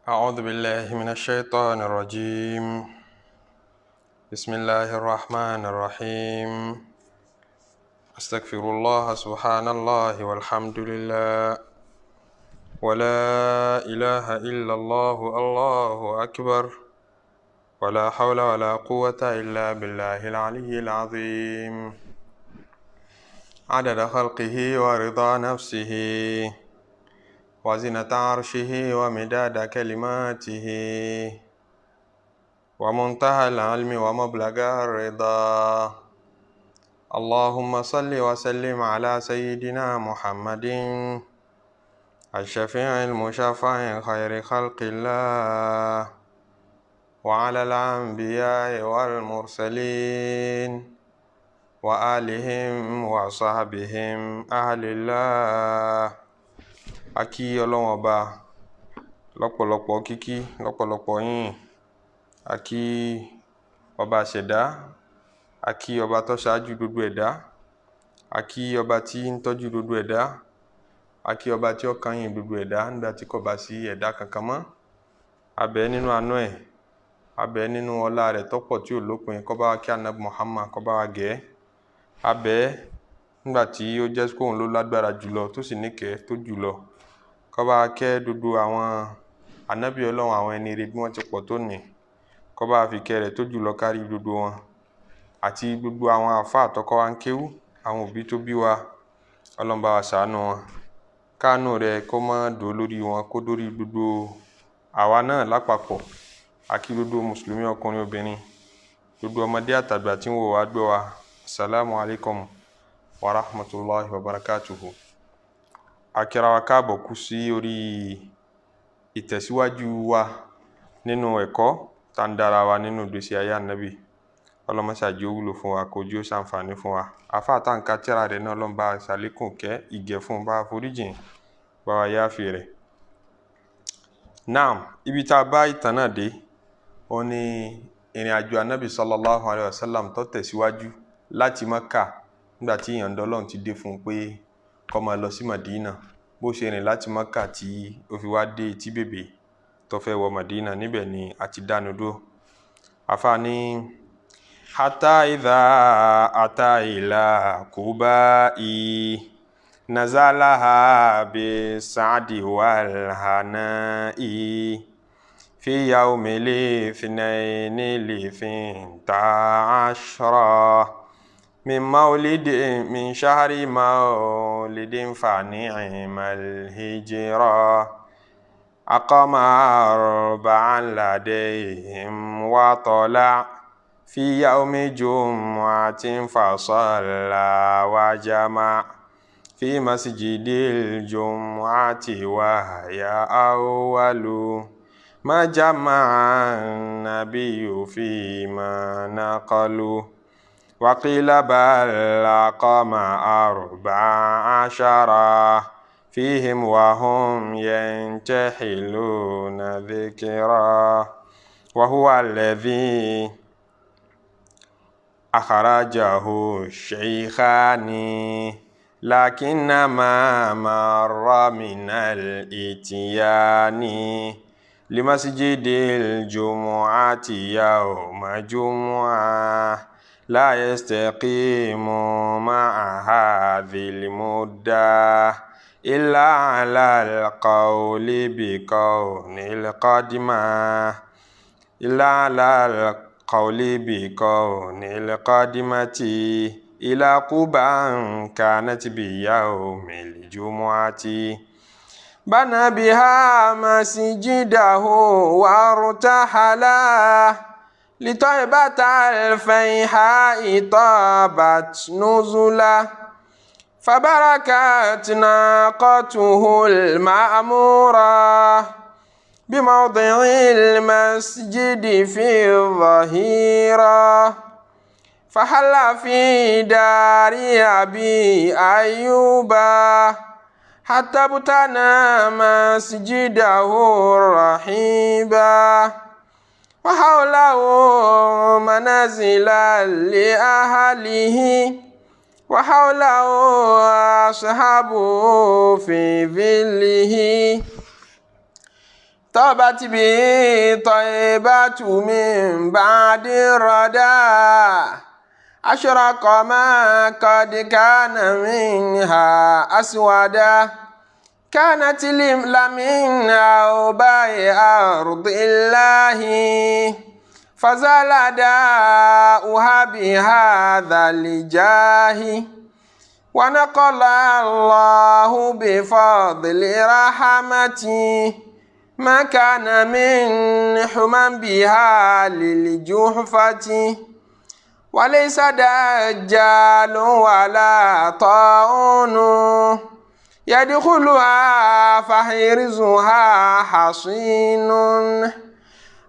أعوذ بالله من الشيطان الرجيم. بسم الله الرحمن الرحيم. أستغفر الله، سبحان الله والحمد لله ولا إله إلا الله، الله أكبر، ولا حول ولا قوة إلا بالله العلي العظيم، عدد خلقه ورضا نفسه وزنة عرشه ومداد كلماته ومنتهى العلم ومبلغ الرضا. اللهم صل وسلم على سيدنا محمد الشفيع المشفع خير خلق الله، وعلى الأنبياء والمرسلين وآلهم وصحبهم أهل الله. A kí Ọlọ́run Ọba lọ́pọ̀lọpọ̀ kíkí, lọ́pọ̀lọpọ̀ yìn. A kí ọba ṣẹ̀dá, a kí ọba tó ṣáájú gbogbo ẹ̀dá, a kí ọba tí ń tọ́jú gbogbo ẹ̀dá, a kí ọba tí ó kányìn gbogbo ẹ̀dá nígbà tí kò bá sí ẹ̀dá kankan mọ́. A bẹ̀ nínú àánú ẹ̀, a bẹ̀ nínú ọlá rẹ̀ tọ́pọ̀ tí ò lópin, kó bá wa kí Ànábì Muhammad, kó bá wa gẹ̀ ẹ́. A bẹ̀ nígbà tí ó jẹ́ pé òun ló lágbára jùlọ tó sì níkẹ́ tó jùlọ, kó bá wa kẹ́ gbogbo àwọn ànábì Ọlọ́run, àwọn ẹni ire bí wọ́n ti pọ̀ tó ní, kó bá wa fi ìkẹ́ rẹ̀ tó jùlọ kárí gbogbo wọn, àti gbogbo àwọn àfáà tó kọ́ wa ń kéwú, àwọn òbí tó bí wa. Ọlọ́run bá wa ṣàánú wọn, káànú rẹ̀ kó má dúró lórí wọn, kó dórí gbogbo àwa náà lápapọ̀. A kí gbogbo mùsùlùmí ọkùnrin, obìnrin, gbogbo ọmọdé àtàgbà tí ń wò wá gbọ́ wa. Assalamu alaikum wa rahmatulahi wa barakatuhu. A kíra wa káàbọ̀ kú sí orí ìtẹ̀síwájú wa nínú ẹ̀kọ́ tá ń dára wa nínú ìgbésí ayé Ànábì. Ọlọ́mọṣàjì ó wúlò fún wa, kó jí ó ṣàǹfààní fún wa. Àfáà tá ń ka tírà rẹ̀ náà, Ọlọ́run bá wa ṣàlékún kẹ́ ìgẹ̀ fún, bá wa foríjìn, bá wa yááfì rẹ̀. Naam, ibi tá a bá ìtàn náà dé, ó ní ìrìn àjò Ànábì sallallahu alayhi wa sallam tó tẹ̀síwájú láti Mẹ́kà nígbà tí ìyọ̀ǹda Ọlọ́run ti dé fún un pé kó máa lọ sí Madina. Bó ṣe rìn láti Mẹ́kà tí ó fi wá dé etí bèbè tó fẹ́ wọ Madina, níbẹ̀ ni a ti dánu dúró. Àfáà ní hatta idha ata ila Qubai nazalaha bi sa'di wal hanai fi yawmi lithnaini lithinta ashra min maulidi min shahri maulidin fa ni'mal hijra aqama arba'an ladayhim wa tala fi yawmi jumu'atin fa salla wa jama fi masjidil jumu'ati wa hiya awwalu ma jama'a an-nabiyyu fi ma naqalu. وقيل بل أقام 14 فيهم وهم ينتحلون ذكرا، وهو الذي أخرجه الشيخان، لكن ما مر من الإتيان لمسجد الجمعة يوم جمعة لا يستقيم مع هذه المدة إلا على القول بكون القدمة إلا على القول بكون القدمة إلى قبا كانت بيوم الجمعة. بنى بها مسجده وارتحلا لطيبة الفيحاء طابت نزلا، فبركت ناقته المأمورة بموضع المسجد في الظهيرة، فحل في دار أبي أيوب حتى ابتنى مسجده الرحيبا، وحوله منازلا لأهله وحوله أصحابه في ظله. طابت به طيبة من بعد الردى أشرق ما قد كان منها أسودا كانت لمن أوباء أرض الله فزال داؤها بهذا الجاه ونقل الله بفضل رحمته ما كان من حمى بها للجحفة وليس دجال ولا طاعون يدخلها فحرزها حصين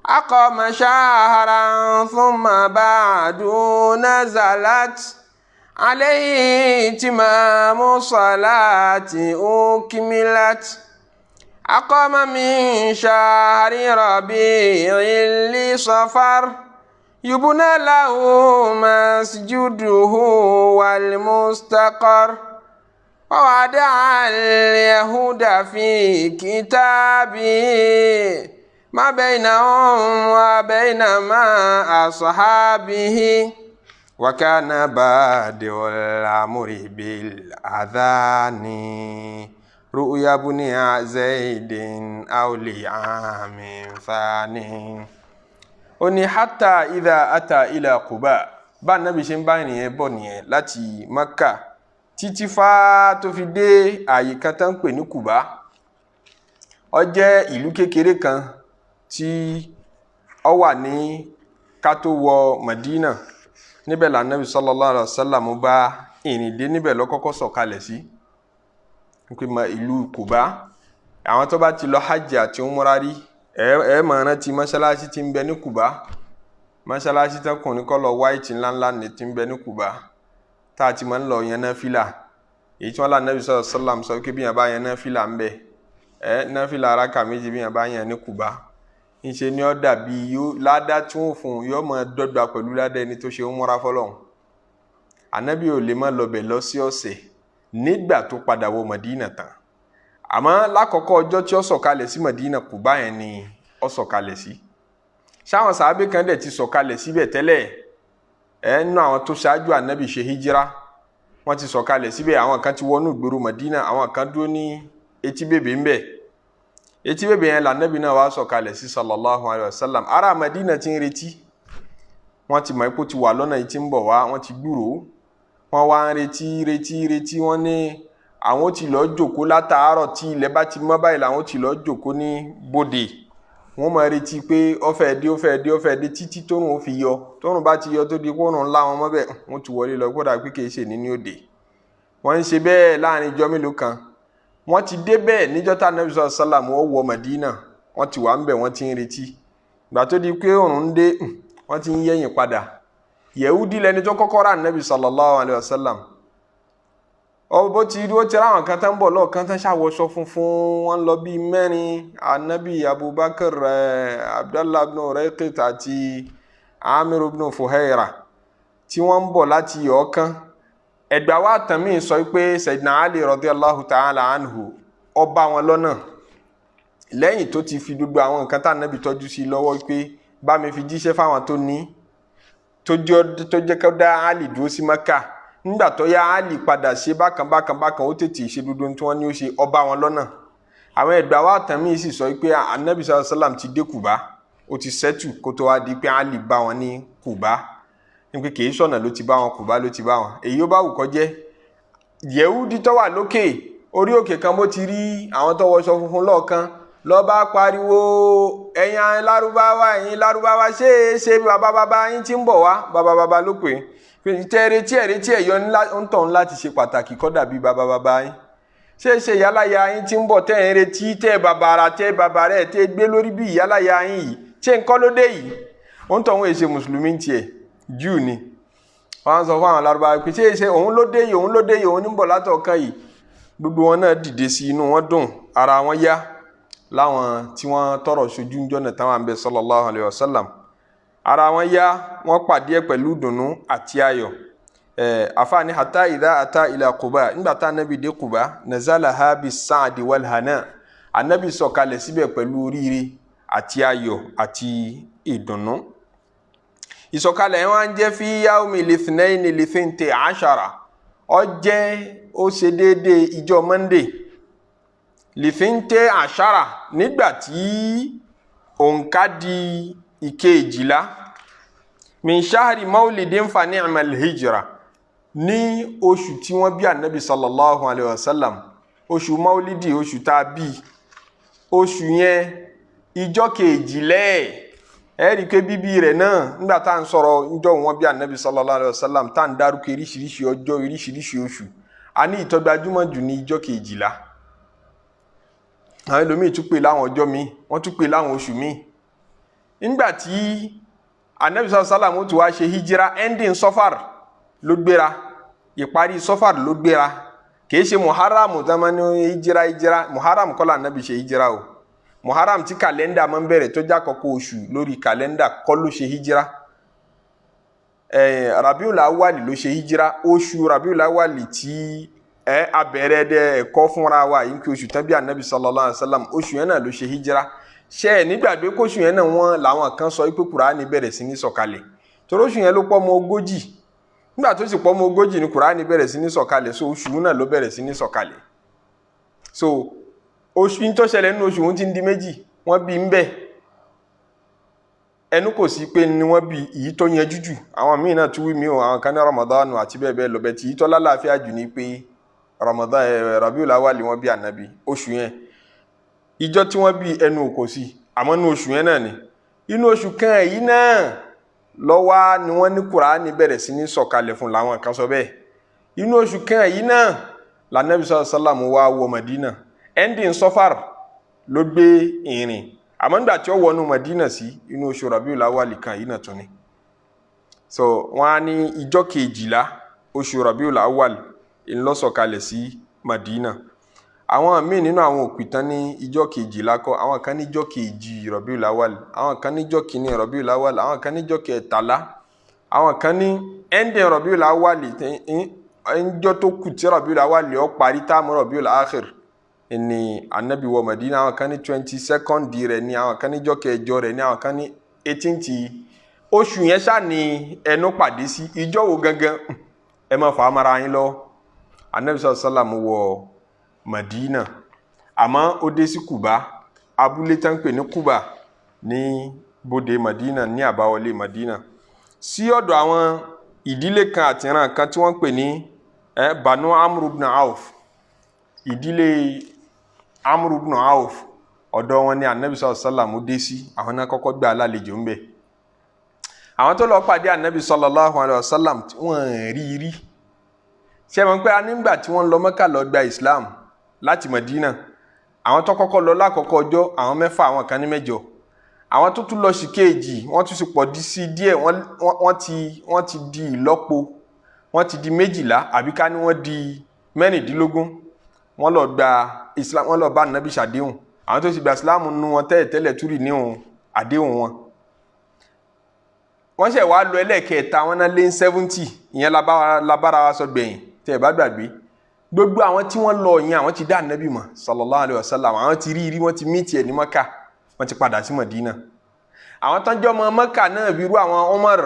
أقام شهرا ثم بعد نزلت عليه تمام صلاة أكملت أقام من شهر ربيع لصفر يبنى له مسجده والمستقر ووضع اليهود في كتابه ما بينهم وبين ما أصحابه وكان بادئ الأمر بالأذان رؤيا بن زيد أو لعام ثاني. Ó ní hatta idha ata ila Quba. Bá Nábì ṣe ń bá ènìyàn bọ̀ nìyẹn láti Maka títí fá tó fi dé ààyè kan tó ń pè ní Quba. Ó jẹ́ ìlú kékeré kan tí ó wà ní ká tó wọ Madina. Níbẹ̀ la Nábì sallallahu alaihi wasallam bá ìrìn dé, níbẹ̀ ló kọ́kọ́ sọ̀kalẹ̀ sí pé ìlú Quba. Àwọn tó bá ti lọ hajj àti umra rí, ẹ máa rántí mọ́ṣáláṣí tí ń bẹ ní Quba, mọ́ṣáláṣí tán kùn ní kọ́lọ̀ white ńláńlá ní tí ń bẹ ní Quba, tá a ti máa ń lọ yẹn náfìlà, èyí tí wọ́n lá Nábì sallallahu alaihi wasallam sọ pé bí yẹn bá yẹn náfìlà ń bẹ, ẹ náfìlà araka méjì, bí yẹn bá yẹn ní Quba, ńṣe ni ó dàbí yóò ládá tí wọ́n fún un yóò máa dọ́gba pẹ̀lú ládá ẹni tó ṣe umra fọlọ́hún. Ànábì ò lè má lọ bẹ̀ lọ sí ọ̀sẹ̀ nígbà tó padà wọ Madina tán. Àmọ́ lákọ̀ọ́kọ́ ọjọ́ tí ó sọ̀kalẹ̀ sí Madina, Quba yẹn ni ó sọ̀kalẹ̀ sí. Sáwọn sàábé kan dẹ̀ ti sọ̀kalẹ̀ síbẹ̀ tẹ́lẹ̀ ẹ̀, nínú àwọn tó ṣáájú ànábì ṣe hijira, wọ́n ti sọ̀kalẹ̀ síbẹ̀. Àwọn kan ti wọnú ìgboro Madina, àwọn kan dúró ní etí bèbè ńbẹ̀. Etí bèbè yẹn lànàbì náà wá sọ̀kalẹ̀ sí sallallahu alayhi wa sallam. Ará Madina ti ń retí, wọ́n ti mọ̀ ipò ti wà lọ́nà yìí tí ń bọ̀ wá. Wọ́n ti gbúròó, wọ́n wá ń retí, retí, retí. Wọ́n ní àwọn ó ti lọ jòkó látàárọ̀, tí ilẹ̀ bá ti mọ́ báyìí làwọn ó ti lọ jòkó ní bòdè. Wọ́n máa retí pé ó fẹ́ dé, ó fẹ́ dé, ó fẹ́ dé, títí tóòrùn ó fi yọ. Tóòrùn bá ti yọ tó di kóòrùn ńlá wọn mọ́bẹ̀, wọ́n ti wọlé lọ kódà pé kìí ṣe nínú òde. Wọ́n ń ṣe bẹ́ẹ̀ láàrin ijọ́ mélòó kan, wọ́n ti dé bẹ́ẹ̀ níjọ́ tá Ànábì sallam ó wọ Mẹdínà. Wọ́n ti wà ń bẹ̀, wọ́n ti ń retí. Ìgbà tó di pé òòrùn ń dé, wọ́n ti ń yẹ̀yìn padà. Yẹ̀húdí lẹni tó kọ́kọ́ rà Ànábì sallallahu alayhi wa sallam. Bó ti ó ti ráwọn kan tán bọ̀ lọ́ọ̀kan tán ṣàwọṣọ funfun, wọ́n lọ bíi mẹ́rin: Anabi, Abubakar, Abdallah ibn Urayqit àti Amir ibn Fuhaira, tí wọ́n ń bọ̀ láti ọ̀kan. Ẹ̀gbà wa tàn mí sọ pé Sayyidina Ali radiyallahu ta'ala anhu ó bá wọn lọ́nà lẹ́yìn tó ti fi gbogbo àwọn nǹkan tá Anabi tọ́jú sí lọ́wọ́ pé bá mi fi jíṣẹ́ fáwọn tó ní, tó jẹ́ kó dá Ali dúró sí Mẹ́kà. Nígbà tó yá, Ali padà ṣe bákan bákan bákan, ó tètè ṣe dúdú tí wọ́n ní ó ṣe, ó bá wọn lọ́nà. Àwọn ẹ̀gbà wa tàn mí sì sọ pé Anabi sallallahu alaihi wasallam ti dé Kùbá, ó ti sẹ́tù kó tó wá di pé Ali bá wọn ní Kùbá, ní pé kìí sọ̀nà ló ti bá wọn, Kùbá ló ti bá wọn. Èyí ó bá wù kó jẹ́, Yẹ̀húdí tó wà lókè orí òkè kan, bó ti rí àwọn tó wọṣọ funfun lọ́ọ̀kan, ló bá pariwo, "Ẹ̀yin Lárúbáwá, ẹ̀yin Lárúbáwá, ṣé é ṣe bàbá bàbá yín tí ń bọ̀ wá?" Bàbá bàbá ló pè é. Tẹ́ retí ẹ̀, retí ẹ̀ yọ ń tọ̀ láti ṣe pàtàkì kọ́ dàbí bàbá bàbá yín. Ṣé ṣe ìyálàyà yín tí ń bọ̀ tẹ́ ẹ̀ ń retí, tẹ́ bàbàrà, tẹ́ bàbàrà ẹ̀, tẹ́ gbé lórí bí ìyálàyà yín yìí, ṣé nǹkan ló dé yìí? Ó ń tọ̀ wọ́n èṣe mùsùlùmí tiẹ̀, Júù ni. Wọ́n á sọ fún àwọn Lárúbáwá pé ṣé ṣe òun ló dé yìí, òun ló dé yìí, òun ní bọ̀ látọ̀ọ̀kan yìí. Gbogbo wọn náà dìde sí, inú wọn dùn, ara wọn yá, láwọn tí wọ́n tọrọ sojú ń jọ́nà táwọn àǹbẹ̀ sallallahu alayhi wa sallam. Ara wọn yá, wọ́n pàdé ẹ̀ pẹ̀lú ìdùnnú àti ayọ̀. Àfààní hatta idha ata ila Quba, nígbà tá Ànábì dé Quba, nazala ha bi saadi wal hana. Anabi sọ̀kalẹ̀ síbẹ̀ pẹ̀lú oríire àti ayọ̀ àti ìdùnnú. Ìsọ̀kalẹ̀ yẹn wá ń jẹ́ fi yaomi lithnaini lithinte ashara, ó jẹ́ ó ṣe déédéé ìjọ Monday lithinte ashara, nígbà tí òǹkà di ìkejìlá, min shahri maulidin fa ni'mal hijra, ní oṣù tí wọ́n bí anabi sallallahu alayhi wa sallam, oṣù maulidi, oṣù tá a bí, oṣù yẹn ìjọ kejìlẹ́. Ẹ rí i pé bíbí rẹ̀ náà, nígbà tá à ń sọ̀rọ̀ níjọ́ wọn bí anabi sallallahu alayhi wa sallam, tá à ń dárúkọ oríṣiríṣi ọjọ́, oríṣiríṣi oṣù, a ní ìtọ́gbajúmọ̀ jù ní ìjọ kejìlá. Àwọn ẹlòmíì tún pè láwọn ọjọ́ míì, wọ́n tún pè láwọn oṣù míì. Nígbà tí anabi sallallahu alayhi wa sallam ó ti wá ṣe hijira, ending Sọfar ló gbéra, ìparí Sọfar ló gbéra. Kìí ṣe Muharram tó máa ní hijira. Hijira Muharram kọ́ la anabi ṣe hijira o. Muharram tí kàlẹ́ndà máa ń bẹ̀rẹ̀, tó jẹ́ àkọ́kọ́ oṣù lórí kàlẹ́ndà, kọ́ ló ṣe hijira. Rabiul Awwali ló ṣe hijira. Oṣù Rabiul Awwali tí abẹ̀rẹ̀ dẹ ẹ̀kọ́ fúnra wa yìí, kí oṣù tán bí anabi sallallahu alayhi wa sallam, oṣù yẹn náà ló ṣe hijira. Ṣe ẹ nígbàgbé kóṣù yẹn náà wọ́n làwọn kan sọ pé Kùránì bẹ̀rẹ̀ sí ní sọ̀kalẹ̀, torí oṣù yẹn ló pọ̀ mọ́ 40. Nígbà tó sì pọ̀ mọ́ 40 ni Kùránì bẹ̀rẹ̀ sí ní sọ̀kalẹ̀, so oṣù náà ló bẹ̀rẹ̀ sí ní sọ̀kalẹ̀. So oṣù tó ṣẹlẹ̀ nínú oṣù wọn ti ń di méjì. Wọ́n bí ń bẹ̀, ẹnu kò sí pé ni wọ́n bí èyí tó yẹn jújù. Àwọn míì náà tún wí mí o, àwọn kan ní Ramadan àti bẹ́ẹ̀ bẹ́ẹ̀ lọ bẹ́ẹ̀. Tí èyí tó lálàáfíà jù ní pé Ramadan Rabiul Awwal wọ́n bí ànábì. Oṣù yẹn, ìjọ tí wọ́n bí, ẹnu kò sí, àmọ́ inú oṣù yẹn náà ni, inú oṣù kan yìí náà lọ́wọ́ ni wọ́n ní Kùránì bẹ̀rẹ̀ sí ní sọ̀kalẹ̀ fún, làwọn kan sọ bẹ́ẹ̀. Inú oṣù kan yìí náà lànàbí sallallahu alaihi wasallam wá wọ Madina. Ending Sọfar ló gbé ìrìn, àmọ́ nígbà tí ó wọnú Madina sí, inú oṣù Rabiul Awwal kan yìí náà tún ni. So wọ́n á ní ìjọ kejìlá oṣù Rabiul Awwal ńlọ́sọ̀kalẹ̀ sí Madina. Àwọn míì nínú àwọn òpìtàn ní ìjọ kejìlá kọ́, àwọn kan ní ìjọ kejì Rabiul Awwal, àwọn kan ní ìjọ kìíní Rabiul Awwal, àwọn kan ní ìjọ kẹtàlá, àwọn kan ní ending Rabiul Awwal, ńjọ tó kù tí Rabiul Awwal ó parí táàmù Rabiul Akhir ni anabi wọ Madina. Àwọn kan ní 22nd rẹ̀ ní, àwọn kan ní ìjọ kẹjọ rẹ̀ ní, àwọn kan ní 18th oṣù yẹn ṣá ni ẹnu pàdé sí. Ìjọ wo gangan, ẹ má fà á mara yín lọ. Anabi sallallahu alaihi wasallam wọ Madina, àmọ́ ó dé sí Kuba, abúlé tá ń pè ní Kuba ní bóde Madina, ní àbáwọlé Madina, sí ọ̀dọ̀ àwọn ìdílé kan àtìràn kan tí wọ́n ń pè ní Banu Amru ibn Auf. Ìdílé Amru ibn Auf, ọ̀dọ̀ wọn ni anabi sallallahu alaihi wasallam dé sí. Àwọn náà kọ́kọ́ gbà lálejò ń bẹ̀. Àwọn tó lọ pàdé anabi sallallahu alaihi wasallam, wọ́n rí rí. Ṣé ẹ mọ̀ pé nígbà tí wọ́n lọ Mẹ́kà lọ gba Islam láti Madina, àwọn tó kọ́kọ́ lọ lákọ̀ọ́kọ́ ọjọ́, àwọn mẹ́fà, àwọn kan ní mẹ́jọ. Àwọn tó tún lọ sí kéèjì, wọ́n tún sì pọ̀ sí díẹ̀, wọ́n ti di ìlọ́po, wọ́n ti di 12, àbí ká ní wọ́n di 16. Wọ́n lọ gba Islam, wọ́n lọ bá nàbí ṣàdéhùn. Àwọn tó sì gba Islam nínú wọn tẹ́lẹ̀ tẹ́lẹ̀ túrì níhùn àdéhùn wọn. Wọ́n ṣẹ̀ wá lọ ẹlẹ́ẹ̀kẹta, wọn náà lé ní 70. Ìyẹn labára wa sọ gbẹ̀yìn tẹ́ ẹ bá gbàgbé. Gbogbo àwọn tí wọ́n lọ yẹn, àwọn ti dá ànábì mọ̀ sallallahu alayhi wa sallam, àwọn ti rí rí, wọ́n ti mí tiẹ̀ ní Maka, wọ́n ti padà sí Madina. Àwọn tó ń jọ́ ọmọ Maka náà, bí irú àwọn Umar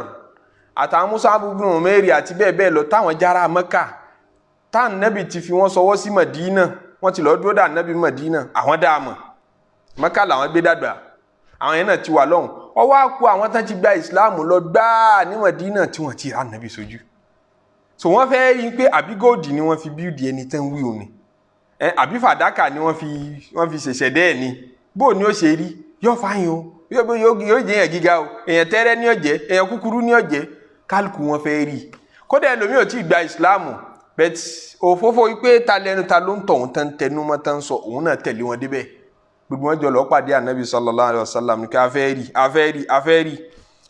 àtàwọn Mus'ab ibn Umair àti bẹ́ẹ̀ bẹ́ẹ̀ lọ, táwọn jára Maka, tá ànábì ti fi wọ́n sọwọ́ sí Madina, wọ́n ti lọ́ọ́ dúró dá ànábì Madina. Àwọn dá a mọ̀, Maka làwọn gbé dàgbà, àwọn yẹn náà ti wà lọ́hùn. Ọwọ́ àkú àwọn tán ti gba Ìsìláàmù lọ gbáà ní Madina tí wọ́n ti rà ànábì sójú. So wọ́n fẹ́ rí i pé àbí gold ni wọ́n fi bíúdi ẹni tán wí òní ẹ, àbí fàdákà ni wọ́n fi ṣẹ̀ṣẹ̀ dẹ́ ẹ̀ ni, bó ni ó ṣe rí, yóò fáyín o, yóò jẹ́ èèyàn gíga o, èèyàn tẹ́rẹ́ ní ọ̀jẹ́, èèyàn kúkúrú ní ọ̀jẹ́, kálukú wọn fẹ́ rí i. Kódà ẹlòmíì ò tí ì gba Ìsìláàmù, but òfófó wípé ta lẹnu, ta ló ń tọ̀ òun tán tẹnu mọ́ tán sọ, òun náà tẹ̀lé wọn débẹ̀. Gbogbo wọn jọ lọ pàdé ànábì sallallahu alaihi wasallam ní ká afẹ́ rí, afẹ́ rí, afẹ́ rí.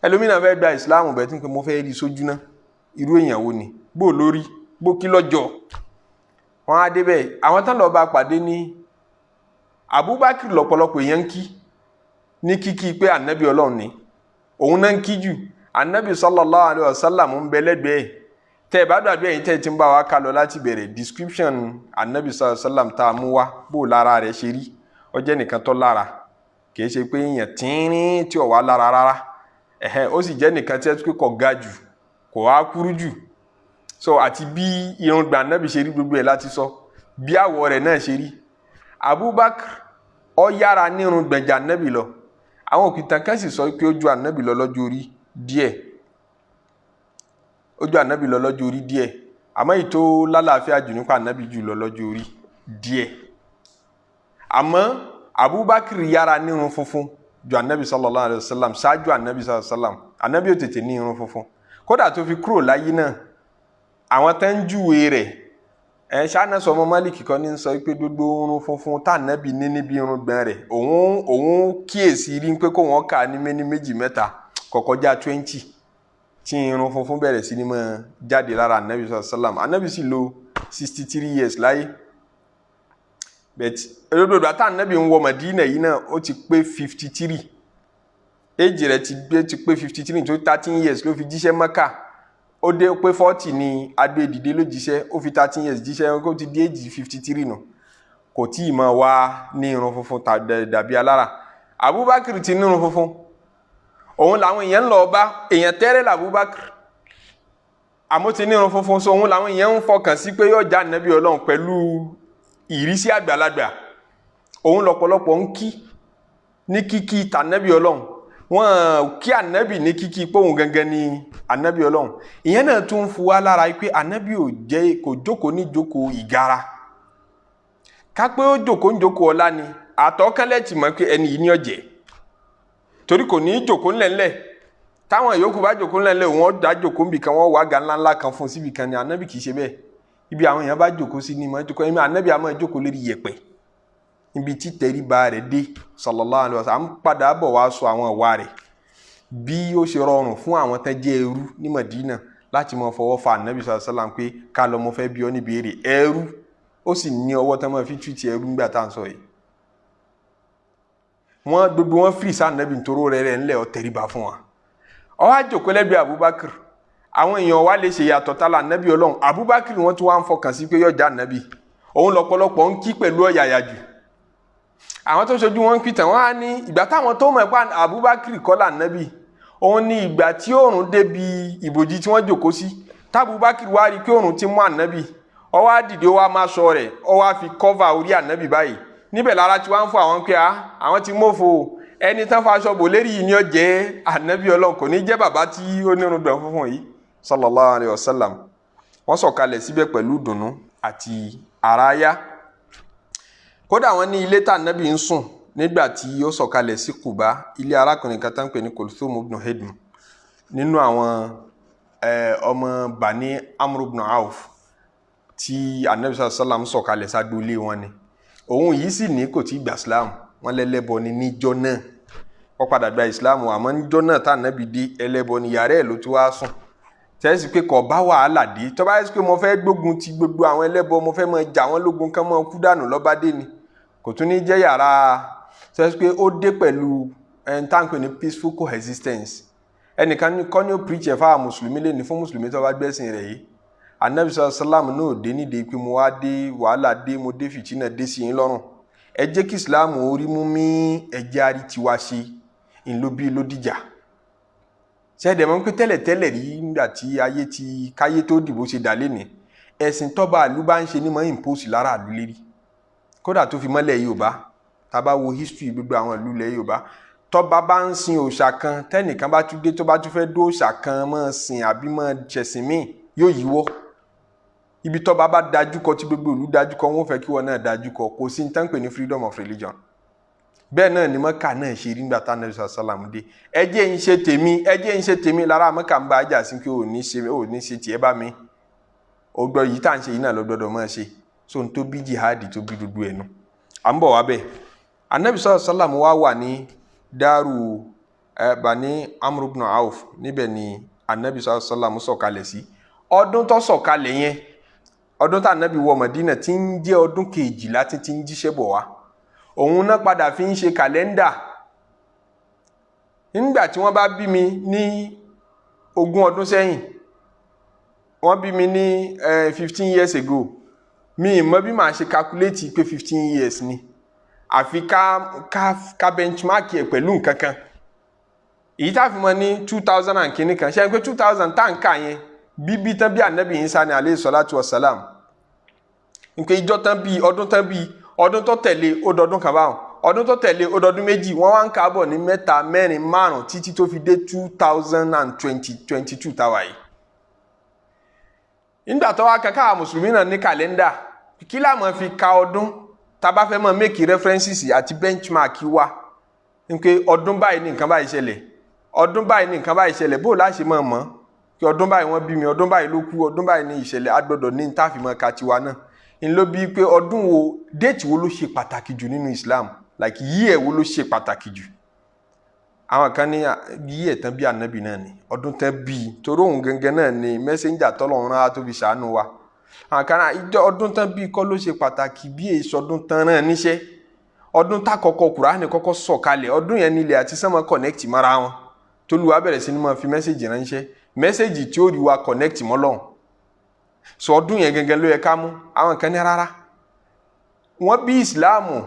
Ẹlòmíì náà fẹ́ gba Ìsìláàmù bẹ́ẹ̀ tí mo fẹ́ rí sójú náà, irú èèyàn wo ni, bó lórí, bó kí lọ́jọ́. Wọn á débẹ̀, àwọn tán lọ́ọ́ bá pàdé ní Abubakar, lọ́pọ̀lọpọ̀ èèyàn ń kí ní kíkí pé ànábì Ọlọ́run ni, òun náà ń kí jù. Ànábì sallallahu alaihi wasallam ń bẹ lẹ́gbẹ̀ẹ́. Tẹ́ ẹ bá gbàgbé, ẹ̀yin tẹ́ ẹ ti ń bá wa kà lọ láti bẹ̀rẹ̀, description ànábì sallallahu alaihi wasallam tá a mú wá, bó lára rẹ̀ ṣe rí. Ó jẹ́ nìkan tó lára, kìí ṣe pé èèyàn tínrín tí ò wá lára rárá. Ẹ̀hẹ́n, ó sì jẹ́ nìkan tí ẹ kò ga jù, kò wá kúrú jù. So àti bí irùngbọ̀n anabi ṣe rí, gbogbo ẹ̀ láti sọ bí àwọ̀ rẹ̀ náà ṣe rí. Abubakar ó yára ní irùngbọ̀n ju anabi lọ. Àwọn òkìtàn kan sì sọ pé ó ju anabi lọ lọ́jọ́ orí díẹ̀, ó ju anabi lọ lọ́jọ́ orí díẹ̀, àmọ́ èyí tó lálàáfíà jù nípa anabi jù lọ lọ́jọ́ orí díẹ̀. Àmọ́ Abubakar yára ní irun funfun ju anabi sallallahu alayhi wa sallam, ṣáájú anabi sallallahu alayhi wa sallam. Anabi ò tètè ní irun funfun, kódà tó fi kúrò láyé náà. Àwọn tó ń júwe rẹ̀ ẹ ṣáná sọmọ Málìkì kan ní sọ pé gbogbo irun funfun tá anabi ní níbi irun gbọ̀n rẹ̀, òun kíyèsí rí pé kó wọ́n kà ní méní méjì mẹ́ta, kò kọjá 20 tí irun funfun bẹ̀rẹ̀ sí ní máa jáde lára anabi sallallahu alayhi wa sallam. Anabi sì lò 63 years láyé. But olódodo àti anabi ń wọ Madina yìí náà, ó ti pé 53, age rẹ̀ ti gbé ti pé 53, tó 13 years ló fi jíṣẹ́ Mẹ́kà. Ó dé pé 40 ní adó ìdìde ló jíṣẹ́, ó fi 13 years jíṣẹ́, ó ti dé age 53 nù, kò tí ì máa wá ní irun funfun dàbí alára. Abubakar ti ní irun funfun, òun làwọn èèyàn ń lọ bá. Èèyàn tẹ́rẹ̀ làbúbakar, àmọ́ ti ní irun funfun, so òun làwọn èèyàn ń fọkàn sí pé yóò já ànábì Ọlọ́run pẹ̀lú ìrísí àgbàlagbà. Òun lọ́pọ̀lọpọ̀ ń kí ní kíkí tànábì Ọlọ́run, wọ́n kí ànábì ní kíkí pé òun gangan ni ànábì Ọlọ́run. Ìyẹn náà tún ń fu wá lára pé ànábì ò jẹ́ kò jókòó ní jókòó ìgara. Ká pé ó jókòó ń jókòó ọlá ni, àtọ́kẹ́lẹ́ ti mọ̀ pé ẹni yìí ní ọ̀jẹ̀, torí kò ní í jókòó ńlẹ̀ńlẹ̀. Táwọn yòókù bá jókòó ńlẹ̀ńlẹ̀, wọ́n dá jókòó nbìkan, wọ́n wá ga ńláńlá kan fún síbi kan ni. Ànábì kì í ṣe bẹ́ẹ̀. Ibi àwọn èèyàn bá jókòó sí ni mọ̀ jókòó. Ẹ̀mí ànábì àmọ́ jókòó lérí yẹ̀pẹ̀, ibi tí tẹríba rẹ̀ dé, sallallahu alaihi wasallam. À ń padà bọ̀ wá sọ àwọn ìwà rẹ̀, bí ó ṣe rọrùn fún àwọn tẹ́ jẹ́ ẹrú ní Madina láti máa fọwọ́ fa ànábì sallallahu alaihi wasallam pé ká lọ, mo fẹ́ bí ọ níbi èrè ẹrú. Ó sì ní ọwọ́ tán máa fi túìtì ẹrú nígbà tá à ń sọ yìí. Wọ́n gbogbo wọn fìrì sí ànábì nítorí rẹ̀ ńlẹ̀, ó tẹríba fún wa. Ó wá jókòó lẹ́gbẹ̀ẹ́ Abubakar. Àwọn èèyàn wa lè ṣe yàtọ̀ tá la ànábì Ọlọ́run. Abubakar, wọ́n tún wá ń fọkàn sí pé yóò já ànábì. Òun lọ́pọ̀lọpọ̀ ń kí pẹ̀lú ọ̀yàyà jù. Àwọn tó ṣojú wọn ń pìtàn, wọn á ní ìgbà táwọn tó mọ̀ pé Abubakar kọ́ là ànábì, òun ní ìgbà tí òòrùn débi ìbòjì tí wọ́n jókòó sí, tábùbakar wá rí i pé òòrùn ti mú ànábì. Ó wá dìde, ó wá má sọ rẹ̀, ó wá fi cover orí ànábì báyìí. Níbẹ̀ lára tí wọ́n ń fún àwọn pé àwọn ti mọ́fo, ẹni tán faṣọ bò lérí yìí ni ó jẹ́ ànábì Ọlọ́run, kò ní jẹ́ bàbá tí ó nírun gbọ̀n funfun yìí, sallallahu alayhi wa sallam. Wọ́n sọ̀kalẹ̀ síbẹ̀ pẹ̀lú dùnnú àti àráyá. Kódà wọ́n ní ilé tá ànábì ń sùn nígbà tí ó sọ̀kalẹ̀ sí Kùbá, ilé arákùnrin kan tá ń pè ní Kulthum ibn Hidm, nínú àwọn ọmọ Bani Amr ibn Auf tí anabi sallam sọ̀kalẹ̀ ságbolé wọn ni. Òun yìí sì ní kò tí gbà Islam, wọn lẹ́lẹ́bọ ni níjọ́ náà. Wọ́n padà gba Islam, àmọ́ níjọ́ náà tá anabi dé, ẹlẹ́bọ ni. Yàrá ẹ̀ ló ti wá sùn. Tẹ́sí pé kò bá wàhálà dé, tó bá yẹ pé mo fẹ́ gbógun ti gbogbo àwọn ẹlẹ́bọ, mo fẹ́ máa jà wọ́n lógun kán máa kú dànù lọ́ba dé ni, kò tún ní jẹ́ yàrá. Tẹ́sí pé ó dé pẹ̀lú ẹni tá à ń pè ní peaceful coexistence. Ẹnìkan kọ́ ní ó preach ẹ̀ fáwọn mùsùlùmí lè ní fún mùsùlùmí tó bá gbẹ́sìn rẹ̀ yìí. Anabi sallam náà dé nídìí pé mo wá dé, wàhálà dé, mo dé, fìtínà dé sí yín lọ́rùn. Ẹ jẹ́ kí Islam orí mú mí, ẹ jẹ́ àrí tiwa ṣe ńlọbí ló dìjà. Ṣẹ́ẹ̀dẹ̀ mọ́ pé tẹ́lẹ̀tẹ́lẹ̀ rí, nígbà tí ayé ti káyé tó dìbò ṣe dà lénìí, ẹ̀sìn tọ́ba àlú bá ń ṣe ní mọ́ impose lára àlú lérí. Kódà tó fi mọ́lẹ̀ Yorùbá, tá a bá wo history gbogbo àwọn ìlú ilẹ̀ Yorùbá, tọ́ba bá ń sin òòṣà kan, tẹ́nìkan bá tún dé, tó bá tún fẹ́ dó òòṣà kan máa sìn àbí máa ṣẹ̀sìn míì, yóò yíwọ́. Ibi tọ́ba bá dájú kọ, tí gbogbo ìlú dájú kọ, wọ́n fẹ́ kí wọ́n náà dájú kọ. Kò sí ní tán pè ní freedom of religion. Bẹ́ẹ̀ náà ni Mọ́kà náà ṣe rí nígbà tá anabi sàlám dé. Ẹ jẹ́ ń ṣe tèmi, ẹ jẹ́ ń ṣe tèmi. Lára Mọ́kà ń bá ajá sí pé ò ní ṣe, ò ní ṣe tiẹ̀ bá mi, ó gbọ́ yìí tá à ń ṣe yìí náà ló gbọ́dọ̀ máa ṣe. So n tó bí jihadi tó bí dúdú ẹnu, à ń bọ̀ wá bẹ́ẹ̀. Anabi sàlám wá wà ní dáàrú ẹ Bani Amr ibn Auf. Níbẹ̀ ni anabi sàlám sọ̀kalẹ̀ sí. Ọdún tó sọ̀kalẹ̀ yẹn, ọdún tá anabi wọ Madina, tí ń jẹ́ ọdún 12 tí ń jíṣẹ́ bọ̀ wá, òun náà padà fi ń ṣe kàlẹ́ndà. Nígbà tí wọ́n bá bí mi ní 20 ọdún sẹ́yìn, wọ́n bí mi ní 15 years ago, mi ì mọ̀ bí màá ṣe calculate pé 15 years ni. Àfi ká benchmark ẹ̀ pẹ̀lú nǹkan kan, èyí tá a fi mọ ní 2000 and kìíní kan. Ṣe é pé 2000 tá n kà yẹn, bíbí tán bí anabi Isa ní aleyhi salatu wa salam, nǹkan ìjọ tán bí, ọdún tán bí, ọdún tó tẹ̀lé ó dọdún kan báwọn, ọdún tó tẹ̀lé ó dọdún 2, wọ́n wá ń kábọ̀ ní mẹ́ta, mẹ́rin, márùn, títí tó fi dé two thousand and twenty twenty two táwa yìí. Nígbà tó wá kankan, àwọn mùsùlùmí náà ní kàlẹ́ndà. Kí la máa fi ka ọdún tá a bá fẹ́ máa make references àti benchmark wa ní pé ọdún báyìí ní nǹkan báyìí ṣẹlẹ̀, ọdún báyìí ní nǹkan báyìí ṣẹlẹ̀? Bó o láṣẹ máa mọ̀ kí ọdún báyìí wọ́n bí mi, ọdún báyìí ló kú, ọdún báyìí ní ìṣẹ̀lẹ̀? Agbọ́dọ̀ ní tá a fi máa ka tiwa náà. Ń ló bí pé ọdún wo, date wo ló ṣe pàtàkì jù nínú Islam? Like, year wo ló ṣe pàtàkì jù? Àwọn kan ní year tán bí anabi náà ni, ọdún tán bí, torí òun gangan náà ni messenger tọ́lọ́run rán tó fi ṣàánú wa. Àwọn kan náà, ìjọ ọdún tán bí kọ́ ló ṣe pàtàkì, bí èso ọdún tán náà níṣẹ́, ọdún tá kọ́kọ́ Kùránì kọ́kọ́ sọ̀kalẹ̀, ọdún yẹn nílẹ̀ àti sánmọ̀ connect mọ́ra wọn, tólúwa bẹ̀rẹ̀ sí ni máa fi message ránṣẹ́, message tí ó rí wa connect mọ́ Ọlọ́hun. Sọ ọdún yẹn gangan ló yẹ ká mú. Àwọn kan ní rárá, wọ́n bí Ìsìláàmù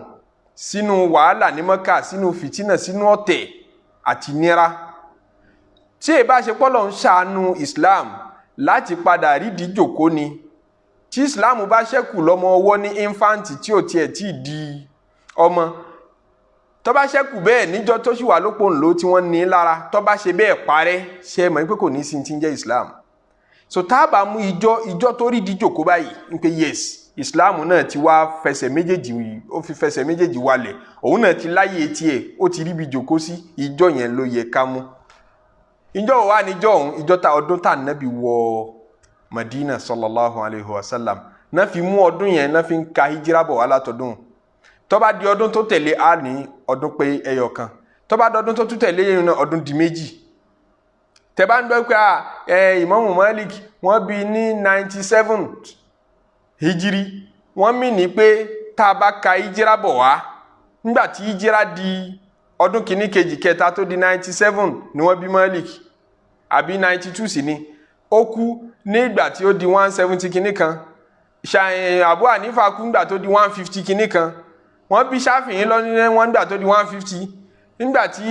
sínú wàhálà ní Mọ́kà, sínú fìtínà, sínú ọ̀tẹ̀ àti nira. Tí èyí bá ṣe pọ́lọ̀ ń ṣàánú Islam láti padà rídìí jòkó ni, tí Islam bá ṣẹ́kù lọ́mọ ọwọ́ ní infant, tí ò tiẹ̀ tí ì di ọmọ, tó bá ṣẹ́kù bẹ́ẹ̀ níjọ́ tó sì wà lópò ńlò tí wọ́n ní lára, tó bá ṣe bẹ́ẹ̀ parẹ́, ṣe é mọ̀ pé kò ní sí ti ń jẹ́ Islam? So tá a bá mú ìjọ tó rídìí jòkó báyìí ń pé yes, Islam náà ti wá fẹsẹ̀ méjèèjì, ó fi fẹsẹ̀ méjèèjì walẹ̀, òun náà ti láyé tiẹ̀, ó ti ríbi jòkó sí, ìjọ yẹn ló yẹ ká mú. Ìjọ wo wá níjọ òun? Ìjọ ta ọdún tá nàbí wọ Madina sallallahu alayhi wa sallam náà fi mú ọdún yẹn, náà fi ń ka hijira bọ̀ wá látọdún. Tó bá di ọdún tó tẹ̀lé, á ní ọdún pé ẹyọ kan. Tó bá di ọdún tó tún tẹ̀lé yẹn náà, ọdún di 2. Tẹ́ bá ń gbọ́ pé ẹ Ìmáàmù Malik, wọ́n bí ní 97 hijiri, wọ́n mì ní pé tá a bá ka hijira bọ̀ wá, nígbà tí hijira di ọdún kìíní, kejì, kẹta, tó di 97 ni wọ́n bí Malik, àbí 92 sì ni ó kú nígbà tí ó di 170 kìíní kan. Abu Hanifa kú nígbà tó di 150 kìíní kan. Wọ́n bí Ṣáfìyí lọ́ní wọ́n nígbà tó di 150. Nígbà tí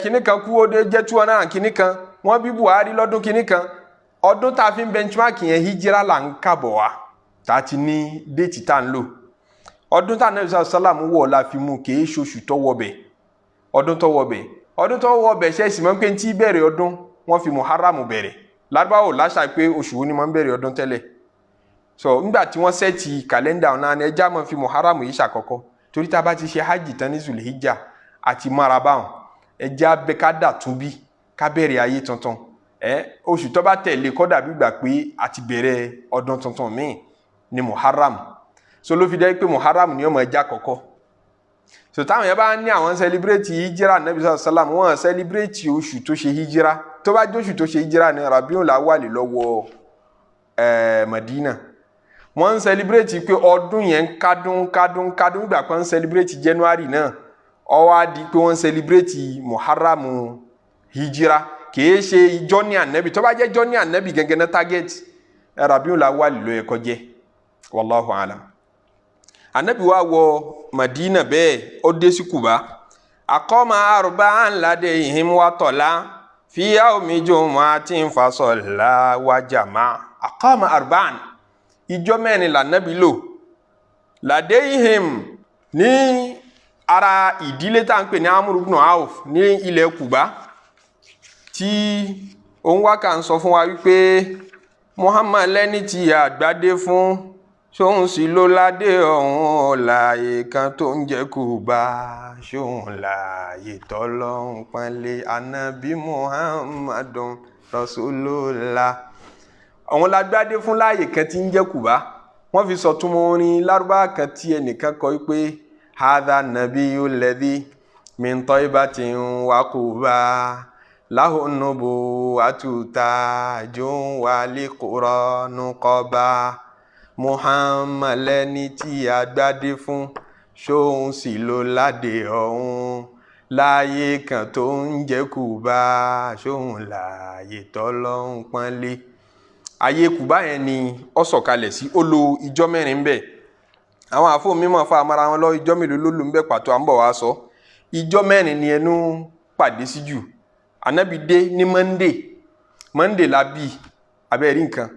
kìíní kan kú, ó dé jẹ́ 200 kìíní kan. Wọ́n bí Buhari lọ́dún kìíní kan. Ọdún tá a fi ń benchmark yẹn, hijira là ń kàbọ̀ wá, tá a ti ní date tá a ń lò. Ọdún tá a Ànábì sálàmù wọ̀ la fi mú, kìí ṣoṣù tó wọ bẹ̀, ọdún tó wọ bẹ̀, ọdún tó wọ bẹ̀. Ṣe é sì mọ́ pé tí bẹ̀rẹ̀ ọdún, wọ́n fi Muharram bẹ̀rẹ̀? Lárúbáwò láṣà pé oṣù wo ni wọ́n ń bẹ̀rẹ̀ ọdún tẹ́lẹ̀. So nígbà tí wọ́n set kàlẹ́ndà náà ni ẹjá máa fi Muharram yìí ṣàkọ́kọ́, torí tá a bá ti ṣe hajj tán ní Zulhijja àti marabáwọn, ẹjá bẹ ká dà tún bí ká bẹ̀rẹ̀ ayé tuntun. Ẹ oṣù tó bá tẹ̀lé kọ́ dàbí gbà pé a ti bẹ̀rẹ̀ ọdún tuntun míì ní Muharram. So ló fi dẹ́ pé Muharram ni ó máa jẹ́ àkọ́kọ́. So táwọn yẹn bá ní àwọn celebrate hijira Nabi sallam, wọ́n celebrate oṣù tó ṣe hijira. Tó bá jóṣù tó ṣe hijira ní Rabiul Awwal lọ́wọ́ Madina, wọ́n ń celebrate pé ọdún yẹn ń kádún kádún kádún gbà pé wọ́n ń celebrate January náà, ó wá di pé wọ́n ń celebrate Muharram hijira, kìí ṣe ìjọ ní ànábì. Tó bá jẹ́ ìjọ ní ànábì gẹ́gẹ́ náà, target Rabiul Awwal ló yẹ kó jẹ́. Wallahu alam. Ànábì wa wọ Madina bẹ́ẹ̀, ó dé sí Kuba. Aqama arba'an ladayhim wa tala fi yawmi jumu'atin fasalla wa jama. Aqama arba'an, ìjọ 4 lànàbí lò, ladayhim, ní ara ìdílé tá à ń pè ní Amru ibn Auf ní ilẹ̀ Kuba, tí òun wá kà ń sọ fún wa wípé Muhammad lẹ́ni tí àgbàdé fún, ṣóun sì ló ládé ọ̀hún, láàyè kan tó ń jẹ́ Kùbá, ṣóun láàyè tọ́lọ́hún pọ́nlé, anabi Muhammadun Rasulullah. Àwọn lágbádé fún láàyè kan tí ń jẹ́ Kùbá. Wọ́n fi sọ̀túnmọ́ orin lárúbá kan tí ẹnìkan kọ wípé hadha nabiyyu alladhi min taybatin wa Quba lahu nubuwatu tajun wa liquranu qaba. Muhammad lẹni tí a gbádé fún, ṣóun sì ló ládé ọ̀hún, láàyè kan tó ń jẹ́ Kùbá, ṣóun láàyè tọ́lọ́hún pọ́nlé. Ayé Kùbá yẹn ni ó sọ̀kalẹ̀ sí, ó lo ìjọ 4 bẹ́ẹ̀. Àwọn àfọ mímọ̀ fa amara wọn lọ, ìjọ mélòó ló lò ń bẹ pàtó, à ń bọ̀ wá sọ. Ìjọ 4 ni ẹnu pàdé sí jù. Anabi dé ní Monday, Monday la bí abẹ́rẹ́ nǹkan.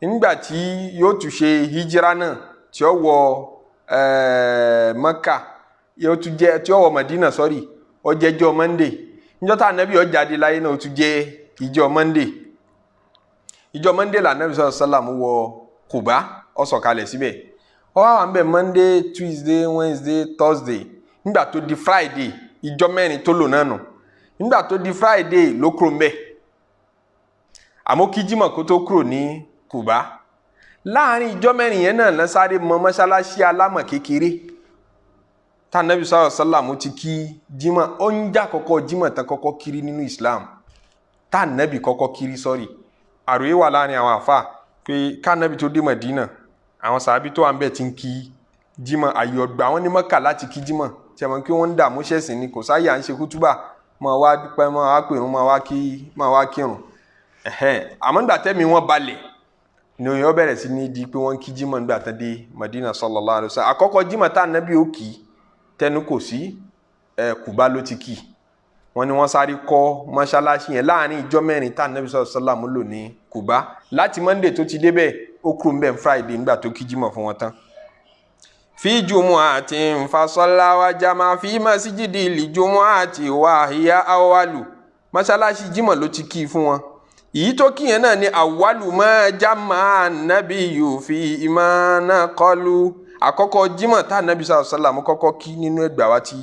Nígbà tí yóò tún ṣe hijira náà tí ó wọ Maka, yóò tún jẹ tí ó wọ Madina, sọ́rí, ó jẹ́jọ́ Monday. Níjọ́ tá anabi ó jáde láyé náà, ó tún jẹ́ ìjọ Monday. Ìjọ Monday la anabi sallallahu alaihi wasallam wọ Kuba, ó sọ̀kalẹ̀ síbẹ̀. Ó wá wà ń bẹ̀ Monday, Tuesday, Wednesday, Thursday. Nígbà tó di Friday, ìjọ 4 tó lò náà nù. Nígbà tó di Friday ló kúrò ń bẹ̀, àmọ́ kí Jímọ̀ kó tó kúrò ní Kuba. Láàrin ìjọ 4 yẹn náà lọ sáré mọ mọ́ṣáláṣí alámọ̀ kékeré tá anabi sallallahu alaihi wasallam ti kí Jímọ̀. Ó ń jà kọ́kọ́ Jímọ̀ tán kọ́kọ́ kiri nínú Islam, tá anabi kọ́kọ́ kiri. Sọ́rí, àròyé wà láàrin àwọn àfa pé ká anabi tó dé Mọ̀dínà, àwọn sàábí tó wà ń bẹ̀ ti ń kí Jímọ̀. Àyè ọgbà wọn ní Mọ́kà láti kí Jímọ̀ tí a mọ̀ pé wọ́n ń dààmú ṣẹ̀sìn ni, kò sáyà ń ṣe kútúbà, máa wá dúpẹ́, máa wá pèrún, máa wá kírun. Àmọ́ nígbà tẹ́mi wọ́n balẹ̀ ni òyìnbó bẹ̀rẹ̀ sí ní di pé wọ́n ń kí Jímọ̀ nígbà tán dé Madina sallallahu alaihi wasallam. Àkọ́kọ́ Jímọ̀ tá ànábì ó kì í tẹnu kò sí Kùbá ló ti kì í. Wọ́n ní wọ́n sáré kọ́ mọ́ṣáláṣí yẹn láàrin ìjọ 4 tá ànábì sallallahu alaihi wasallam lò ní Kùbá. Láti Monday tó ti débẹ̀, ó kúrò ń bẹ̀ Friday nígbà tó kí Jímọ̀ fún wọn tán. Fi jumu'atin fasalla wa jama fi masjidi li jumu'ati wa hiya awwalu. Mọ́ṣáláṣí Jímọ̀ ló ti kí i fún wọn. Èyí tó kí yẹn náà ni awwalu ma jama'a nabiyyu fi ma naqalu. Àkọ́kọ́ Jímọ̀ tá ànábì sallallahu alaihi wasallam kọ́kọ́ kí nínú ẹgbàá wa tí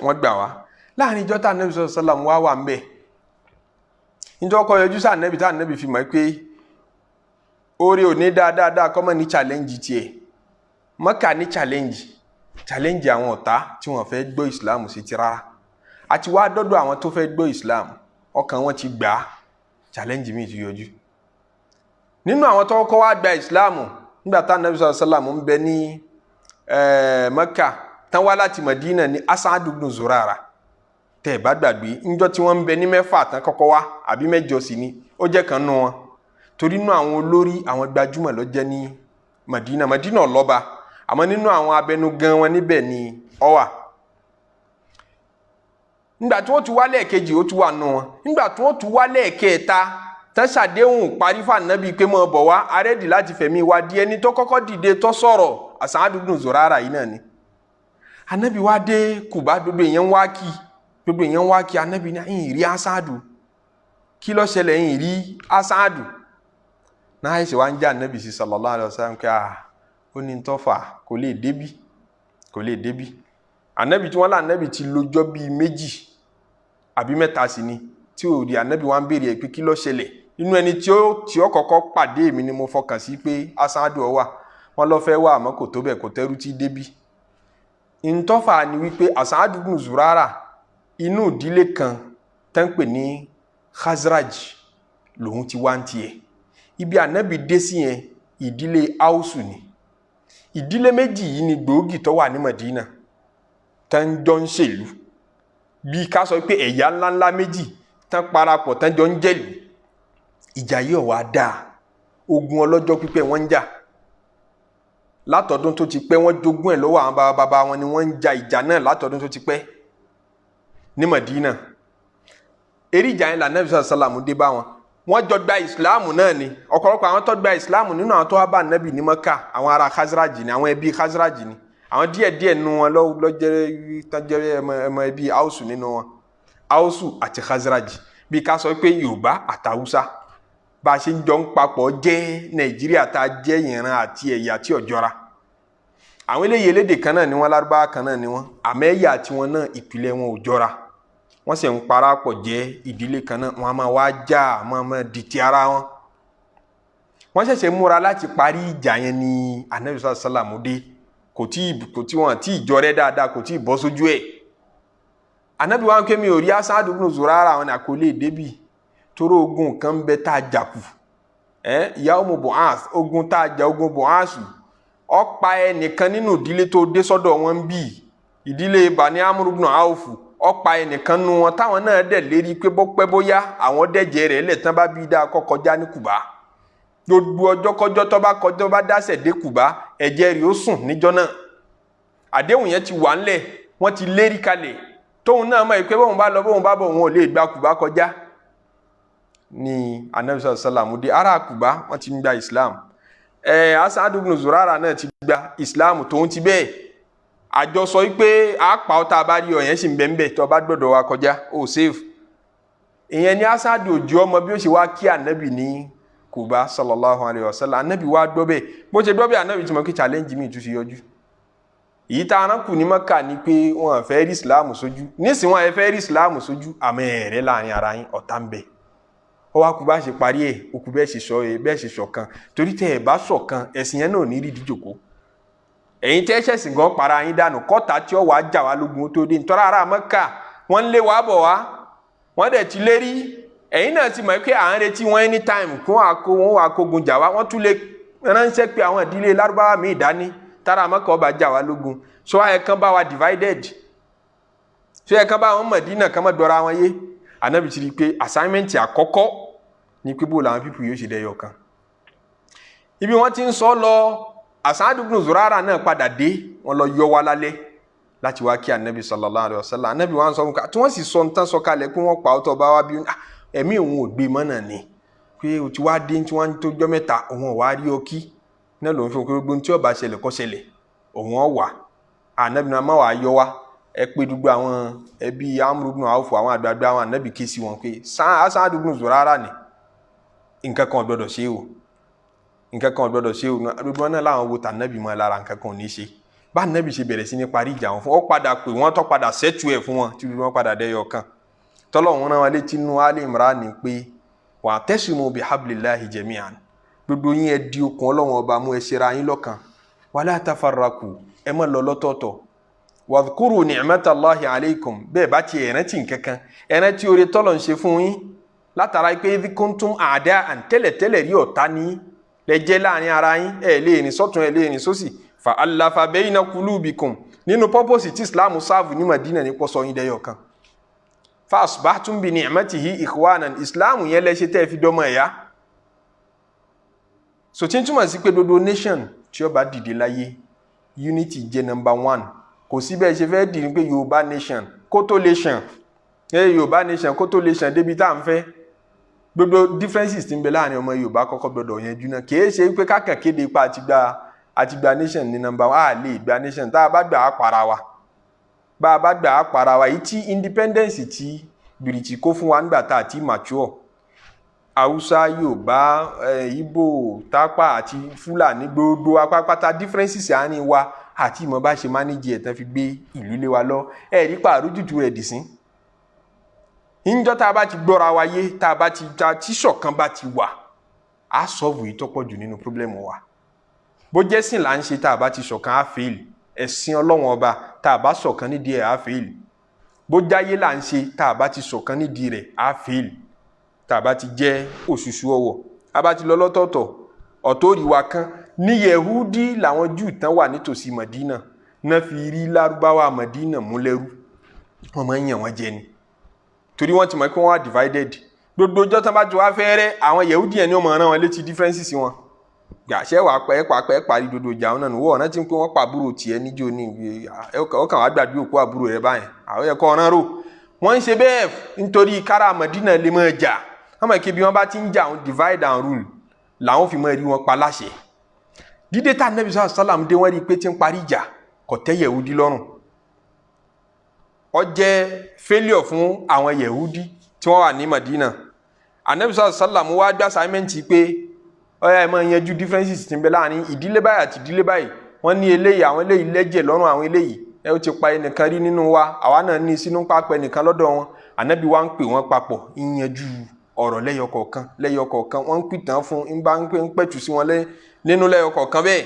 wọ́n gbà wá. Láàrin ìjọ tá ànábì sallallahu alaihi wasallam wá wà ń bẹ̀, níjọ́ kọ́ yọjú sí ànábì, tá ànábì fi mọ̀ pé oore ò ní dáadáa kọ́mọ ní challenge tiẹ̀. Mọ́kà ní challenge, challenge àwọn ọ̀tá tí wọ́n fẹ́ gbọ́ Islam sí ti rárá, àti wá dọ́dọ̀ àwọn tó fẹ́ gbọ́ Islam, ọkàn wọn ti gbà á. Challenge mi ti yọjú nínú àwọn tó kọ́kọ́ wá gba Islam nígbà tá ànábì sallallahu alaihi wasallam ń bẹ ní Mọ́kà, tán wá láti Madina, ní As'ad ibn Zurara. Tẹ́ ẹ̀ bá gbàgbé, ńjọ́ tí wọ́n ń bẹ ní 6 tán kọ́kọ́ wá àbí 8 sí ni, ó jẹ́ kan nù wọn, torí nínú àwọn olórí àwọn gbajúmọ̀ ló jẹ́ ní Madina. Madina ọlọ́ba, àmọ́ nínú àwọn abẹnugan wọn níbẹ̀ ni ó wà. Nígbà tí wọ́n tún wá lẹ́ẹ̀kejì, ó tún wà nù wọn. Nígbà tí wọ́n tún wá lẹ́ẹ̀kẹta, tán ṣàdéhùn parí fànàbí pé mọ́ bọ̀ wá, arẹ́dì láti fẹ̀mí wa di ẹni tó kọ́kọ́ dìde tó sọ̀rọ̀, As'ad ibn Zurara yìí náà ni. Anabi wá dé Kùbá, gbogbo èèyàn wá kí, gbogbo èèyàn wá kí anabi ní ẹ̀yìn rí As'adu, kí ló ṣẹlẹ̀? Ẹ̀yìn rí As'adu náà. Àìsè wá ń já anabi sí sallallahu alaihi wasallam kí a ó ní tọ́fà, kò lè débí, kò lè débí. Anabi tí wọ́n lá anabi ti lọ́jọ́ bíi 2 àbí 3 sí ni tí ò rí. Anabi wá ń béèrè ẹ̀ pé kí ló ṣẹlẹ̀? Inú ẹni tí ó kọ́kọ́ pàdé mi ni mo fọkàn sí pé As'adu ọ wà. Wọ́n lọ fẹ́ wá, àmọ́ kò tó bẹ́ẹ̀, kò tẹ́rù tí débí. Ntọ́fà ni wípé As'ad ibn Zurara, inú ìdílé kan tán ń pè ní Khazraj lòun ti wá ń tiẹ̀. Ibi ànábì dé sí yẹn, ìdílé Ausu ni. Ìdílé méjì yìí ni gbòógì tó wà ní Madina tán jọ ń ṣèlú, bí ká sọ pé ẹ̀yà ńláńlá méjì tán parapọ̀ tán jọ ń jẹ̀lú. Ìjà yìí ò wá dáa. Ogun ọlọ́jọ́ pípẹ́ wọ́n ń jà látọdún tó ti pẹ́. Wọ́n jogún ẹ̀ lọ́wọ́ àwọn bàbá bàbá wọn ni wọ́n ń ja ìjà náà látọdún tó ti pẹ́ ní Madina. Eré ìjà yẹn lànà ìbísọ̀ sálàmù dé bá wọn. Wọ́n jọ gba ìsìláàmù náà ni. Ọ̀pọ̀lọpọ̀ àwọn tó gba ìsìláàmù nínú àwọn tó wá bá nàbì ní Mọ́kà, àwọn ará Khazraj ni, àwọn ẹbí Khazraj ni. Àwọn díẹ̀ díẹ̀ nínú wọn lọ́jẹ́ tán jẹ́ ẹmọ ẹbí Ausu nínú wọn. Ausu àti Khazraj, bí ká sọ pé Yorùbá àtàwùsá, bá a ṣe ń jọ ń papọ̀ jẹ́ Nàìjíríà, tá a jẹ́ ìran àti ẹ̀yà tí ò jọra. Àwọn eléyìí, elédè kan náà ni wọ́n, Lárúbáwá kan náà ni wọ́n, àmọ́ ẹ̀yà tiwọn náà, ìpìlẹ̀ wọn ò jọra. Wọ́n sì ń parapọ̀ jẹ́ ìdílé kan náà. Wọ́n á máa wá jà, wọ́n á máa dìtì ara wọn. Wọ́n ṣẹ̀ṣẹ̀ múra láti parí ìjà yẹn ní anabi sàlámù dé. Kò tí wọn tí ìjọ rẹ dáadáa, kò tí ì bọ́ sójú ẹ̀. Anabi wa ń ké mi ò rí As'ad ibn Zurara. Àwọn àkọlé débì toró ogun kan ń bẹ tá a jà kù ẹ, yawmu Bu'ath, ogun tá a jà, ogun Bu'ath, ó pa ẹnìkan nínú ìdílé tó dé sọ́dọ̀ wọn ń bì, ìdílé Bani Amr ibn Awf. Ó pa ẹnìkan nu wọn, táwọn náà dẹ̀ lérí pé bó pẹ́ bóyá àwọn dẹ̀jẹ̀ rẹ̀ lẹ̀ tán bá bí dáa kọ́ kọjá ní Kùbá. Gbogbo ọjọ́ kọjọ́ tó bá kọjọ́ bá dásẹ̀ dé Kùbá, ẹ̀jẹ̀ rẹ̀ ó sùn níjọ́ náà. Àdéhùn yẹn ti wà ńlẹ̀, wọ́n ti lérí kalẹ̀. Tóun náà mọ̀ pé bóun bá lọ, bóun bá bọ̀, òun ò lè gba Kùbá kọjá. Ní anabi sallam dé, ará Kùbá wọ́n ti ń gba Islam. As'ad ibn Zurara náà ti gba Islam tóun ti bẹ́ẹ̀. Àjọsọ yìí pé àpá ọ̀tá bá rí ọ yẹn sì ń bẹ̀ ń bẹ̀, tó bá gbọ́dọ̀ wa kọjá ó save. Ìyẹn ní As'ad òjò ọmọ bí ó ṣe wá kí anabi ní Kùbá sallallahu alayhi wa sallam. Anabi wá gbọ́ bẹ́ẹ̀. Bó ṣe gbọ́ bẹ́ẹ̀, anabi ti mọ̀ kí challenge mi tún ṣe yọjú. Èyí tá a rán kù ní Mẹ́kà ni pé wọn fẹ́ rí Islam sójú. Nísìnyí wọn fẹ́ rí Islam sójú, àmọ́ ẹ̀rẹ́ láàrin ara yín, ọ̀tá ń bẹ. Ó wá kú bá ṣe parí ẹ̀, ó kú bẹ́ẹ̀ ṣe sọ ẹ̀, bẹ́ẹ̀ ṣe ṣọ̀kan. Torí tẹ́ ẹ̀ bá ṣọ̀kan, ẹ̀sìn yẹn náà ní rí díjòkó. Ẹ̀yin tẹ́ ṣẹ̀sìn gan para yín dànù, kọ́ta tí ó wàá jà wá lógun tó dé. Nítorí ará Mẹ́kà wọ́n ń lé wá bọ̀ wá, wọ́n dẹ̀ ti lérí. Ẹ̀yin náà ti mọ̀ pé à ń retí wọn anytime kí wọ́n àkó wọn wà kógun jà wá. Wọ́n tún lè ránṣẹ́ pé àwọn ìdílé Lárúbáwá míì dání tára Mẹ́kà ọba jà wá lógun. So àyẹ̀ kan bá wa divided, so ẹ̀ kan bá wọn Mọ̀dínà kan mọ̀ dọ́ra wọn yé. Ànábì ti rí i pé assignment àkọ́kọ́ ní pé bó làwọn people yóò ṣe dẹyọ kan. Ibi wọ́n ti ń sọ lọ, As'ad ibn Zurara náà padà dé. Wọ́n lọ yọ wá lálẹ́ láti wá kí anabi sallallahu alayhi wa sallam. Anabi wa sọ fún ká tí wọ́n sì sọ nǹkan sọ kalẹ̀ pé wọ́n pa ọ́tọ̀ bá wá bí ẹ̀mí òun ò gbé mọ́nà ni pé o ti wá dé tí wọ́n tó jọ́ mẹ́ta, òun ò wá rí ọ kí náà lòun fi gbogbo tí ó bá ṣẹlẹ̀ kó ṣẹlẹ̀, òun ò wà. Anabi náà má wàá yọ wá. Ẹ pé gbogbo àwọn ẹbí Amru ibn Awf, àwọn àgbààgbà àwọn, anabi ké sí wọn pé As'ad ibn Zurara ni, nǹkan kan ò gbọdọ̀ ṣe o, nǹkan kan ò gbọdọ̀ ṣe o. Gbogbo wọn náà làwọn wo tànàbì mọ́ lára, nǹkan kan ò ní ṣe. Bá nàbì ṣe bẹ̀rẹ̀ sí ní parí ìjà wọn fún ọ, padà pé wọ́n tó padà sẹ́tù ẹ̀ fún wọn tí wọ́n padà dẹ́yọ kan. Tọ́lọ́run rán wọn létí nínú Ali Imran ní pé wa'tasimu bihablillahi jami'an, gbogbo yín ẹ di okùn Ọlọ́run ọba mú, ẹ ṣera yín lọ́kan, wala tafarraqu, ẹ má lọ lọ́tọ̀ọ̀tọ̀, wadhkuru ni'matallahi alaykum. Bẹ́ẹ̀ bá ti ẹ̀rántí nkankan, ẹ̀rántí oore tọ́lọ̀ ń ṣe fún yín látara pé idh kuntum a'da'an, tẹ́lẹ̀tẹ́lẹ̀ rí ọ̀tá ní lẹ́jẹ́ láàrin ara yín, ẹ̀ lè rìn sọ́tún, ẹ̀ lè rìn sósì, fa allafa bayna qulubikum. Nínú purpose tí Islam serve ní Madina ní pọ́sọ yín dẹ́yọ̀ kan. Fa asbahtum bi ni'matihi ikhwanan, Islam yẹn lẹ́ṣẹ̀ tẹ́ fi dọ́mọ ẹ̀yà. So tí ń túmọ̀ sí pé gbogbo nation tí ó bá dìde láyé, unity jẹ́ number one. Kò sí bẹ́ẹ̀ ṣe fẹ́ dì ní pé Yorùbá nation kó tó lè ṣàn, Yorùbá nation kó tó lè ṣàn débi tá à ń fẹ́, gbogbo differences tí ń bẹ láàrin ọmọ Yorùbá kọ́kọ́ gbọdọ̀ yanjú náà. Kìí ṣe pé kákan kéde ipa àti gba nation ní number one. A lè gba nation, tá a bá gbà á para wa, bá a bá gbà á para wa. Yìí tí independence tí British kó fún wa nígbà tá a ti mature, Haúsá, Yorùbá, Ìgbò, Tápà àti Fúlàní, gbogbo apápátá, differences àárín wa àti ìmọ̀ bá ṣe manage ẹ̀ tán fi gbé ìlú lé wa lọ. Ẹ̀ rí pàrọ̀ rẹ̀ dì sí níjọ́ tá a bá ti gbọ́ra wa yé, tá a bá ti ta tí ṣọ̀kan bá ti wà, á solve yìí tó pọ̀ jù nínú problem wa. Bó jẹ́ sìn là ń ṣe, tá a bá ti ṣọ̀kan, á fail. Ẹ̀sìn Ọlọ́wọ́n ọba, tá a bá ṣọ̀kan nídìí ẹ̀, á fail. Bó jáyé là ń ṣe, tá a bá ti ṣọ̀kan nídìí rẹ̀, á fail. Tá a bá ti jẹ́ òṣùṣù ọwọ̀, a bá ti lọ lọ́tọ̀ọ̀tọ̀, ọ̀tọ̀ òrì wa kan ní. Yẹ̀húdí làwọn Júù tán wà nítòsí Mọ̀dínà náà fi rí Lárúbáwá Mọ̀dínà mú lẹ́rú. Wọ́n máa ń yàn wọ́n jẹ ni, torí wọ́n ti mọ̀ pé wọ́n wà divided. Gbogbo ọjọ́ tán bá ti wá fẹ́ rẹ́ àwọn Yẹ̀húdí yẹn ni wọ́n máa rán wọn létí differences wọn. Gbàṣẹ́ wàá pẹ́ pàpẹ́ parí dodo ìjà wọn náà nù. Wọ́n rántí pé wọ́n pa àbúrò tiẹ̀ níjó ní ọkàn wàá gbàgbé òkú àbúrò rẹ̀ báyìí. Àwọn ẹ̀kọ́ ọ̀ràn rò wọ́n ń ṣe bẹ́ẹ̀ nítorí kára Mọ̀dínà lè máa jà. Wọ́n mọ̀ kí bí wọ́n bá ti ń jà, àwọn divide and rule làwọn fi máa rí wọn pa láṣẹ. Dídé tá Ànábì sàlám dé, wọ́n rí i pé tí ń parí ìjà kò tẹ́ Yẹ̀húdí lọ́rùn. Ó jẹ́ failure fún àwọn Yẹ̀húdí tí wọ́n wà ní Madina. Ànábì sàlám wá gbé assignment pé ó yá, ẹ máa yanjú differences tí ń bẹ láàrin ìdílé báyìí àti ìdílé báyìí. Wọ́n ní eléyìí, àwọn eléyìí lẹ́jẹ̀ lọ́rùn àwọn eléyìí, ẹ ó ti pa ẹnìkan rí nínú wa, àwa náà ní sínú pápẹ́ ẹnìkan lọ́dọ̀ wọn. Ànábì wa ń pè wọ́n papọ̀, ń yanjú ọ̀rọ̀ lẹ́yọ kọ̀ọ̀kan lẹ́yọ kọ̀ọ̀kan. Wọ́n ń pìtàn fún ń bá ń pè ń pẹ̀tù sí wọn nínú lẹ́yọ kọ̀ọ̀kan bẹ́ẹ̀.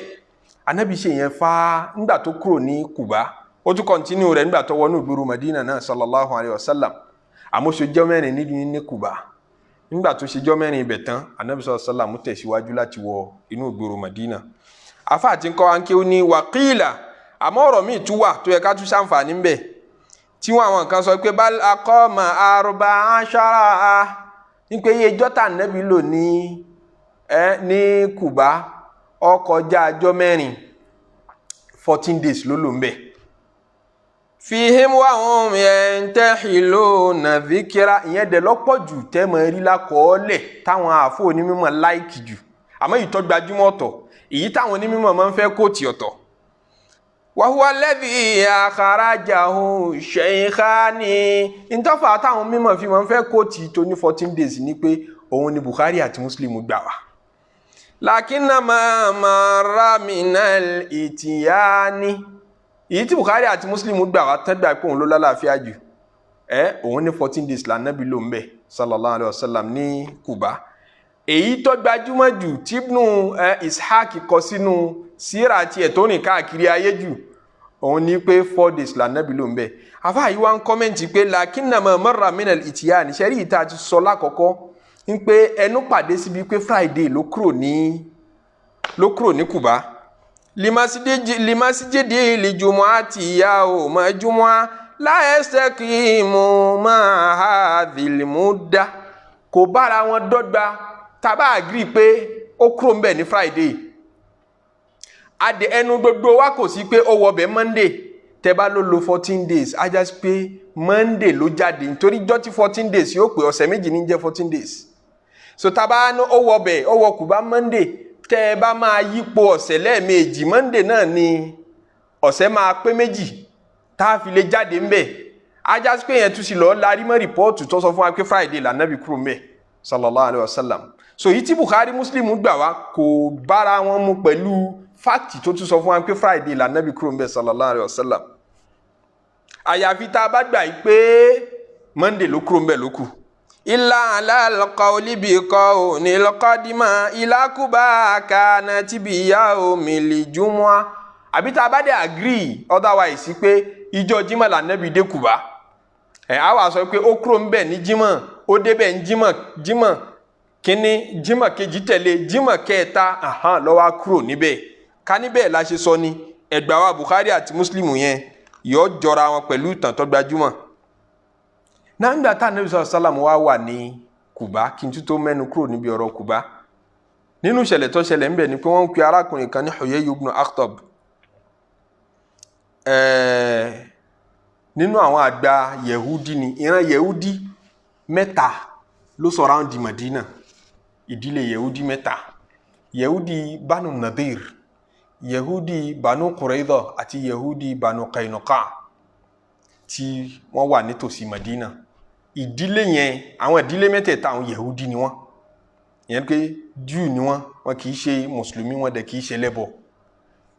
Ànábì ṣe yẹn fa nígbà tó kúrò ní Kùbá, ó tún continue rẹ̀ nígbà tó wọnú ìgboro Madina náà sallallahu alayhi wa sallam. Àmọ́ ṣe jọ́ 4 ní Kùbá. Nígbà tó ṣe jọ́ 4 ibẹ̀ tán, Ànábì sallallahu alayhi wa sallam tẹ̀síwájú láti wọ inú ìgboro Madina. Afa àti ńkọ́ wa ń kéwú ní wàkílà, àmọ́ ọ̀rọ̀ míì tún wà tó yẹ ká tún ṣàǹfààní ńbẹ̀ tí wọ́n àwọn kan sọ pé bal aqama arba ashara, ní pé iye jọ́tà Ànábì lò ní Ní Kùbá ó kọjá ọjọ́ mẹ́rin, 14 days ló lò ń bẹ̀. Fihim wa hum yantahiluna dhikra, ìyẹn dẹ̀ lọ́pọ̀ jù tẹ́ mọ̀ rí lákọọ́lẹ̀ táwọn àfọ onímọ̀ like jù. Àmọ́ èyí tó gbajúmọ̀ ọ̀tọ̀, èyí táwọn onímọ̀ máa ń fẹ́ quote ọ̀tọ̀. Wa huwa alladhi akhrajahu shaykhani, ntọ́fà táwọn mímọ̀ fi máa ń fẹ́ quote tó ní 14 days ni pé òun ni Bukhari àti Muslim gbà wá. Lakinnama marra minal itiyani, èyí tí Bukhari àti Muslim gbà wá tán gbà pé òun ló lálàáfíà jù, òun ní 14 days lànàbí ló ń bẹ̀ sallallahu alayhi wa sallam ní Kuba. Èyí tó gbajúmọ̀ jù tí Ibnu Ishaq kọ sínú síra tiẹ̀ tó rìn káàkiri ayé jù, òun ní pé 4 days lànàbí ló ń bẹ̀. Àfa yìí wá ń comment pé lakinnama marra minal itiyani, sẹ́rí yìí tá a ti sọ lákọ̀ọ́kọ́ ń pé ẹnu pàdé síbi pé Friday ló kúrò ní Kuba, limasijidi lijumuati yawma jumua la yastaqimu ma hadhil mudda, kò bára wọn dọ́gba. Tá bá agree pé ó kúrò ńbẹ̀ ní Friday, adé ẹnu gbogbo wa kò sí pé ó wọbẹ̀ Monday. Tẹ́ bá ló lo 14 days, á já sí pé Monday ló jáde, nítorí jọ́ tí 14 days yóò pé ọ̀sẹ̀ 2 ní jẹ́ 14 days. So tá bá ní ó wọbẹ̀, ó wọ Kùbá Monday, tẹ́ ẹ bá máa yípo ọ̀sẹ̀ lẹ́ẹ̀mejì, Monday náà ni ọ̀sẹ̀ máa pé 2 tá a fi lè jáde ńbẹ̀. Á já sí pé yẹn tún sí lọ́ọ́ larí mọ́ report tó sọ fún wa pé Friday lànàbí kúrò ńbẹ̀ sallallahu alayhi wa sallam. So yìí tí Bukhari, Muslim gbà wá kò bára wọn mu pẹ̀lú fact tó tún sọ fún wa pé Friday lànàbí kúrò ńbẹ̀ sallallahu alayhi wa sallam, àyàfi tá a bá gbà yìí pé Monday ló kúrò ńbẹ̀ ló kù. Illa ala alqawli bi qawli alqadima ila Kuba kanat bi yawmil jumu'a, àbí tá a bá dé agree otherwise pé ìjọ Jímọ̀ lànàbí dé Kuba, ẹ á wà sọ pé ó kúrò ńbẹ̀ ní Jímọ̀, ó débẹ̀ ní Jímọ̀, Jímọ̀ kínní, Jímọ̀ kejì tẹ̀lé, Jímọ̀ kẹta ló wá kúrò níbẹ̀. Ká níbẹ̀ la ṣe sọ ni ẹgbàá wa Bukhari àti Muslim yẹn yóò jọra wọn pẹ̀lú ìtàn tó gbajúmọ̀ náà. Nígbà tá Ànábì sàlám wá wà ní Kùbá, kí n tún tó mẹ́nu kúrò níbi ọ̀rọ̀ Kùbá, nínú ìṣẹ̀lẹ̀ tó ṣẹlẹ̀ ńbẹ̀ ni pé wọ́n ń pe arákùnrin kan ní Huyay ibn Akhtab, nínú àwọn àgbà Yehudi ni. Ìran Yehudi mẹ́ta ló surround Madina, ìdílé Yehudi mẹ́ta: Yehudi Banu Nadir, Yehudi Banu Qurayza àti Yehudi Banu Qaynuqa tí wọ́n wà nítòsí Madina. Ìdílé yẹn, àwọn ìdílé mẹ́tẹ̀ẹ̀ta, àwọn Yehudi ni wọ́n, ìyẹn pé Júù ni wọ́n. Wọn kì í ṣe mùsùlùmí, wọn dẹ̀ kì í ṣe lẹ́bọ.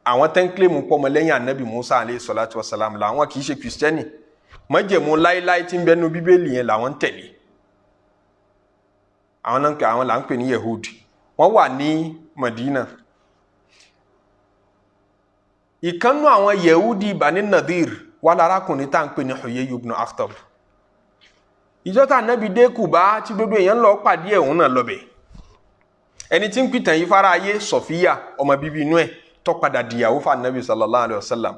Àwọn tẹ́ ń claim pọ̀ ọmọlẹ́yìn anabi Musa alayhi salatu wa salam làwọn, kì í ṣe kìrìsìtẹ́nì. Májẹ̀mú láíláí tí ń bẹ nínú Bíbélì yẹn làwọn ń tẹ̀lé. Àwọn náà, àwọn là ń pè ní Yehudi. Wọ́n wà ní Madina. Ìkànnú àwọn Yehudi Bani Nadir wà lárakùnrin tá à ń pè ní Huyay ibn Akhtab. Ìjọ tá ànábì dé Kùbá tí gbogbo èèyàn lọ pàdé ẹ̀, òun náà lọ bẹ̀. Ẹni tí ń pìtàn yìí fara ayé, Sọfíyà, ọmọ bíbí inú ẹ̀ tó padà dìyàwó fún ànábì sallallahu alayhi wa sallam,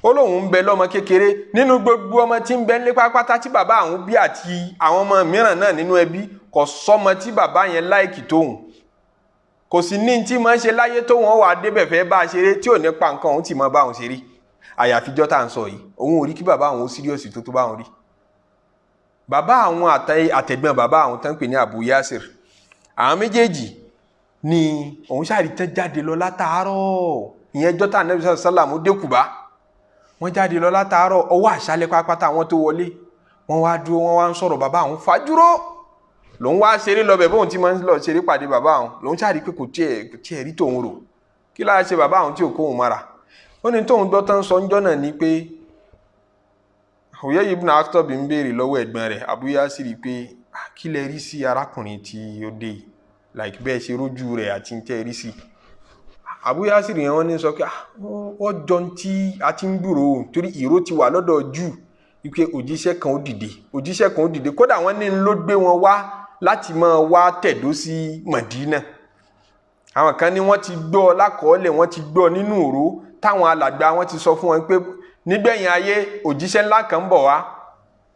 ó lóun ń bẹ lọ́mọ kékeré. Nínú gbogbo ọmọ tí ń bẹ nílé pátápátá tí bàbá àwọn bí àti àwọn ọmọ mìíràn náà nínú ẹbí, kò sọ́mọ tí bàbá yẹn like tóun. Kò sí ní tí máa ń ṣe láyé tó wọn wà débẹ̀ fẹ́ bá a ṣeré tí ò ní pa nǹkan òun tí máa bá òun ṣeré, àyàfijọ́ tá à ń sọ yìí. Òun ò rí kí bàbá àwọn ó serious tó bá òun rí. Bàbá àwọn àtẹ̀gbọ́n bàbá àwọn tán ń pè ní Abu Yasir, àwọn méjèèjì ni òun ṣàrí tán jáde lọ látàárọ̀. Ìyẹn jọ́tà Ànábì sàlámù dé Kùbá, wọ́n jáde lọ látàárọ̀, ọwọ́ àṣálẹ́ pátápátá àwọn tó wọlé. Wọ́n wá dúró, wọ́n wá ń sọ̀rọ̀. Bàbá àwọn fajúró, lòun wá ṣeré lọbẹ̀ bóun ti máa ń lọ ṣeré pàdé bàbá àwọn. Lòun ṣàrí pé kò tiẹ̀ rí tòun rò. Kí láà ṣe bàbá àwọn tí ò kóhun mára? Ó ní tóun gbọ́ tán sọ ńjọ́ náà ni pé Huyay ibn Akhtab ń béèrè lọ́wọ́ ẹ̀gbọ́n rẹ̀ Abu Yasir pé, kí lẹ rí sí arákùnrin tí ó dé yìí, like bẹ́ẹ̀ ṣe rójú rẹ̀ àti ń tẹ́ rí sí Abu Yasir yẹn? Wọ́n ní sọ pé ó jọ tí a ti ń gbúròó, torí ìró ti wà lọ́dọ̀ Júù wípé òjíṣẹ́ kan ó dìde, òjíṣẹ́ kan ó dìde. Kódà wọ́n ní ló gbé wọn wá láti máa wá tẹ̀dó sí Mọ̀dínà. Àwọn kan ní wọ́n ti gbọ́ lákọọ́lẹ̀, wọ́n ti gbọ́ nínú òró táwọn alàgbà wọn ti sọ fún wọn pé nígbẹ̀yìn ayé, òjíṣẹ́ ńlá kan ń bọ̀ wá,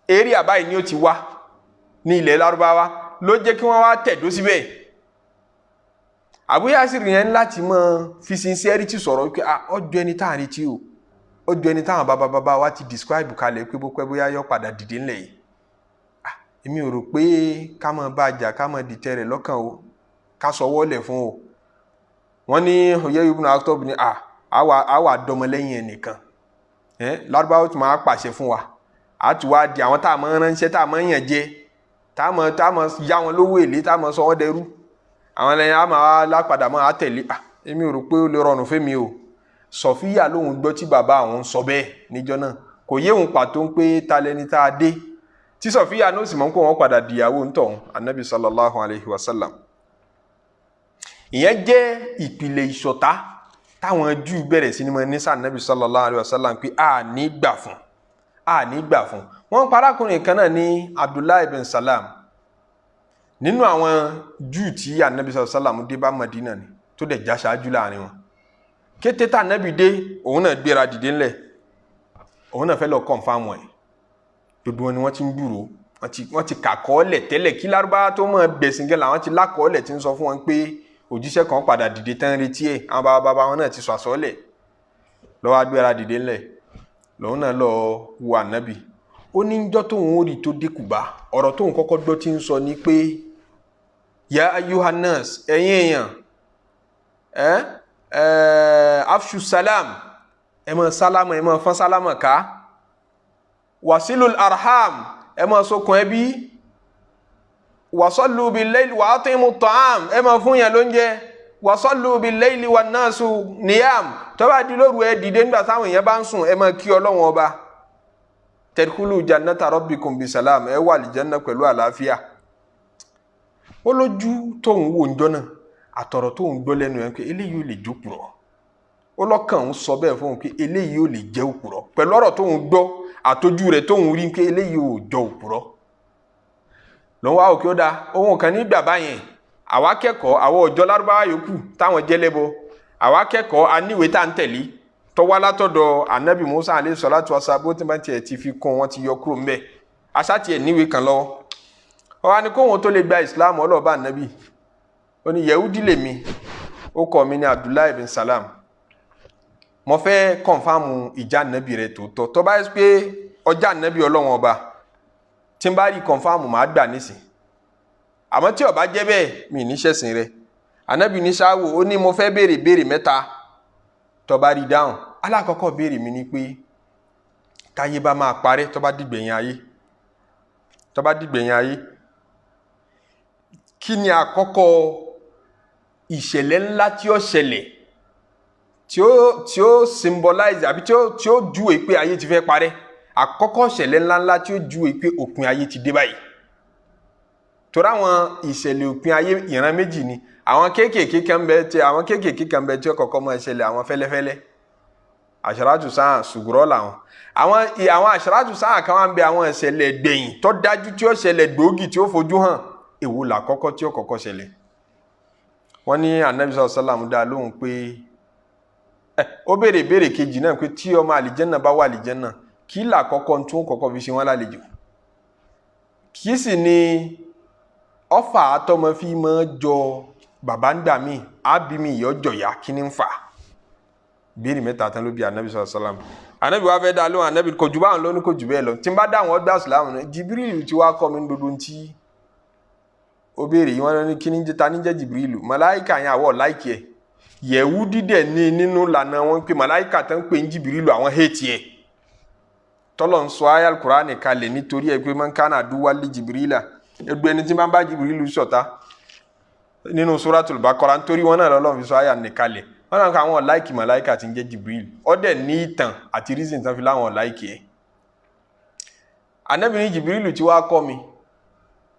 eré àbáyé ni ó ti wá ní ilẹ̀ Lárúbáwá, ló jẹ́ kí wọ́n wá tẹ̀dó síbẹ̀. Abu Yasir yẹn láti mọ fi sincerity sọ̀rọ̀ pé ah, ọjọ́ ẹni tá à ń retí o, ọjọ́ ẹni táwọn bàbá bàbá wa ti describe kalẹ̀ pé bó pẹ́ bóyá yọ padà dìde ńlẹ̀ yìí. Ah, èmi ò rò pé ká máa bá a jà, ká máa dìtẹ̀ rẹ̀ lọ́kàn o, ká sọ wọ́lẹ̀ fún o. Wọ́n ní Huyay ibn Akhtab ní, ah, àwa dọmọlẹ́yìn ẹnìkan ẹ Lárúbáwá tó máa pàṣẹ fún wa, a ti wá di àwọn tá a máa ránṣẹ́, tá a máa yàn jẹ, tá a máa yá wọn lówó èlé, tá a máa sọ wọ́n dẹrú, àwọn ẹlẹ́yìn a máa lápadà máa tẹ̀lé. Ah, èmi ò rò pé ó lè rọrùn fẹ́mi o. Sọfíà lòun gbọ́ tí bàbá àwọn ń sọ bẹ́ẹ̀ níjọ́ náà, kò yé òun pàtó ń pé ta lẹni tá a dé tí Sọfíà náà sì mọ̀ pé wọ́n padà dìyàwó ńtọ̀hún Anabi sallallahu alayhi wa sallam. Ìyẹn jẹ́ ìpìlẹ̀ ìṣọ̀tá táwọn Júù bẹ̀rẹ̀ sí ni mo ní sá Anabi sallallahu alayhi wa sallam pé a ní gbà fún, a ní gbà fún. Wọ́n parákùnrin kan náà ní Abdullahi bin Salam, nínú àwọn Júù tí Anabi sallallahu alayhi wa sallam dé bá Madina ni, tó dẹ̀ já ṣáájú láàrin wọn. Kété tá Anabi dé, òun náà gbéra dìde ńlẹ̀, òun náà fẹ́ lọ confirm ẹ̀. Gbogbo wọn ni wọ́n ti ń gbúròó, wọ́n ti kàkọ́ọ́lẹ̀ tẹ́lẹ̀ kí Lárúbáwá tó mọ̀ gbẹ̀sìn gẹ́ làwọn ti lákọ́ọ́lẹ̀ tí ń sọ fún wọn pé òjíṣẹ́ kan padà dìde tán, retí ẹ̀. Àwọn bàbá bàbá wọn náà ti sọ àsọ́ọ́lẹ̀. Lọ́wọ́ agbéra dìde ńlẹ̀, lòun náà lọ wo Ànábì. Ó ní njọ́ tóun ó rí tó dé Kùbá, ọ̀rọ̀ tóun kọ́kọ́ gbọ́ tí ń sọ ni pé, ya ayyuhan nas, ẹ̀yin èèyàn, ẹ ẹ afshu salam, ẹ máa sálámà, ẹ máa fọ́n sálámà ká, wasilul arham, ẹ máa sokùn ẹbí, wasallu bil layli wa atimu ta'am, ẹ máa fún yẹn lóúnjẹ, wasallu bil layli wan nasu niyam, tó bá di lóru, ẹ dìde nígbà táwọn èèyàn bá ń sùn, ẹ máa kí Ọlọ́run Ọba, tadkhulu jannata rabbikum bisalam, ẹ wà àlìjánnà pẹ̀lú àlàáfíà. Ó lójú tóun wò ń jọ́nà àtọ̀rọ̀ tóun gbọ́ lẹ́nu ẹ̀ pé eléyìí ò lè jókòrọ̀. Ó lọ́kàn ń sọ bẹ́ẹ̀ fóun pé eléyìí ò lè jẹ́ òpùrọ̀, pẹ̀lú ọ̀rọ̀ tóun gbọ́ àtọ́jú rẹ̀ tóun rí pé eléyìí ò jọ òpùrọ̀. Lòun wá òkè ó dáa, òun kàn ní gbà báyẹn. Àwa kẹ́kọ̀ọ́, àwọn ọ̀jọ́ Lárúbáwá yòókù táwọn jẹ́lẹ́bọ, àwa kẹ́kọ̀ọ́, aníwèé tá à ń tẹ̀lé tọ́wá látọ̀dọ̀ Anabi Musa alayhi salatu wa salam, bó ti bá tiẹ̀ ti fi kún wọn ti yọ kúrò ńbẹ̀, aṣá tiẹ̀ níwèé kan lọ́wọ́. Ọ̀hún ni kóhun tó lè gba Islam ọlọ́ọ̀bá Anabi. Ó ní, Yehudi lèmi, ó kọ́ mi ní Abdullahi bin Salam, mo fẹ́ confirm ìjà Anabi rẹ̀ tòótọ́. Tó bá yẹ pé ọjà Anabi Ọlọ́wọ́n Ọba, tí n bá rí confirm, màá gbà nísìn, àmọ́ tí ó bá jẹ́ bẹ́ẹ̀, mi ní ṣẹ̀sìn rẹ̀. Anabi ní sáwò. Ó ní, mo fẹ́ béèrè béèrè mẹ́ta, tó bá rí dáhùn. Alákọ̀ọ́kọ́ béèrè mi ni pé táyé bá máa parẹ́, tó bá dìgbẹ̀yìn ayé, tó bá dìgbẹ̀yìn ayé, kí ni àkọ́kọ́ ìṣẹ̀lẹ̀ ńlá tí ó ṣẹlẹ̀ tí ó symbolize àbí tí ó júwe pé ayé ti fẹ́ parẹ́? Àkọ́kọ́ ìṣẹ̀lẹ̀ ńláńlá tí ó júwe pé òpin ayé ti dé báyìí. Torí àwọn ìṣẹ̀lẹ̀ òpin ayé, ìran méjì ni. Àwọn kéékèèké kan bẹ tí ó kọ́kọ́ máa ṣẹlẹ̀, àwọn fẹ́lẹ́fẹ́lẹ́, àṣàràtù sáà ṣùgùrọ̀ làwọn. Àwọn àṣàràtù sáà kan wà ń bẹ, àwọn ìṣẹ̀lẹ̀ gbẹ̀yìn tó dájú tí ó ṣẹlẹ̀ gbòógì tí ó fojú hàn. Èwo làkọ́kọ́ tí ó kọ́kọ́ ṣẹlẹ̀? Wọ́n ní Anabi sàlám dá lóhùn pé ẹ ó béèrè ìbéèrè kejì náà pé tí ọmọ àlìjẹ́nà bá wà àlìjẹ́nà, kí làkọ́kọ́ tí wọ́n kọ́kọ́ fi ṣe wọ́n lálejò? Kí sì ni ọfà àtọmọ fi máa jọ bàbá ń gbà mí, àbí mi ìyọ́ jọ̀yà, kí ni ń fà? Béèrè mẹ́ta tán ló bí Anabi sàlám. Anabi wa fẹ́ dá lóhùn. Anabi kò jù báwọn lóní, kò jù bẹ́ẹ̀ lọ. Tí n bá dá àwọn ọgbà sàlámù náà, Jibril tí wàá kọ́ mi ní gbogbo ntí ó béèrè yìí. Wọ́n ní kí ni jẹ́, ta ní jẹ́ Jibril? Màláìka yẹn, àwọ̀ láìkì ẹ̀. Yẹ̀wúdí dẹ̀ ní nínú lànà wọn pé màláìka tó ń pè ní Jibril, àwọn hate ẹ̀, tọ́lọ̀ ń sọ ayé Alukurani kalẹ̀ nítorí ẹ̀ pé man kana aduwwan li Jibrila, ẹgbẹ́ ẹni tí wọ́n bá Jibril ṣọ̀tá nínú Suratul Baqara, nítorí wọn náà lọ́lọ́run fi sọ ayé nìkalẹ̀. Wọn náà kọ àwọn láìkì màláìka tí ń jẹ́ Jibril. Ó dẹ̀ ní ìtàn àti reason tán fi láwọn láìkì ẹ̀. Ànábì ní Jibril tí wàá kọ́ mi.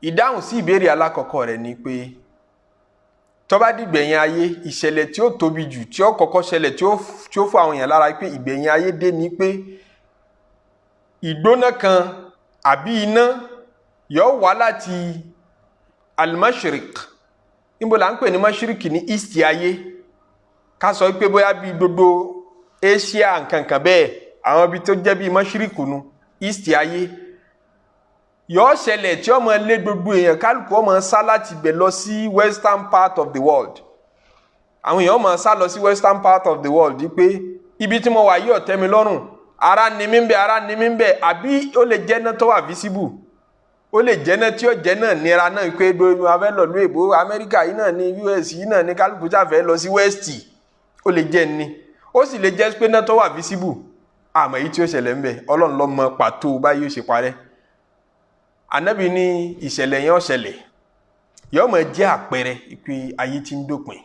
Ìdáhùn sí ìbéèrè alákọ̀ọ́kọ́ rẹ̀ ni pé tó bá dìgbẹ̀yìn ayé, ìṣẹ̀lẹ̀ tí ó tóbi jù tí ó kọ́kọ́ ṣẹlẹ̀ tí ó fún àwọn èèyàn lára pé ìgbẹ̀yìn ayé dé ni pé ìgbóná kan àbí iná yóò wá láti al-mashriq. Níbo là ń pè ní mashriq? Ní east ayé. Ká sọ pé bóyá bí gbogbo Asia nkankan bẹ́ẹ̀, àwọn ibi tó jẹ́ bí mashriq nu, east ayé, yóò ṣẹlẹ̀ tí ó máa lé gbogbo èèyàn, kálukú ó máa sá láti bẹ̀ lọ sí western part of the world. Àwọn èèyàn máa sá lọ sí western part of the world pé ibi tí mo wà yìí ò tẹ́ mi lọ́rùn, ara ni mí ń bẹ, ara ni mí ń bẹ. Àbí ó lè jẹ́ náà tó wà visible, ó lè jẹ́ náà tí ó jẹ́ náà nira náà pé gbogbo afẹ́ lọ lú èbó, Amẹ́ríkà yìí náà ní, US yìí náà ní, kálukú sáfẹ́ lọ sí west, ó lè jẹ́ ni. Ó sì lè jẹ́ pé náà tó wà visible. Àmọ́ èyí tí ó ṣẹlẹ̀ ń bẹ, Ọlọ́run ló mọ pàtó báyìí ó ṣe parẹ́. Ànábì ní ìṣẹ̀lẹ̀ yẹn ó ṣẹlẹ̀, yóò máa jẹ́ àpẹẹrẹ pé ayé ti ń dópin.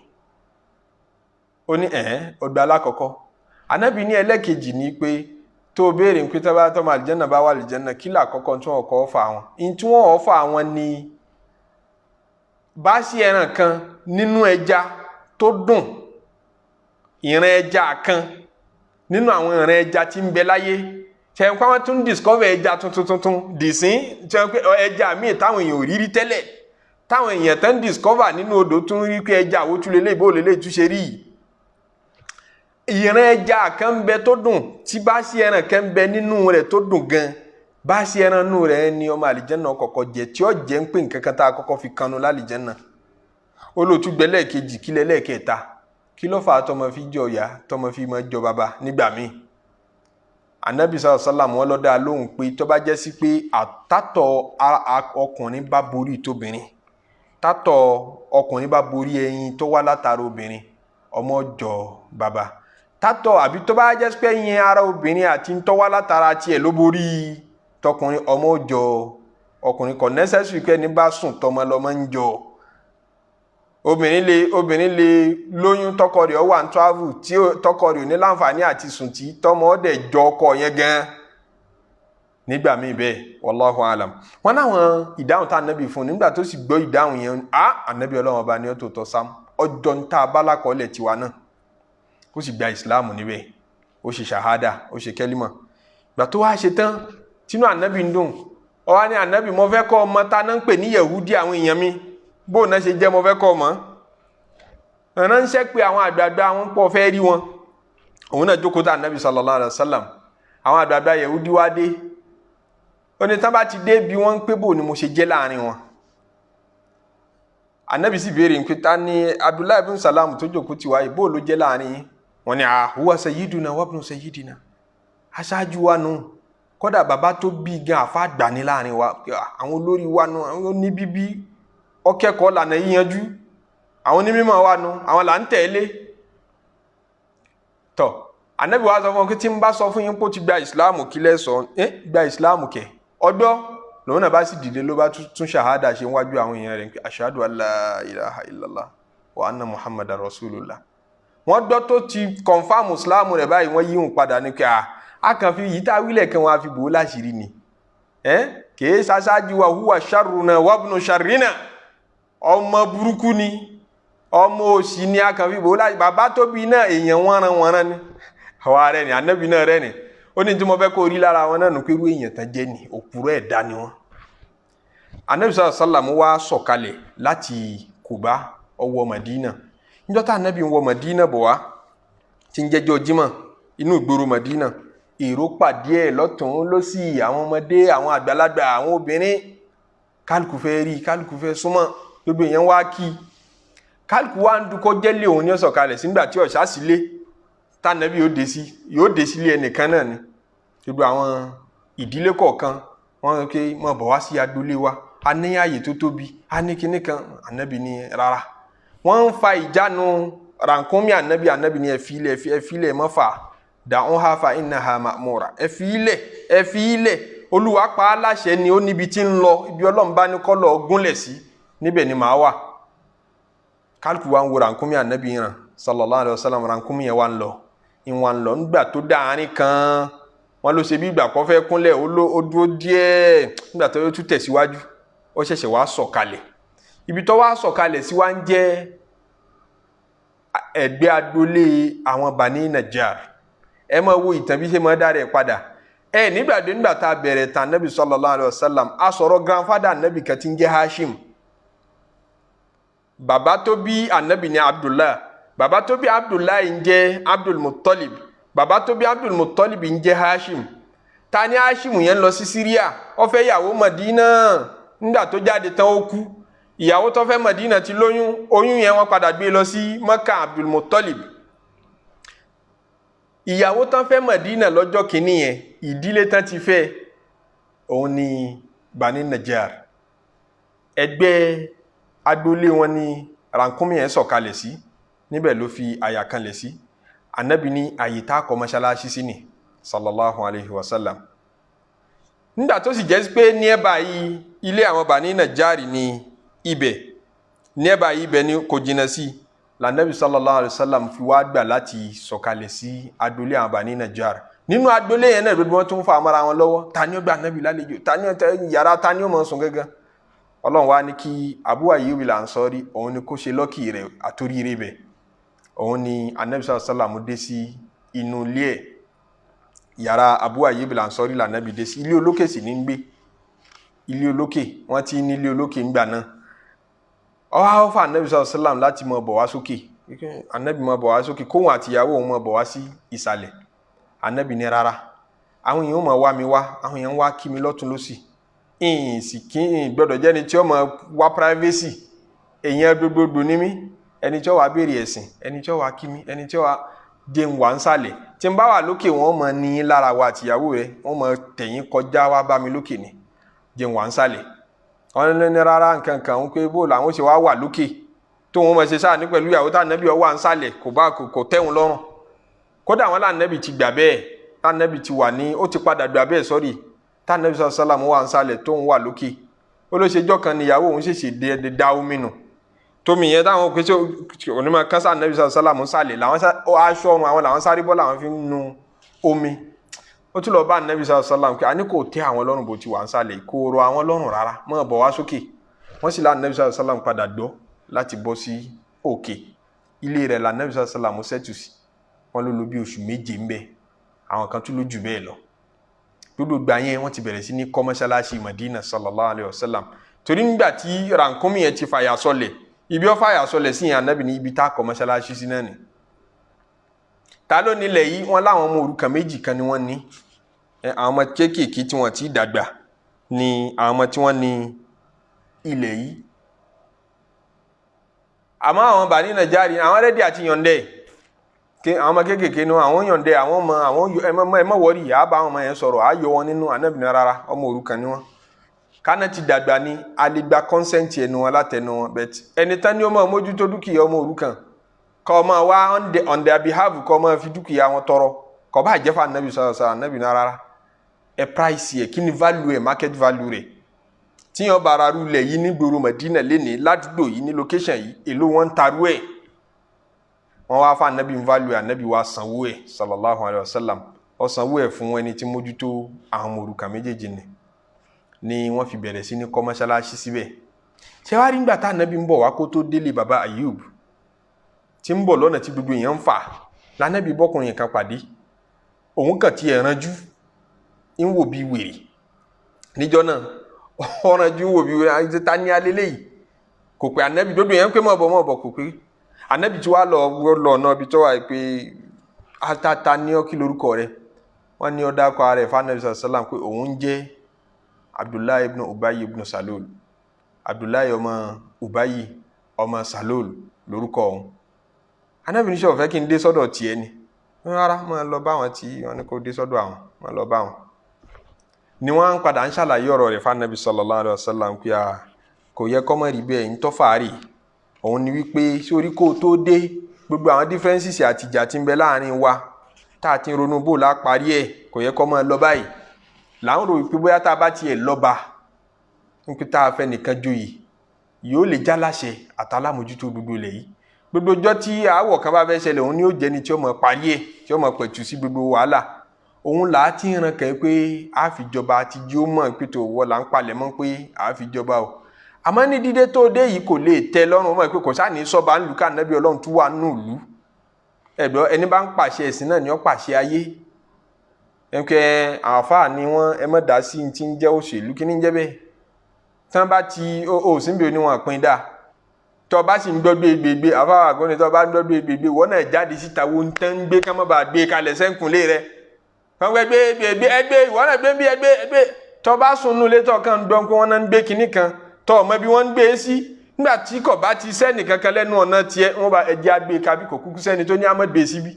Ó ní ẹ̀hẹ́n ọgbà alákọ̀ọ́kọ́. Ànábì ní ẹlẹ́kejì ní pé tó o béèrè pé tó bá tọ́mọ àlìjẹ́nà bá wà àlìjẹ́nà, kí làkọ́kọ́ tí wọ́n kọ́ fà wọn? Ní tí wọ́n fà wọn ni báṣí ẹran kan nínú ẹja tó dùn, ìran ẹja kan nínú àwọn ìran ẹja tí ń bẹ láyé. Ṣe pé wọ́n tún discover ẹja tuntun tuntun dìsín? Ṣe pé ẹja míì táwọn èèyàn ò rí rí tẹ́lẹ̀, táwọn èèyàn tán discover nínú odò, tún rí pé ẹja àwòtú lélẹ̀, ìbò lélẹ̀ túnṣe rí yìí? Ìran ẹja kan ń bẹ tó dùn, tí bá sí ẹran kan ń bẹ nínú rẹ̀ tó dùn gan. Bá sí ẹran nínú rẹ̀ ni ọmọ àlìjẹ́nà kọ́kọ́ jẹ, tí ó jẹ́ ń pè nǹkan kan tá a kọ́kọ́ fi kanu lálìjẹ́nà. Olóòtú gbẹ́lẹ̀ kejì kílẹ̀ lẹ́ẹ̀kẹta, kí ló fà á tọmọ fi jọ ìyá, tọmọ fi máa jọ bàbá nígbà míì? Anabi sàlọ sàlám wọn lọ dáa lóhùn pé tó bá jẹ́ sí pé àtàtọ̀ ọkùnrin bá borí tóbìnrin, tátọ̀ ọkùnrin bá borí ẹyin tó wá látara obìnrin, ọmọ jọ bàbá. Tátọ̀ àbí tó bá jẹ́ pé ẹyin ara obìnrin àti ń tó wá látara tiẹ̀ ló borí tọkùnrin, ọmọ jọ ọkùnrin. Kò necessary pé ẹni bá sùn tọmọ lọmọ ń jọ. Obìnrin lè lóyún, tọkọ rẹ̀ ó wà ní travel, tí tọkọ rẹ̀ ò ní láǹfààní àti sùn, tí tọmọ ọdẹ jọ ọkọ yẹn gan nígbà míì bẹ́ẹ̀. Wallahu alam. Wọn náwọn ìdáhùn tá ànábì fún nígbà tó sì gbọ́ ìdáhùn yẹn, á ànábì Ọlọ́run ọba ni ó tó tọ́ sam ọjọ́ ń tá abálákọ̀ọ́lẹ̀ tiwa náà. Ó sì gba ìsìláàmù níbẹ̀, ó ṣe ṣàhádà, ó ṣe kẹ́límà. Gbà tó wá ṣe tán, tínú ànábì ń dùn. Ó wá ní, "Ànábì, mo fẹ́ kọ́ ọmọ ta náà ń pè ní Yẹ̀húdí, àwọn èèyàn mi bóun náà ṣe jẹ́, mo fẹ́ kọ́ ọmọ." Ránṣẹ́ pé àwọn àgbààgbà wọn pọ̀ fẹ́ rí wọn. Òun náà jókòó tá ànábì sallallahu alaihi wasallam. Àwọn àgbààgbà Yẹ̀húdí wá dé. Ó ní tán bá ti dé bí wọ́n ń pé bò ni mo ṣe jẹ́ láàrin wọn. Ànábì sì béèrè pé, ta ni Abdullahi ibn Salam tó jókòó tì wáyé, bó ló jẹ́ láàrin yín? Wọ́n ní, "Ah, huwa sayyiduna wa ibnu sayyidina, aṣáájú wa nù, kódà bàbá tó bí gan àfa àgbà ní láàrin wa, àwọn olórí wa nù, àwọn oníbíbí ọkẹ́kọ̀ọ́ lànà yíyanjú, àwọn onímọ̀ wa nù, àwọn là ń tẹ̀lé." Tọ́ anabi wa sọ fún wọn pé, tí n bá sọ fún yín pé ó ti gba ìsìláàmù, kí lẹ sọ? Ẹ gba ìsìláàmù kẹ ọdọ. Lòun náà bá sì dìde, ló bá tún ṣàhádà ṣe wájú àwọn èèyàn rẹ̀ pé, "Ashhadu an la ilaha illallah wa anna muhammadan rasulullah." Wọ́n gbọ́ tó ti confirm ìsìláàmù rẹ̀ báyìí, wọ́n yíhun padà ní pé a kàn fi yìí tá a wílẹ̀ kan, wọn a fi bò ó láṣìírí ni. Ẹ kìí ṣaṣáájú wa, huwa sharruna wabnu sharrina, ọmọ burúkú ni, ọmọ òsì ni, a kàn fi bò ó láṣìírí. Bàbá tó bí náà, èèyàn wọ́nran wọ́nran ni. Àwa rẹ ni anabi náà rẹ ni. Ó ní tí mo fẹ́ kó rí lára wọn náà nù pé irú èèyàn tán jẹ́ ni, òpùrọ̀ ẹ̀dá ni wọ́n. Anabi sọ̀rọ̀ sálàmù wá sọ̀kalẹ̀ láti Kùbá, ó wọ Madina. Níjọ́ tá anabi ń wọ Madina bọ̀ wá, tí ń jẹ́jọ́ Jímọ̀, inú ìgboro Madina, èrò pàdé ẹ̀ lọ́tún lọ́sì, àwọn ọmọdé, àwọn àgbàlagbà, àwọn obìnrin. Kálukú fẹ́ rí, kálukú fẹ́ súnmọ́, gbogbo èèyàn wá kí. Kálukú wá ń dúkọ́ jẹ́lé òun ní ọ̀sọ̀kalẹ̀ sígbà tí ọ̀sá sí lé tànàbí yóò dé sí, yóò dé sílé ẹnìkan náà ni. Gbogbo àwọn ìdílé kọ̀ọ̀kan wọ́n ké mọ̀ bọ̀ wá sí agboolé wa, a ní ààyè tó tóbi, a ní kinní kan. Ànábì ní rárá. Wọ́n ń fa ìjánu rànkúnmí ànábì. Ànábì ní, "Ẹ fi ilẹ̀, ẹ fi ilẹ̀, mọ́ fà da'uha fa innaha ma'mura, ẹ fi ilẹ̀, ẹ fi ilẹ̀, Olúwa pa á láṣẹ ni, ó níbi tí ń lọ, ibi Ọlọ́run bá ní kọ́ lọ gúnlẹ̀ sí, níbẹ̀ ni màá wà." Kálukú wa ń wo rànkúnmí ànábì yẹn sallallahu alayhi wa sallam. Rànkúnmí yẹn wà ń lọ, ìwọ̀n lọ. Ńgbà tó dáhàrín kan, wọn ló ṣe bí ìgbà kó fẹ́ kúnlẹ̀, ó dúró díẹ̀. Nígbà tó yóò tún tẹ̀síwájú, ó ṣẹ̀ṣẹ̀ wá sọ̀kalẹ̀. Ibi tó wá sọ̀kalẹ̀ sí wá ń jẹ́ ẹ̀gbẹ́ agboolé àwọn Bani Najjar. Ẹ máa wo ìtàn bí ṣe máa dá rẹ̀ padà. Ẹ nígbà dé, nígbà tá a bẹ̀rẹ̀ tàn Nabi sallallahu alayhi wa sallam, a sọ̀rọ̀ grandfather Nabi kan tí ń jẹ́ Hashim. Bàbá tó bí Anabi ní Abdullah, bàbá tó bí Abdullah ń jẹ́ Abdul Muttalib, bàbá tó bí Abdul Muttalib ń jẹ́ Hashim. Ta ni Hashim yẹn lọ sí Syria, ó fẹ́ yàwó Madina. Nígbà tó jáde tán, ó kú. Ìyàwó tó fẹ́ Madina ti lóyún, oyún yẹn wọ́n padà gbé lọ sí Maka Abdul Muttalib. Ìyàwó tán fẹ́ Madina lọ́jọ́ kìíní yẹn, ìdílé tán ti fẹ́ òun ni Bani Najjar. Ẹgbẹ́ agboolé wọn ni rànkúnmí yẹn sọ̀kalẹ̀ sí, níbẹ̀ ló fi àyà kanlẹ̀ sí. Anabi ní àyè tá a kọ́ mọ́ṣáláṣí sí ni sallallahu alayhi wa sallam. Nígbà tó sì jẹ́ pé ní ẹ̀ báyìí ilé àwọn Bani Najjar ní ibẹ̀, ní ẹ̀ báyìí ibẹ̀ ni kò jìnnà sí, lànàbí sallallahu alayhi wa sallam fi wá gbà láti sọ̀kalẹ̀ sí agboolé àwọn Bani Najjar. Nínú agboolé yẹn náà gbogbo wọn tún fa amara wọn lọ́wọ́. Ta ni ó gba anabi lálejò? Ta ni ó tẹ yàrá? Ta ni ó mọ̀ sùn gángan? Ọlọ́run wá ní kí Abu Ayyub al-Ansari, òun ni kó ṣe lọ́kì rẹ̀ àtòríire bẹ̀. Òun ni anabi sallallahu alayhi wa sallam dé sí inú ilé ẹ̀. Yàrá Abu Ayyub al-Ansari lànàbí dé sí. Ilé olókè sì ní ń gbé, ilé olókè, wọ́n ti ní ilé olókè ń gbà náà. Ọwọ́ àwọn fún anabi sallallahu alayhi wa sallam láti máa bọ̀ wá sókè. Anabi máa bọ̀ wá sókè, kóhun àtìyàwó òun máa bọ̀ wá sí ìsàlẹ̀. Anabi ní rárá, àwọn èèyàn máa wá mi wá, àwọn èèyàn wá kí mi lọ́tún lọ́sì, ìyìn sì kí ìyìn gbọ́dọ̀ jẹ́ni tí ó máa wá privacy. Èèyàn gbogbogbò ní mí, ẹni tí ó wá béèrè ẹ̀sìn, ẹni tí ó wá kí mi, ẹni tí ó wá jẹun wà ń sàlẹ̀. Tí n bá wà lókè, wọ́n máa ní lára wa àtìyàwó rẹ̀, wọ́n máa tẹ̀yìn kọjá wá bá mi lókè ni, jẹun wà ń sàlẹ̀. Wọ́n ní rárá, nǹkan kan ń pé bó làwọn ṣe wá wà lókè tó wọn máa ṣe sáà ní pẹ̀lú ìyàwó tá ànábì ọwọ́ à ń sàlẹ̀, kò bá kò tẹ́wọn lọ́rùn. Kódà wọn làǹnẹ́bì ti gbà bẹ́ẹ̀, tàǹnẹ́bì ti wà ní, ó ti padà gbà bẹ́ẹ̀ sọ́rí, tàǹnẹ́bì sọ sálàmù wà ń sàlẹ̀ tó ń wà lókè. Ó ló ṣe jọ́ kan níyàwó òun ṣèṣì dé da omi nù, tómi yẹn táwọn pèsè onímọ̀ kásá ànábì sọ sálàmù sàlẹ̀ làwọn aṣọ ọrùn àwọn làwọn sáré bọ́ làwọn fi ń nu omi. Ó tún lọ bá ànábì sọ sálàmù pé àní kò tẹ́ àwọn lọ́rùn bó ti wà ń sàlẹ̀, kò rọ àwọn lọ́rùn rárá, mọ́ bọ̀ wá sókè. Wọ́n sì lá ànábì sọ sálàmù padà gbọ́ láti bọ́ sí òkè. Ilé rẹ̀ là ànábì sọ sálàmù sẹ́tù sí. Wọ́n ló lò bí oṣù 7 ń bẹ, àwọn kan tún ló jù bẹ́ẹ̀ lọ. Gbogbo gbà yẹn wọ́n ti bẹ̀rẹ̀ sí ní kọ́ mọ́ṣáláṣí Madina sallallahu alayhi wa sallam. Torí nígbà tí rànkúnmí yẹn ti fàyà sọlẹ̀, ibi ó fàyà sọlẹ̀ sí yẹn, ànábì ní ibi tá a kọ́ mọ́ṣáláṣí sí náà ni. Ta ló nílẹ̀ yìí? Wọ́n láwọn ọmọ òrukàn méjì kan ni wọ́n ní, àwọn ọmọ kéékèèké tí wọ́n ti dàgbà ni àwọn ọmọ tí wọ́n ní ilẹ̀ yìí. Àmọ́ àwọn Bani Najjar àwọn ready àti yọ̀ǹdẹ̀ kí àwọn ọmọ kéékèèké nu àwọn yọ̀ǹdẹ̀ àwọn ọmọ àwọn ẹ má worry, àá bá àwọn ọmọ yẹn sọ̀rọ̀, àá yọ wọn nínú. Ànábì ní rárá, ọmọ òrukàn ni wọ́n, kánà ti dàgbà ni a lè gba consent ẹnu wọn látẹnu wọn, but ẹni tán ni ó máa mójútó dúkìá ọmọ òrukàn, kọ́ ọ máa wá on their behalf, kọ́ ọ máa fi dúkìá wọn tọrọ, kọ́ bá jẹ́ fún Ànábì sọ̀rọ̀ sọ̀rọ̀. Ànábì ní rárá, ẹ price ẹ, kí ni value ẹ, market value rẹ̀ tíyan bá ara rúlẹ̀ yìí ní gbòòrò Madina lẹ́ni, ládùúgbò yìí, ní location yìí, èló wọn ń tarú ẹ̀? Wọ́n wá fún Ànábì value ẹ̀. Ànábì wá sanwó ẹ̀ sallallahu alayhi wa sallam. Ó sanwó ẹ̀ fún ẹni tí mójútó àwọn ọmọ òrukàn méjèèjì ni wọ́n fi bẹ̀rẹ̀ sí ní kọ́ mọ́ṣáláṣí síbẹ̀. Ṣé wàá rí nígbà tá Ànábì ń bọ̀ wá, kó tó délé baba Ayub, tí ń bọ̀ lọ́nà tí gbogbo èèyàn ń fà lánàbí, bọ́kùnrin kan pàdé. Òun kàn ti ẹ̀rànjú ń wò bí wèrè níjọ́ náà, ọ̀rànjú ń wò bí wèrè. Àti ta ní alẹ́ léyìí? Kò pé Ànábì. Gbogbo èèyàn ń pé mọ̀ bọ̀ mọ̀ bọ̀, kò pé. Ànábì tí wàá lọ lọ ọ̀nà ibi tó wà pé atata ní ọ́, kí lorúkọ rẹ̀? Wọ́n ní ó dákọ̀ ara ẹ̀ fún Ànábì sàlám pé òun jẹ́ Abdullahi ibn Ubayi ibn Salul, Abdullahi ọmọ Ubayi ọmọ Salul lórúkọ òun. Ànábì ní sọ fẹ́ kí n dé sọ́dọ̀ tiẹ̀ ni? Rárá, máa lọ bá wọn tí wọ́n ní kó dé sọ́dọ̀ àwọn, máa lọ bá wọn. Ni wọ́n ń padà ń ṣàlàyé ọ̀rọ̀ rẹ̀ fún Ànábì sallallahu alaihi wasallam pé a kò yẹ kọ́ mọ́ rí bẹ́ẹ̀. Ń tọ́fàárì òun ni wípé sórí kó o tó dé, gbogbo àwọn differences àti ìjà tí ń bẹ láàrin wa tá a ti ń ronú bó la parí ẹ̀, kò yẹ kọ́ mọ́ lọ báyìí. Là ń rò wípé bóyá tá a bá tiẹ̀ lọ́ba wípé tá a fẹ́ nìkan joyè, yóò lè jáláṣẹ àtàlámójútó gbogbo ilẹ̀ yìí. Gbogbo ọjọ́ tí aáwọ̀ kan bá fẹ́ ṣẹlẹ̀, òun ni ó jẹ́ni tí ó mọ̀ parí ẹ̀, tí ó mọ̀ pẹ̀tù sí gbogbo wàhálà. Òun là á ti ń ran kàn pé a fi jọba àti jí ó mọ̀ pé tó wọ́ là ń palẹ̀ mọ́ pé a fi jọba o. Àmọ́ ní dídé tó dé yìí, kò lè tẹ́ lọ́rùn mọ́ pé kò sáà ní sọ́ba ńlù ká Ànábì Ọlọ́run tún wà nù lù ẹ̀dọ́. Ẹni bá ń pàṣẹ ẹ̀sìn náà ni ó pàṣẹ ayé. Ẹ̀kẹ́ àáfàá ni wọ́n, ẹ má dá sí ti ń jẹ́ òṣèlú. Kí ni ń jẹ́ bẹ́ẹ̀? Tí wọ́n bá ti ó síbi oníwọ̀n pín dáa, tọ́ bá sì ń gbọ́ gbégbégbé àfáà àgbọ̀nì, tọ́ bá ń gbọ́ gbégbégbé, wọ́n náà jáde síta wo ń tán ń gbé ká má bàa gbé kalẹ̀ sẹ́ńkùnlé rẹ̀. Wọ́n gbé gbégbé ẹgbẹ́, ìwọ́n náà gbé bí ẹgbẹ́ ẹgbẹ́. Tọ́ bá sùn nulẹ̀, tọ́ kàn ń gbọ́ pé wọ́n náà ń gbé kinní kan, tọ́ ọmọ bí wọ́n ń gbé e sí, Nígbà tí kò bá ti sẹ́ni kankan lẹ́nu ọ̀nà tiẹ̀, wọ́n bá ẹjẹ́ àgbé kábí, kò kúkú sẹ́ni tó ní àmọ́ gbé síbí.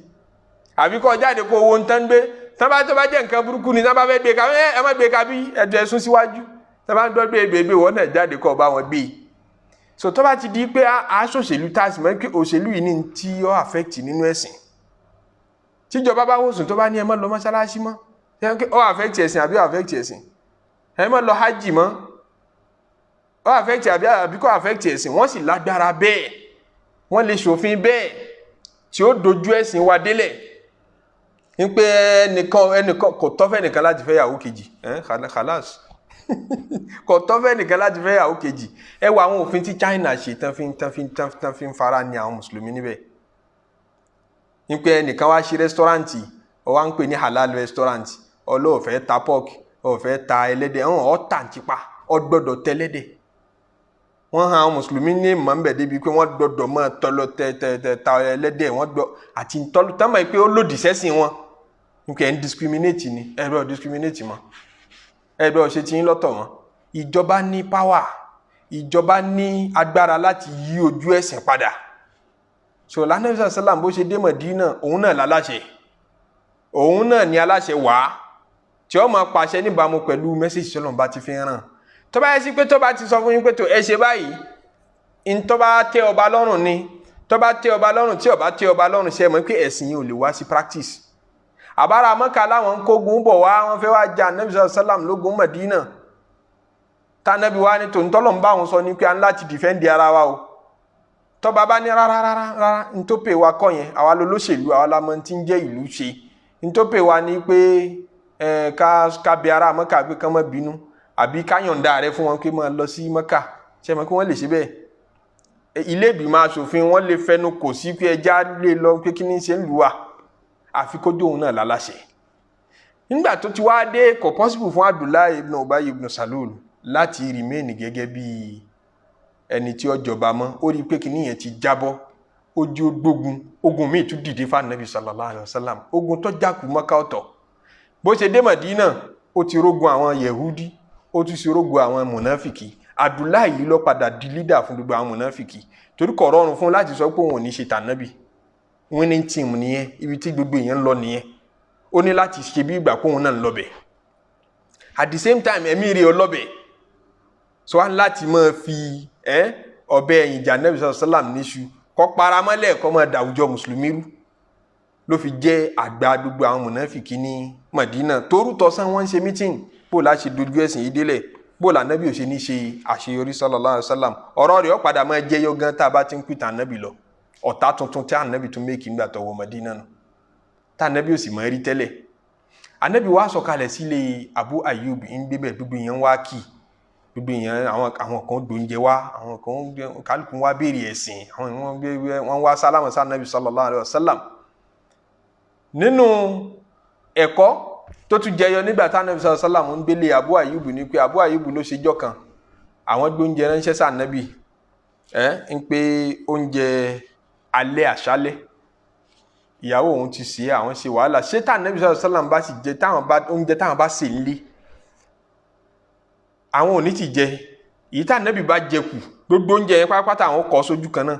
Àbí kọ́ jáde kó owó ń tán gbé tán bá tó bá jẹ́ nǹkan burúkú ni, tán bá fẹ́ gbé kábí, ẹ má gbé kábí, ẹjọ́ ẹ sún síwájú. Tán bá ń dọ́ gbé gbé gbé, wọ́n náà jáde kọ́ bá wọn gbé. So tó bá ti di pé a ṣòṣèlú, tá a sì mọ̀ pé òṣèlú yìí ní tí ó affect nínú ẹ̀sìn, tíjọba bá wòsàn tó bá ní ẹ má lọ mọ́ṣáláṣí mọ́, ó affect ẹ̀sìn àbí ó affect ẹ̀sìn? Ẹ má lọ hajj mọ́, ó affect àbí kò affect ẹ̀sìn? Wọ́n sì lágbára bẹ́ẹ̀, wọ́n lè ṣòfin bẹ́ẹ̀ tí ó dojú ẹ̀sìn wa délẹ̀ ní pé ẹnìkan kò tọ́ fẹ́ nìkan láti fẹ́ yàwó kejì. Ẹ̀ khalas, kò tọ́ fẹ́ nìkan láti fẹ́ yàwó kejì. Ẹ wo àwọn òfin tí China ṣe tán fi ń fara ní àwọn mùsùlùmí níbẹ̀, ní pé ẹnìkan wá ṣe restaurant, ó wá ń pè ní halal restaurant, ọlọ́ọ̀fẹ́ ta pork, ọ̀fẹ́ ta ẹlẹ́dẹ̀, ọ̀hún ọ̀ tà ń tipa, ọ gbọ́dọ̀ tẹ́lẹ́dẹ̀. Wọ́n hàn àwọn mùsùlùmí ní ìmọ̀ ń bẹ̀ débi pé wọ́n gbọ́dọ̀ mọ́ tọ́lọ tẹ tẹ tẹ ta ẹlẹ́dẹ̀. Wọ́n gbọ́ àti tọ́lọ tán mọ̀ pé ó lòdì sẹ́sìn wọn, nípa ẹ̀ ń discriminate ni. Ẹ bẹ́ẹ̀ discriminate mọ́, ẹ bẹ́ẹ̀ ṣe ti ń lọ́tọ̀ mọ́. Ìjọba ní power, ìjọba ní agbára láti yí ojú ẹ̀sìn padà. So lánàá sàlám, bó ṣe dé Mọ̀dínà, òun náà láláṣẹ, òun náà ní aláṣẹ wàá tí ó máa pàṣẹ níbàámu pẹ̀lú message tí Ọlọ́run bá ti fi ràn. Tó bá yẹ sí pé tó bá ti sọ fún yín pé tó ẹ ṣe báyìí, ntọ́ bá tẹ́ ọba lọ́rùn ni, tó bá tẹ́ ọba lọ́rùn, tí ọba tẹ́ ọba lọ́rùn, ṣe é mọ̀ pé ẹ̀sìn yìí ò lè wá sí practice. Àbára Mọ́kà láwọn ń kógun bọ̀ wá, wọ́n fẹ́ wá jà Anabi sàlám lógun Mọ̀dínà. Tànàbí wa ni tòǹtọ́lọ̀ ń bá wọn sọ ní pé a ń láti defend ara wa o. Tọ́ba bá ní rárá rárá rárá, ntọ́pẹ̀ wa kọ́ yẹn, àwa ló lóṣèlú, àwa la mọ̀ tí ń jẹ́ ìlú ṣe. Ntọ́pẹ̀ wa ni pé ẹ ká bẹ ara Mọ́kà pé kán má bínú, àbí ká yọ̀ǹda rẹ fún wọn pé máa lọ sí Mọ́kà. Ṣe mọ̀ kí wọ́n lè ṣe bẹ́ẹ̀? Ilé ìgbìmọ̀ asòfin, wọ́n lè fẹnu kò sí pé ẹja lè lọ pé kí ni ṣe ń lù wá, àfi kójú òun náà láláṣẹ. Nígbà tó ti wá dé, kò possible fún Abdullahi ibn Ubay ibn Salul láti remain gẹ́gẹ́ bí ẹni tí ó jọba mọ́. Ó rí i pé kíní yẹn ti jábọ́, ó jí ó gbógun. Ogun míì tún dìde fún Anabi sallallahu alayhi wa sallam, ogun tó jákù Mọ́kà ọ̀tọ̀. Bó ṣe dé Mọ̀dínà, ó ti rógun àwọn Yehudi, ó tún ṣe rógun àwọn mùnáfìkì. Abdullahi yìí ló padà di leader fún gbogbo àwọn mùnáfìkì, torí kò rọrùn fún láti sọ pé òun ò ní ṣe tànábì. Winning team nìyẹn, ibi tí gbogbo èèyàn ń lọ nìyẹn. Ó ní láti ṣe bí ìgbà kóun náà ń lọ bẹ̀. At the same time, ẹ̀mí rẹ̀ ọlọ́bẹ̀ so wá láti máa fi ọbẹ̀ ẹ̀yìn jà Ànábì sàlám níṣu, kọ́ paramọ́lẹ̀, kọ́ máa dàwùjọ mùsùlùmí rú. Ló fi jẹ́ àgbà gbogbo àwọn mùnáfìkì ní Madina. Torú tọ̀sán wọ́n ń ṣe meeting, bó la ṣe dojú ẹ̀sìn yìí délẹ̀, bó la Ànábì ò ṣe ní ṣe àṣeyọrí sallallahu alaihi wasallam. Ọ̀rọ̀ rẹ̀ ó padà máa jẹyọ gan tá a bá ti ń pìtàn Ànábì lọ. Ọ̀tá tuntun tí Ànábì tún make ńgbà tó wọ Madina nù, tá Ànábì ò sì mọ̀ rí tẹ́lẹ̀. Ànábì wá sọ̀kalẹ̀ sílé Abu Ayyub, ń gbé bẹ̀. Gbogbo èèyàn wá kì, gbogbo èèyàn, àwọn kan gbóúnjẹ wá, àwọn kan kálukú wá béèrè ẹ̀sìn, àwọn wọn wá sálámù sí Ànábì sallallahu alaihi wasallam. Nínú ẹ̀kọ́ tó tún jẹyọ nígbà tí Ànábì sallallahu alaihi wasallam ń gbélé Abu Ayyub ní pé Abu Ayyub ló ṣe jọ́ kan, àwọn gbóúnjẹ ránṣẹ́ sí Ànábì, ẹ ń pé oúnjẹ alẹ́ àṣálẹ́, ìyàwó òun ti sè é, àwọn ṣe wàhálà ṣé. Tá Ànábì sallallahu alaihi wasallam bá sì jẹ táwọn bá oúnjẹ táwọn bá sè nílé, àwọn ò ní ti jẹ èyí tá Ànábì bá jẹ kù. Gbogbo oúnjẹ yẹn pátápátá, àwọn kọ sójú kan náà,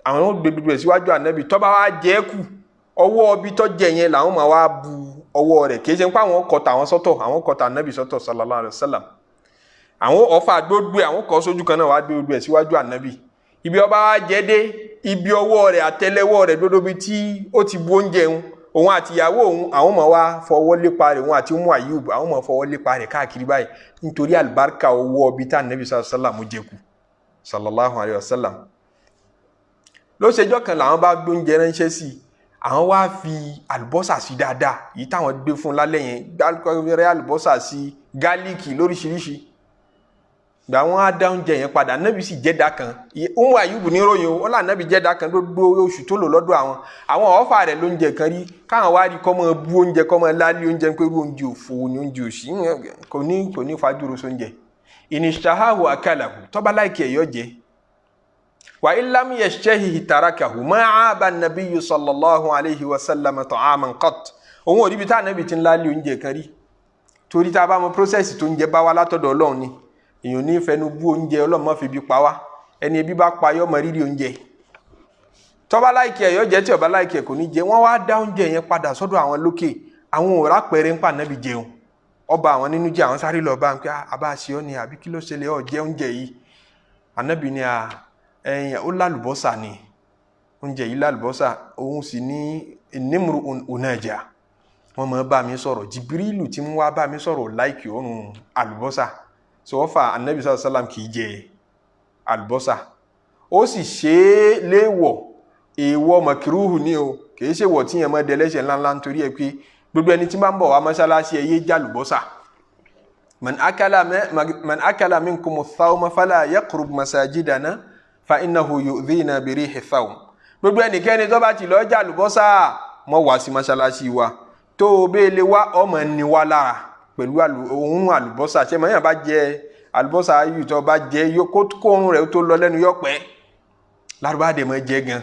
àwọn ò gbé gbogbo ẹ̀ síwájú Ànábì. Tó bá wá jẹ kù, ọwọ́ ibi tó jẹ yẹn làwọn máa wá bu ọwọ́ rẹ̀. Kì í ṣe pé àwọn kọ tàwọn sọ́tọ̀, àwọn kọ tà Ànábì sọ́tọ̀ sallallahu alaihi wasallam. Àwọn ọ̀fà gbogbo ẹ̀, àwọn kọ sójú kan náà, wá gbé gbogbo ẹ̀ síwájú Ànábì. Ibi ọba wa jẹ dé, ibi ọwọ́ rẹ̀, àtẹ́lẹwọ́ rẹ̀, gbogbo ibi tí ó ti bu oúnjẹ òun, òun àti ìyàwó òun, àwọn máa wá fọwọ́ lépa rẹ̀. Òun àti Umu Ayub, àwọn máa fọwọ́ lépa rẹ̀ káàkiri báyìí, nítorí àlùbáríkà owó ọbí tá Ànábì sallallahu alaihi wasallam jẹ kù sallallahu alayhi wa sallam. Lóṣèjọ́ kan làwọn bá gbóúnjẹ ránṣẹ́ sí i, àwọn wá fi àlùbọ́sà sí dáadáa. Yìí táwọn gbé fún lálẹ́ yẹn, gbẹ́rẹ́ àlùbọ́sà sí, garlic lóríṣiríṣi. Gbà wọn á dá oúnjẹ yẹn padà, Ànábì sì jẹ́dá kan. Umu Ayubu níròyìn o, wọn là Ànábì jẹ́dá kan. Gbogbo oṣù tó lò lọ́dọ̀ àwọn ọ̀fà rẹ̀ lóúnjẹ kan rí, káwọn wá rí kọ́ mọ́ bú oúnjẹ, kọ́ mọ́ lálé oúnjẹ, pé irú oúnjẹ òfò ni, oúnjẹ òṣì. Kò ní fajúro sóúnjẹ. In ishtahahu akalahu, tó bá like ẹ̀, yó jẹ. Wa in lam yashtahihi tarakahu. Ma aaba nabiyyu sallallahu alayhi wa sallam ta'aman qat. Òun ò ríbi tá Ànábì ti ń lálé oúnjẹ kan rí, torí tá a bá mọ process tó ń jẹ bá wá látọ̀dọ̀ Ọlọ́run ni, èèyàn ní fẹnu bú oúnjẹ. Ọlọ́run má fi bí pa wá. Ẹni ebi bá pa yọ mọ rírì oúnjẹ. Tó bá láìkí ẹ̀ yọ jẹ, tí ó bá láìkí ẹ̀ kò ní jẹ. Wọ́n wá dá oúnjẹ yẹn padà sọ́dọ̀ àwọn lókè. Àwọn ò rápẹrẹ ń pa ànábì jẹun. Ọba àwọn nínú jẹ, àwọn sáré lọ bá ń pẹ àbá ṣe ọ ni àbí kí ló ṣẹlẹ̀, ọ jẹ oúnjẹ yìí. Ànábì ni à ẹyìn ó lálùbọ́sà ni, oúnjẹ yìí lálùbọ́sà, òun sì ní ìnímùrù onájà. Wọ́n máa bá mi sọ̀rọ̀, Jìbìrìlù tí ń wá bá mi sọ̀rọ̀ láìkì òórùn àlùbọ́sà. Sọ wọ́n fa ànábì sallallahu alaihi wasallam kì í jẹ àlùbọ́sà. Ó sì ṣe é léèwọ̀, èèwọ̀ mọ̀kìrúhù ni o, kì í ṣe wọ̀ tí yẹn máa dẹlẹ́ṣẹ̀ ńláńlá, nítorí ẹ pé gbogbo ẹni tí bá ń bọ̀ wá mọ́ṣáláṣí ẹ yé jàlùbọ́sà. Man akala minkumu thawma fala yaqrub masajidana fa innahu yu'dhina birihi thawm. Gbogbo ẹnikẹ́ni tó bá ti lọ jàlùbọ́sà mọ́ wá sí mọ́ṣáláṣí wa, tó o bẹ́ẹ̀ lè wá ọmọ ni wá lára pẹ̀lú òórùn àlùbọ́sà. Ṣé mọ̀ yàn bá jẹ àlùbọ́sà ayù tó bá jẹ kóòrùn rẹ̀ tó lọ lẹ́nu yọpẹ́ lárúbá dẹ̀ mọ́ jẹ gan.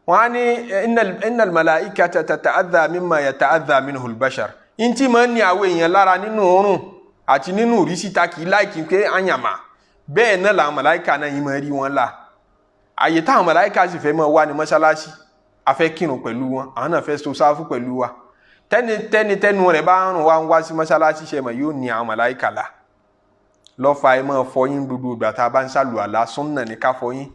Wọ́n á ní innal malaikata tata'adha mimma yata'adha minhul bashar. Ntí máa ń ní àwọn èèyàn lára nínú òórùn àti nínú ìrísí ta kì í láìkí pé àyàmà, bẹ́ẹ̀ náà làwọn màláìka náà yìí máa rí wọn là. Àyè táwọn màláìka sì fẹ́ máa wá ní mọ́ṣáláṣí, a fẹ́ kírun pẹ̀lú wọn, àwọn náà fẹ́ so sáfù pẹ̀lú wa. Tẹ́ni tẹ́nu rẹ̀ bá ń rùn wá ń wá sí mọ́ṣáláṣí, ṣe mọ̀ yóò ní àwọn màláìka là. Lọ́fà ẹ máa fọyín gbogbo ìgbà tá a bá ń ṣàlùwàlá, súnnà ní ká fọyín.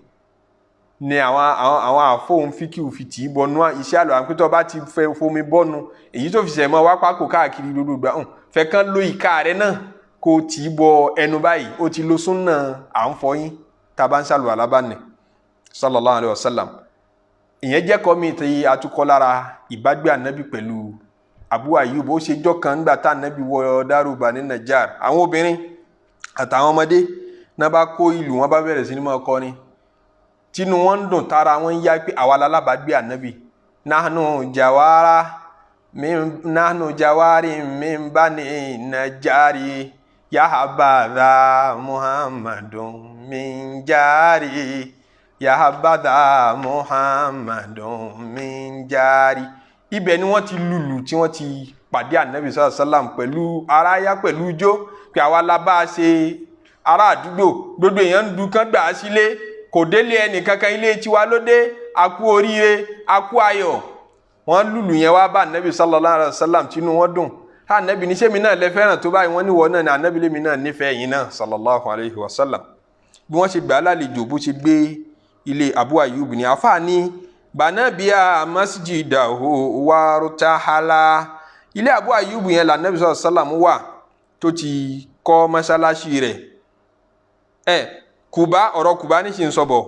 Ni àwọn àfóhun fíkìú fi tì í bọnú iṣẹ́ àlọ́ àpé tó bá ti fẹ́ fomi bọ́nu, èyí tó fi ṣẹ̀ mọ́ wá pákó káàkiri gbogbo ìgbà hàn fẹ́ kán ló ìka rẹ̀ náà kó tì í bọ ẹnu báyìí, ó ti lo súnnà à ń fọyín tá a bá ń ṣàlùwàlá bá nì sallallahu alayhi wa sallam. Ìyẹn jẹ́ kọ́ mi tí a tún kọ́ lára ìbágbé ànábì pẹ̀lú Abu Ayyub. Ó ṣe jọ́ kan nígbà tá ànábì wọ Daru Bani Najjar, àwọn obìnrin àtàwọn ọmọdé náà bá kó ìlú wọn bá bẹ̀rẹ̀ sí ní máa kọrin, tínú wọn ń dùn, tára wọn ń yá pé àwa lalábàágbé ànábì. Nahnu jawara min nahnu jawari min bani najari yahabadha muhammadun min jari yahabadha muhammadun min jari. Ibẹ̀ ni wọ́n ti lùlù tí wọ́n ti pàdé ànábì sallallahu alaihi wasallam pẹ̀lú aráyá pẹ̀lú ijó pé àwa la bá a ṣe ará àdúgbò, gbogbo èèyàn ń du kán gbà á sílé, kò délé ẹnì kankan, ilé tiwa ló dé, a kú oríire, a kú ayọ̀. Wọ́n lùlù yẹn wá bá ànábì sallallahu alaihi wasallam, tínú wọn dùn. Ànábì ní sẹ́mi náà lẹ fẹ́ràn tó báyìí? Wọ́n ní wọ́n náà ní ànábì lèmi náà nífẹ̀ẹ́ yín náà sallallahu alaihi wasallam. Bí wọ́n ṣe gbà á lálejò, bó ṣe gbé ilé Abu Ayyub ní àfáà ní banabiya masjidahu warutahala. Ilé Abu Ayyub yẹn là ànábì sallallahu alaihi wasallam wà tó ti kọ́ mọ́ṣáláṣí rẹ̀. Kùbá, ọ̀rọ̀ Kùbá ní sì ń sọ̀bọ̀.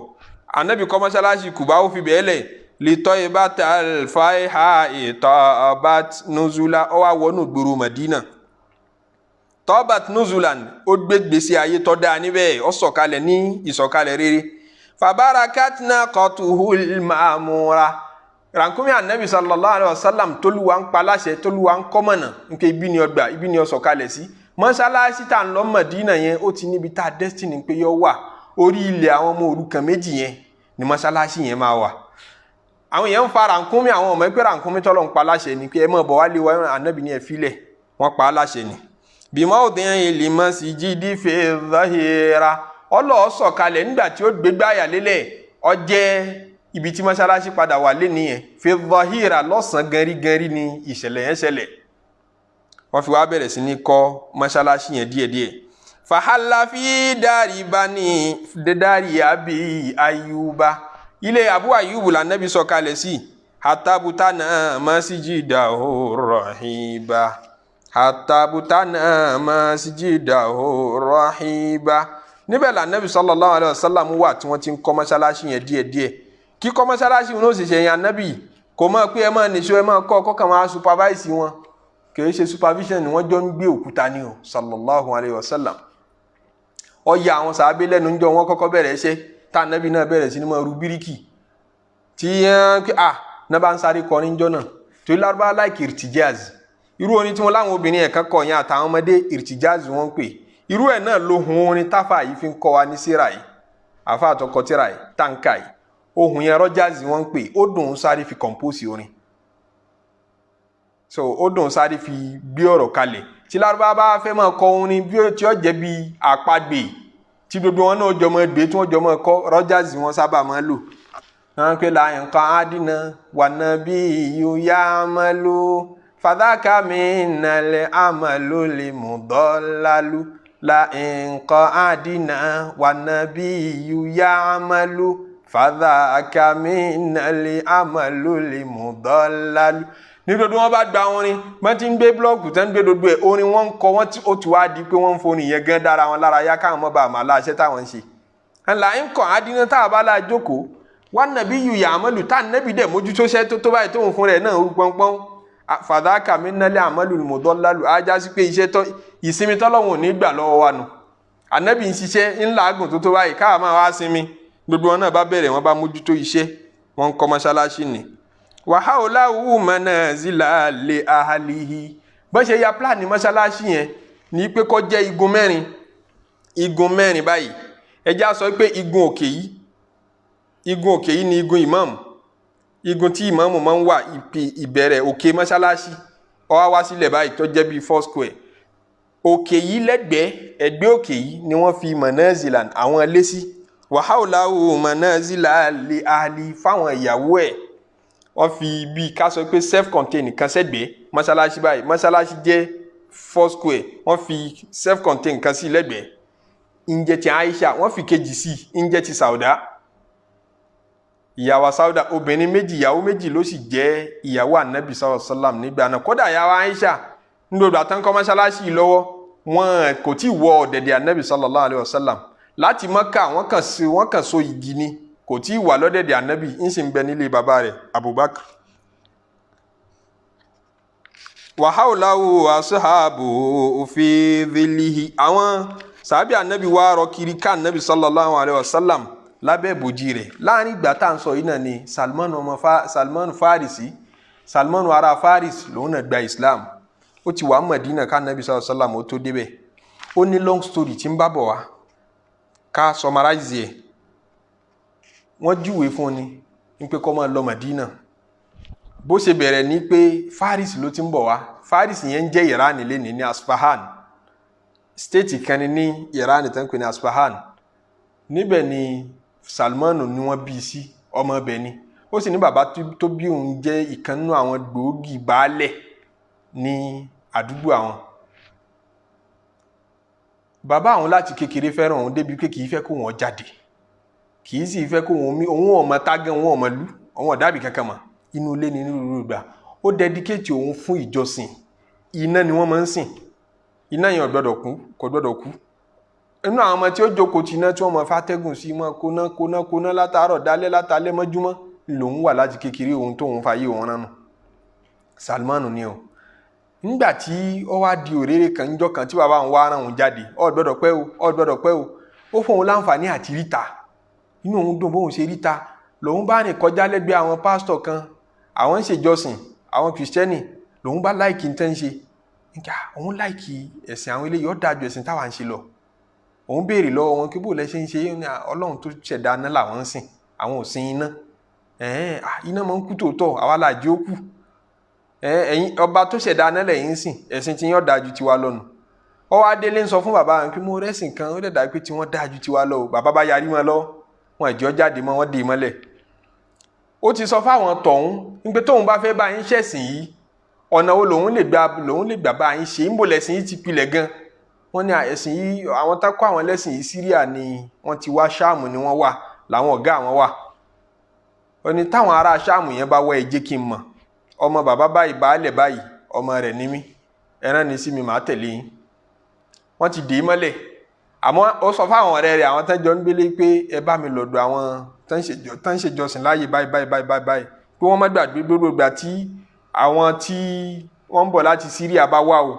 Ànábì kọ́ mọ́ṣáláṣí Kùbá, ó fi bẹ́ẹ̀ lẹ̀ litọ́ibata alfaiha ìtọ́bat nuzula. Ó wá wọnú gbòòrò Madina, tọ́bat nuzulan, ó gbé gbèsè ayé tọ́ dáa níbẹ̀, ó sọ̀kalẹ̀ ní ìsọ̀kalẹ̀ rere. Fabarakatna qatuhul ma'mura. Rànkúnmí ànábì sallallahu alayhi wa sallam tólúwa ń paláṣẹ, tólúwa ń kọ́mọ̀nà nke ibi ni ọgbà, ibi ni ó sọ̀kalẹ̀ sí. Mọ́ṣáláṣí tá à ń lọ Mọ̀dínà yẹn, ó ti níbi tá a destiny pé yọ wà. Orí ilẹ̀ àwọn ọmọ òrukàn méjì yẹn ni mọ́ṣáláṣí yẹn máa wà. Àwọn èèyàn ń fa rànkúnmí, àwọn ọmọ ẹgbẹ́ rànkúnmí tọ́lọ̀ ń pa láṣẹ ni pé ẹ mọ̀ bọ̀ wá lé wa. Ànábì ní ẹ filẹ̀, wọ́n pa á láṣẹ ni. Bímọ òdin ìlímọ̀ sí jídí fi zahira. Ọlọ́ọ̀ sọ̀kalẹ̀ nígbà tí ó gbégbá àyà lélẹ̀, ó jẹ́ ibi tí mọ́ṣáláṣí padà wà lé nìyẹn. Fi zahira, lọ́sàn-án ganrí-ganrí ni ìṣẹ̀lẹ̀ yẹn ṣẹlẹ̀. Wọ́n fi wá bẹ̀rẹ̀ sí ní kọ́ mọ́ṣáláṣí yẹn díẹ̀díẹ̀. Fàhálà fi dárì bani dárì àbí Ayuba. Ilé Abu Ayyub la Nábì sọ̀kalẹ̀ sí. Hatabutana masjidahu rahiba, hatabutana masjidahu rahiba. Níbẹ̀ la Nábì sallallahu alayhi wa sallam wà tí wọ́n ti ń kọ́ mọ́ṣáláṣí yẹn díẹ̀díẹ̀. Kíkọ́ mọ́ṣáláṣí wọn ó sì ṣe yẹn, Ànábì kò mọ̀ pé ẹ máa nìṣó, ẹ máa kọ́ kọ́kàn máa supervise wọn. Kì í ṣe supervision ni, wọ́n jọ ń gbé òkúta ni o sallallahu alayhi wa sallam. Ó ya àwọn sàábé lẹ́nu ńjọ́ wọn kọ́kọ́ bẹ̀rẹ̀ iṣẹ́ tá Ànábì náà bẹ̀rẹ̀ sí ní máa ru bíríkì tí yẹn pé à náà bá ń sáré kọrin ńjọ́ náà, torí Lárúbáwá like irtijaz. Irú orin tí wọn láwọn obìnrin ẹ̀ka kọ yẹn àtàwọn ọmọdé, irtijaz wọn ń pè. Irú ẹ̀ náà ló hun orin táfà yìí fi ń kọ́ wa ní síra yìí, àfa àtọkọ tíra yìí táǹkà yìí. Ohun yẹn rọ́jàzì wọ́n ń pè. Ó dùn ún sáré fi compose orin, so ó dùn ún sáré fi gbé ọ̀rọ̀ kalẹ̀. Tí Lárúbáwá bá fẹ́ máa kọ orin bí ó tí ó jẹ́ bí àpagbè Tí gbogbo wọn náà jọmọ gbé, tí wọ́n jọmọ kọ́ Rogers, wọn sábà máa lò wọn pé la nǹkan adínà wà nàbí yóò amalu fàdákà mi nàlẹ́ amalu lè mú dọ́lálú. La nǹkan adínà wà nàbí yóò amalu fàdákà mi nàlẹ́ amalu lè mú dọ́lálú. Ní gbogbo wọn bá gba orin, wọn ti ń gbé blọọkù tẹ́ ń gbé gbogbo ẹ̀, orin wọn ń kọ wọn, tí ó ti wá di pé wọ́n ń forin yẹn gan dára wọn lára yá, káwọn mọ́ bá àmà láṣẹ táwọn ń ṣe. Ńlá ń kọ́ adínà tá a bá la jókòó wà nàbí yu yàmọ́lù, tá nàbí dẹ̀ mójútó ṣẹ́ tó báyìí, tóun fún rẹ̀ náà rú pọ́npọ́n. Fàdákà mi nálẹ̀ àmọ́lù mọ̀dọ́lálù, ajá sí pé iṣẹ́ tó ìsinmi tọ́lọ́hún ò ní gbà lọ́wọ́ wa nù. Ànábì ń ṣiṣẹ́ ńlá àgùn tó báyìí, káà máa wá sinmi. Gbogbo wọn náà bá bẹ̀rẹ̀, wọn bá mójútó iṣẹ́, wọn ń kọ́ mọ́ṣáláṣí ni. Wàhálà manazila lè ahalihi. Bọ́n ṣe ya pílánì mọ́ṣáláṣí yẹn ní pé kó jẹ́ igun mẹ́rin, igun mẹ́rin báyìí. Ẹ já sọ pé igun òkè yìí, igun òkè yìí ni igun ìmáàmù, igun tí ìmáàmù máa ń wà, ìbẹ̀rẹ̀ òkè mọ́ṣáláṣí. Ó wá wá sílẹ̀ báyìí tó jẹ́ bíi four square. Òkè yìí, lẹ́gbẹ̀ẹ́ ẹ̀gbẹ́ òkè yìí ni wọ́n fi manazilan, àwọn ilé sí. Wàhálà manazila lè ahali, fáwọn ìyàwó ẹ̀. Wọ́n fi bíi ká sọ pé self contained kan sẹ́gbẹ̀ẹ́ mọ́ṣáláṣí báyìí. Mọ́ṣáláṣí jẹ́ four square, wọ́n fi self contained kan sí lẹ́gbẹ̀ẹ́, ń jẹ́ ti Aisha. Wọ́n fi kejì sí, ń jẹ́ ti Sauda, ìyàwó Sauda. Obìnrin méjì, ìyàwó méjì ló sì jẹ́ ìyàwó anabi sallallahu alaihi wasallam nígbà náà. Kódà ìyàwó Aisha, nígbà tó ń kọ́ mọ́ṣáláṣí yìí lọ́wọ́, wọn kò tí ì wọ ọ̀dẹ̀dẹ̀ anabi sallallahu alaihi wasallam láti Mọ́kà. Wọ́n kàn so igi ni, kò tí ì wà lọ́dẹ̀dẹ̀ anabi, ń sì ń bẹ nílé bàbá rẹ̀ Abubakar. Wàhálàwò asuhabu fi dhillihi. Àwọn sàbí anabi wa rọ kiri ká anabi sallallahu alayhi wa sallam lábẹ́ ìbòjì rẹ̀. Láàrin ìgbà tá à ń sọ yìí náà ni Salman ọmọ Salman Farisi, Salman ará Faris, lòun náà gba Islam. Ó ti wà Mọ̀dínà ká anabi sallallahu alayhi wa sallam ó tó débẹ̀. Ó ní long story tí ń bá bọ̀ wá, ká summarize ẹ̀. Wọ́n júwèé fún ni ní pé kó máa lọ Mọ̀dínà. Bó ṣe bẹ̀rẹ̀ ní pé Faris ló ti ń bọ̀ wá. Faris yẹn ń jẹ́ Iran lẹ́ni ní Asfahan, state kan ní Iran tó ń pè ní Asfahan. Níbẹ̀ ni Salmanu ni wọ́n bí sí, ọmọ ibẹ̀ ni. Ó sì ní bàbá tó bí òun jẹ́ ìkan nínú àwọn gbòógì baálẹ̀ ní àdúgbò àwọn. Bàbá àwọn láti kékeré fẹ́ràn òun débi pé kì í fẹ́ kó wọn jáde, kì í sì fẹ́ kó wọn mí. Òun ọmọ tágán, òun ọmọ lú, òun ọ̀dàbí kankan mọ̀. Inú ilé ni nínú ìgbà ó dedicate òun fún ìjọsìn. Iná ni wọ́n máa ń sìn, iná yẹn ò gbọ́dọ̀ kú, kò gbọ́dọ̀ kú. Inú àwọn ọmọ tí ó jókòó ti iná, tí wọ́n máa fàtẹ́gùn sí, mọ́ kóná kóná kóná látàárọ̀ dálẹ́, látàlẹ́ mọ́júmọ́ lòun wà láti kékeré òun tóun fàyè òun ránu. Salmanu ni o. Nígbà tí ó wá di òréré kan níjọ́ kan tí bàbá òun wá rán òun jáde, ó gbọ́dọ̀ pẹ́ o, ó gbọ́dọ̀ pẹ́ o. Ó fún òun láǹfààní àti ríta. Inú òun dùn bóun ṣe ríta. Lòun bá rìn kọjá lẹ́gbẹ̀ẹ́ àwọn pásítọ̀ kan, àwọn ń ṣèjọsìn, àwọn kìrìsìtẹ́nì. Lòun bá like ń tẹ́ ń ṣe nígbà òun like ẹ̀sìn àwọn eléyìí, ó dáa ju ẹ̀sìn táwa ń ṣe lọ. Òun béèrè lọ́wọ́ wọn kí bó lẹ ṣe ń ṣe. Ní Ọlọ́run tó ṣẹ̀dá iná làwọn ń sìn, àwọn ò sin iná. Ẹ̀ẹ́n, iná máa ń kú tòótọ́, àwa là jí ó kú. Ẹ̀yin ọba tó ṣẹ̀dá iná lẹ́yìn ń sìn, ẹ̀sìn tí yín ó dáa ju tiwa lọ nù. Ó wá délé, ń sọ fún bàbá wọn pé mo rẹ́sìn kan, ó dẹ̀ dà pé tí wọ́n dáa ju tiwa lọ o. Bàbá bá yarí wọn lọ, wọn ìjọ jáde mọ́, wọn dè mọ́lẹ̀. Ó ti sọ fáwọn tọ̀hún wípé tóun bá fẹ́ bá yín ṣẹ̀sìn yìí, ọ̀nà wo lòun lè gbà bá yín ṣe? Ń bò lẹ̀sìn yìí ti pilẹ̀ gan? Wọ́n ní ẹ̀sìn yìí, àwọn tá kọ́ àwọn lẹ́sìn yìí, Síríà ni wọ́n ti wá, Ṣáàmù ni wọ́n wà, làwọn ọ̀gá àwọn wà. Ó ní táwọn ará Ṣáàmù yẹn bá wá, ẹ jẹ́ kí n mọ̀. Ọmọ bàbá báyìí, baálẹ̀ báyìí, ọmọ rẹ̀ ní mí, ẹran ní sí mi, màá tẹ̀lé yín. Wọ́n ti dè é mọ́lẹ̀, àmọ́ ó sọ fáwọn ọ̀rẹ́ rẹ̀, àwọn tán jọ ń gbélé, pé ẹ bá mi lọ́dọ̀ àwọn tán ń ṣèjọsìn láàyè báyìí báyìí báyìí báyìí báyìí, pé wọ́n má gbàgbé gbogbo ìgbà tí àwọn tí wọ́n ń bọ̀ láti Síríà bá wà o,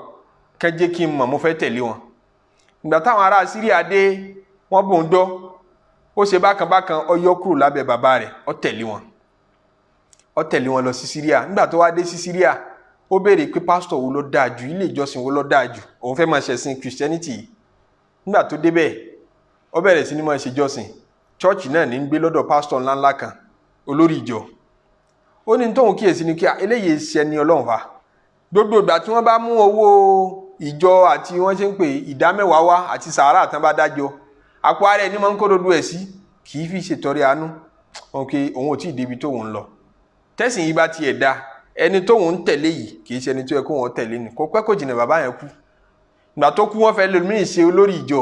kẹ́ jẹ́ kí n mọ̀, mo fẹ́ tẹ̀lé wọn. Ìgbà táwọn ará Síríà dé, wọ́n bò ń dọ́. Ó ṣe bákan bákan, ó yọ kúrò lábẹ́ bàbá rẹ̀, ó tẹ̀lé wọn, ó tẹ̀lé wọn lọ sí Síríà. Nígbà tó wá dé sí Síríà, ó béèrè pé pásítọ̀ wo ló dáa jù, ilé ìjọsìn wo ló dáa jù, òun fẹ́ máa ṣẹ̀sìn Christianity yìí. Nígbà tó débẹ̀, ó bẹ̀rẹ̀ sí ní máa ṣèjọsìn. Chọ́ọ̀chì náà ní ń gbé lọ́dọ̀ pásítọ̀ ńláńlá kan, olórí ìjọ. Ó ní tóun kíyèsí ni kí eléyìí ṣe ẹni Ọlọ́run fa. Gbogbo ìgbà tí wọ́n bá mú owó ìjọ àti wọ́n ṣe ń pè ìdá mẹ́wàá wá àti sàárà tán bá dájọ́, Àpò ara ẹ̀ ní máa ń kó dodo ẹ̀ sí, kì í fi ṣètọrẹ àánú. Ok, òun ò tí ì débi tóun ń lọ. Tẹ́sìn yìí bá tiẹ̀ da, ẹni tóun ń tẹ̀lé yìí kì í ṣe ẹni tó yẹ kó wọn tẹ̀lé ni. Kò pẹ́ kò jìnnà bàbá yẹn kú. Ìgbà tó kú, wọ́n fẹ́ lómi ṣe olórí ìjọ.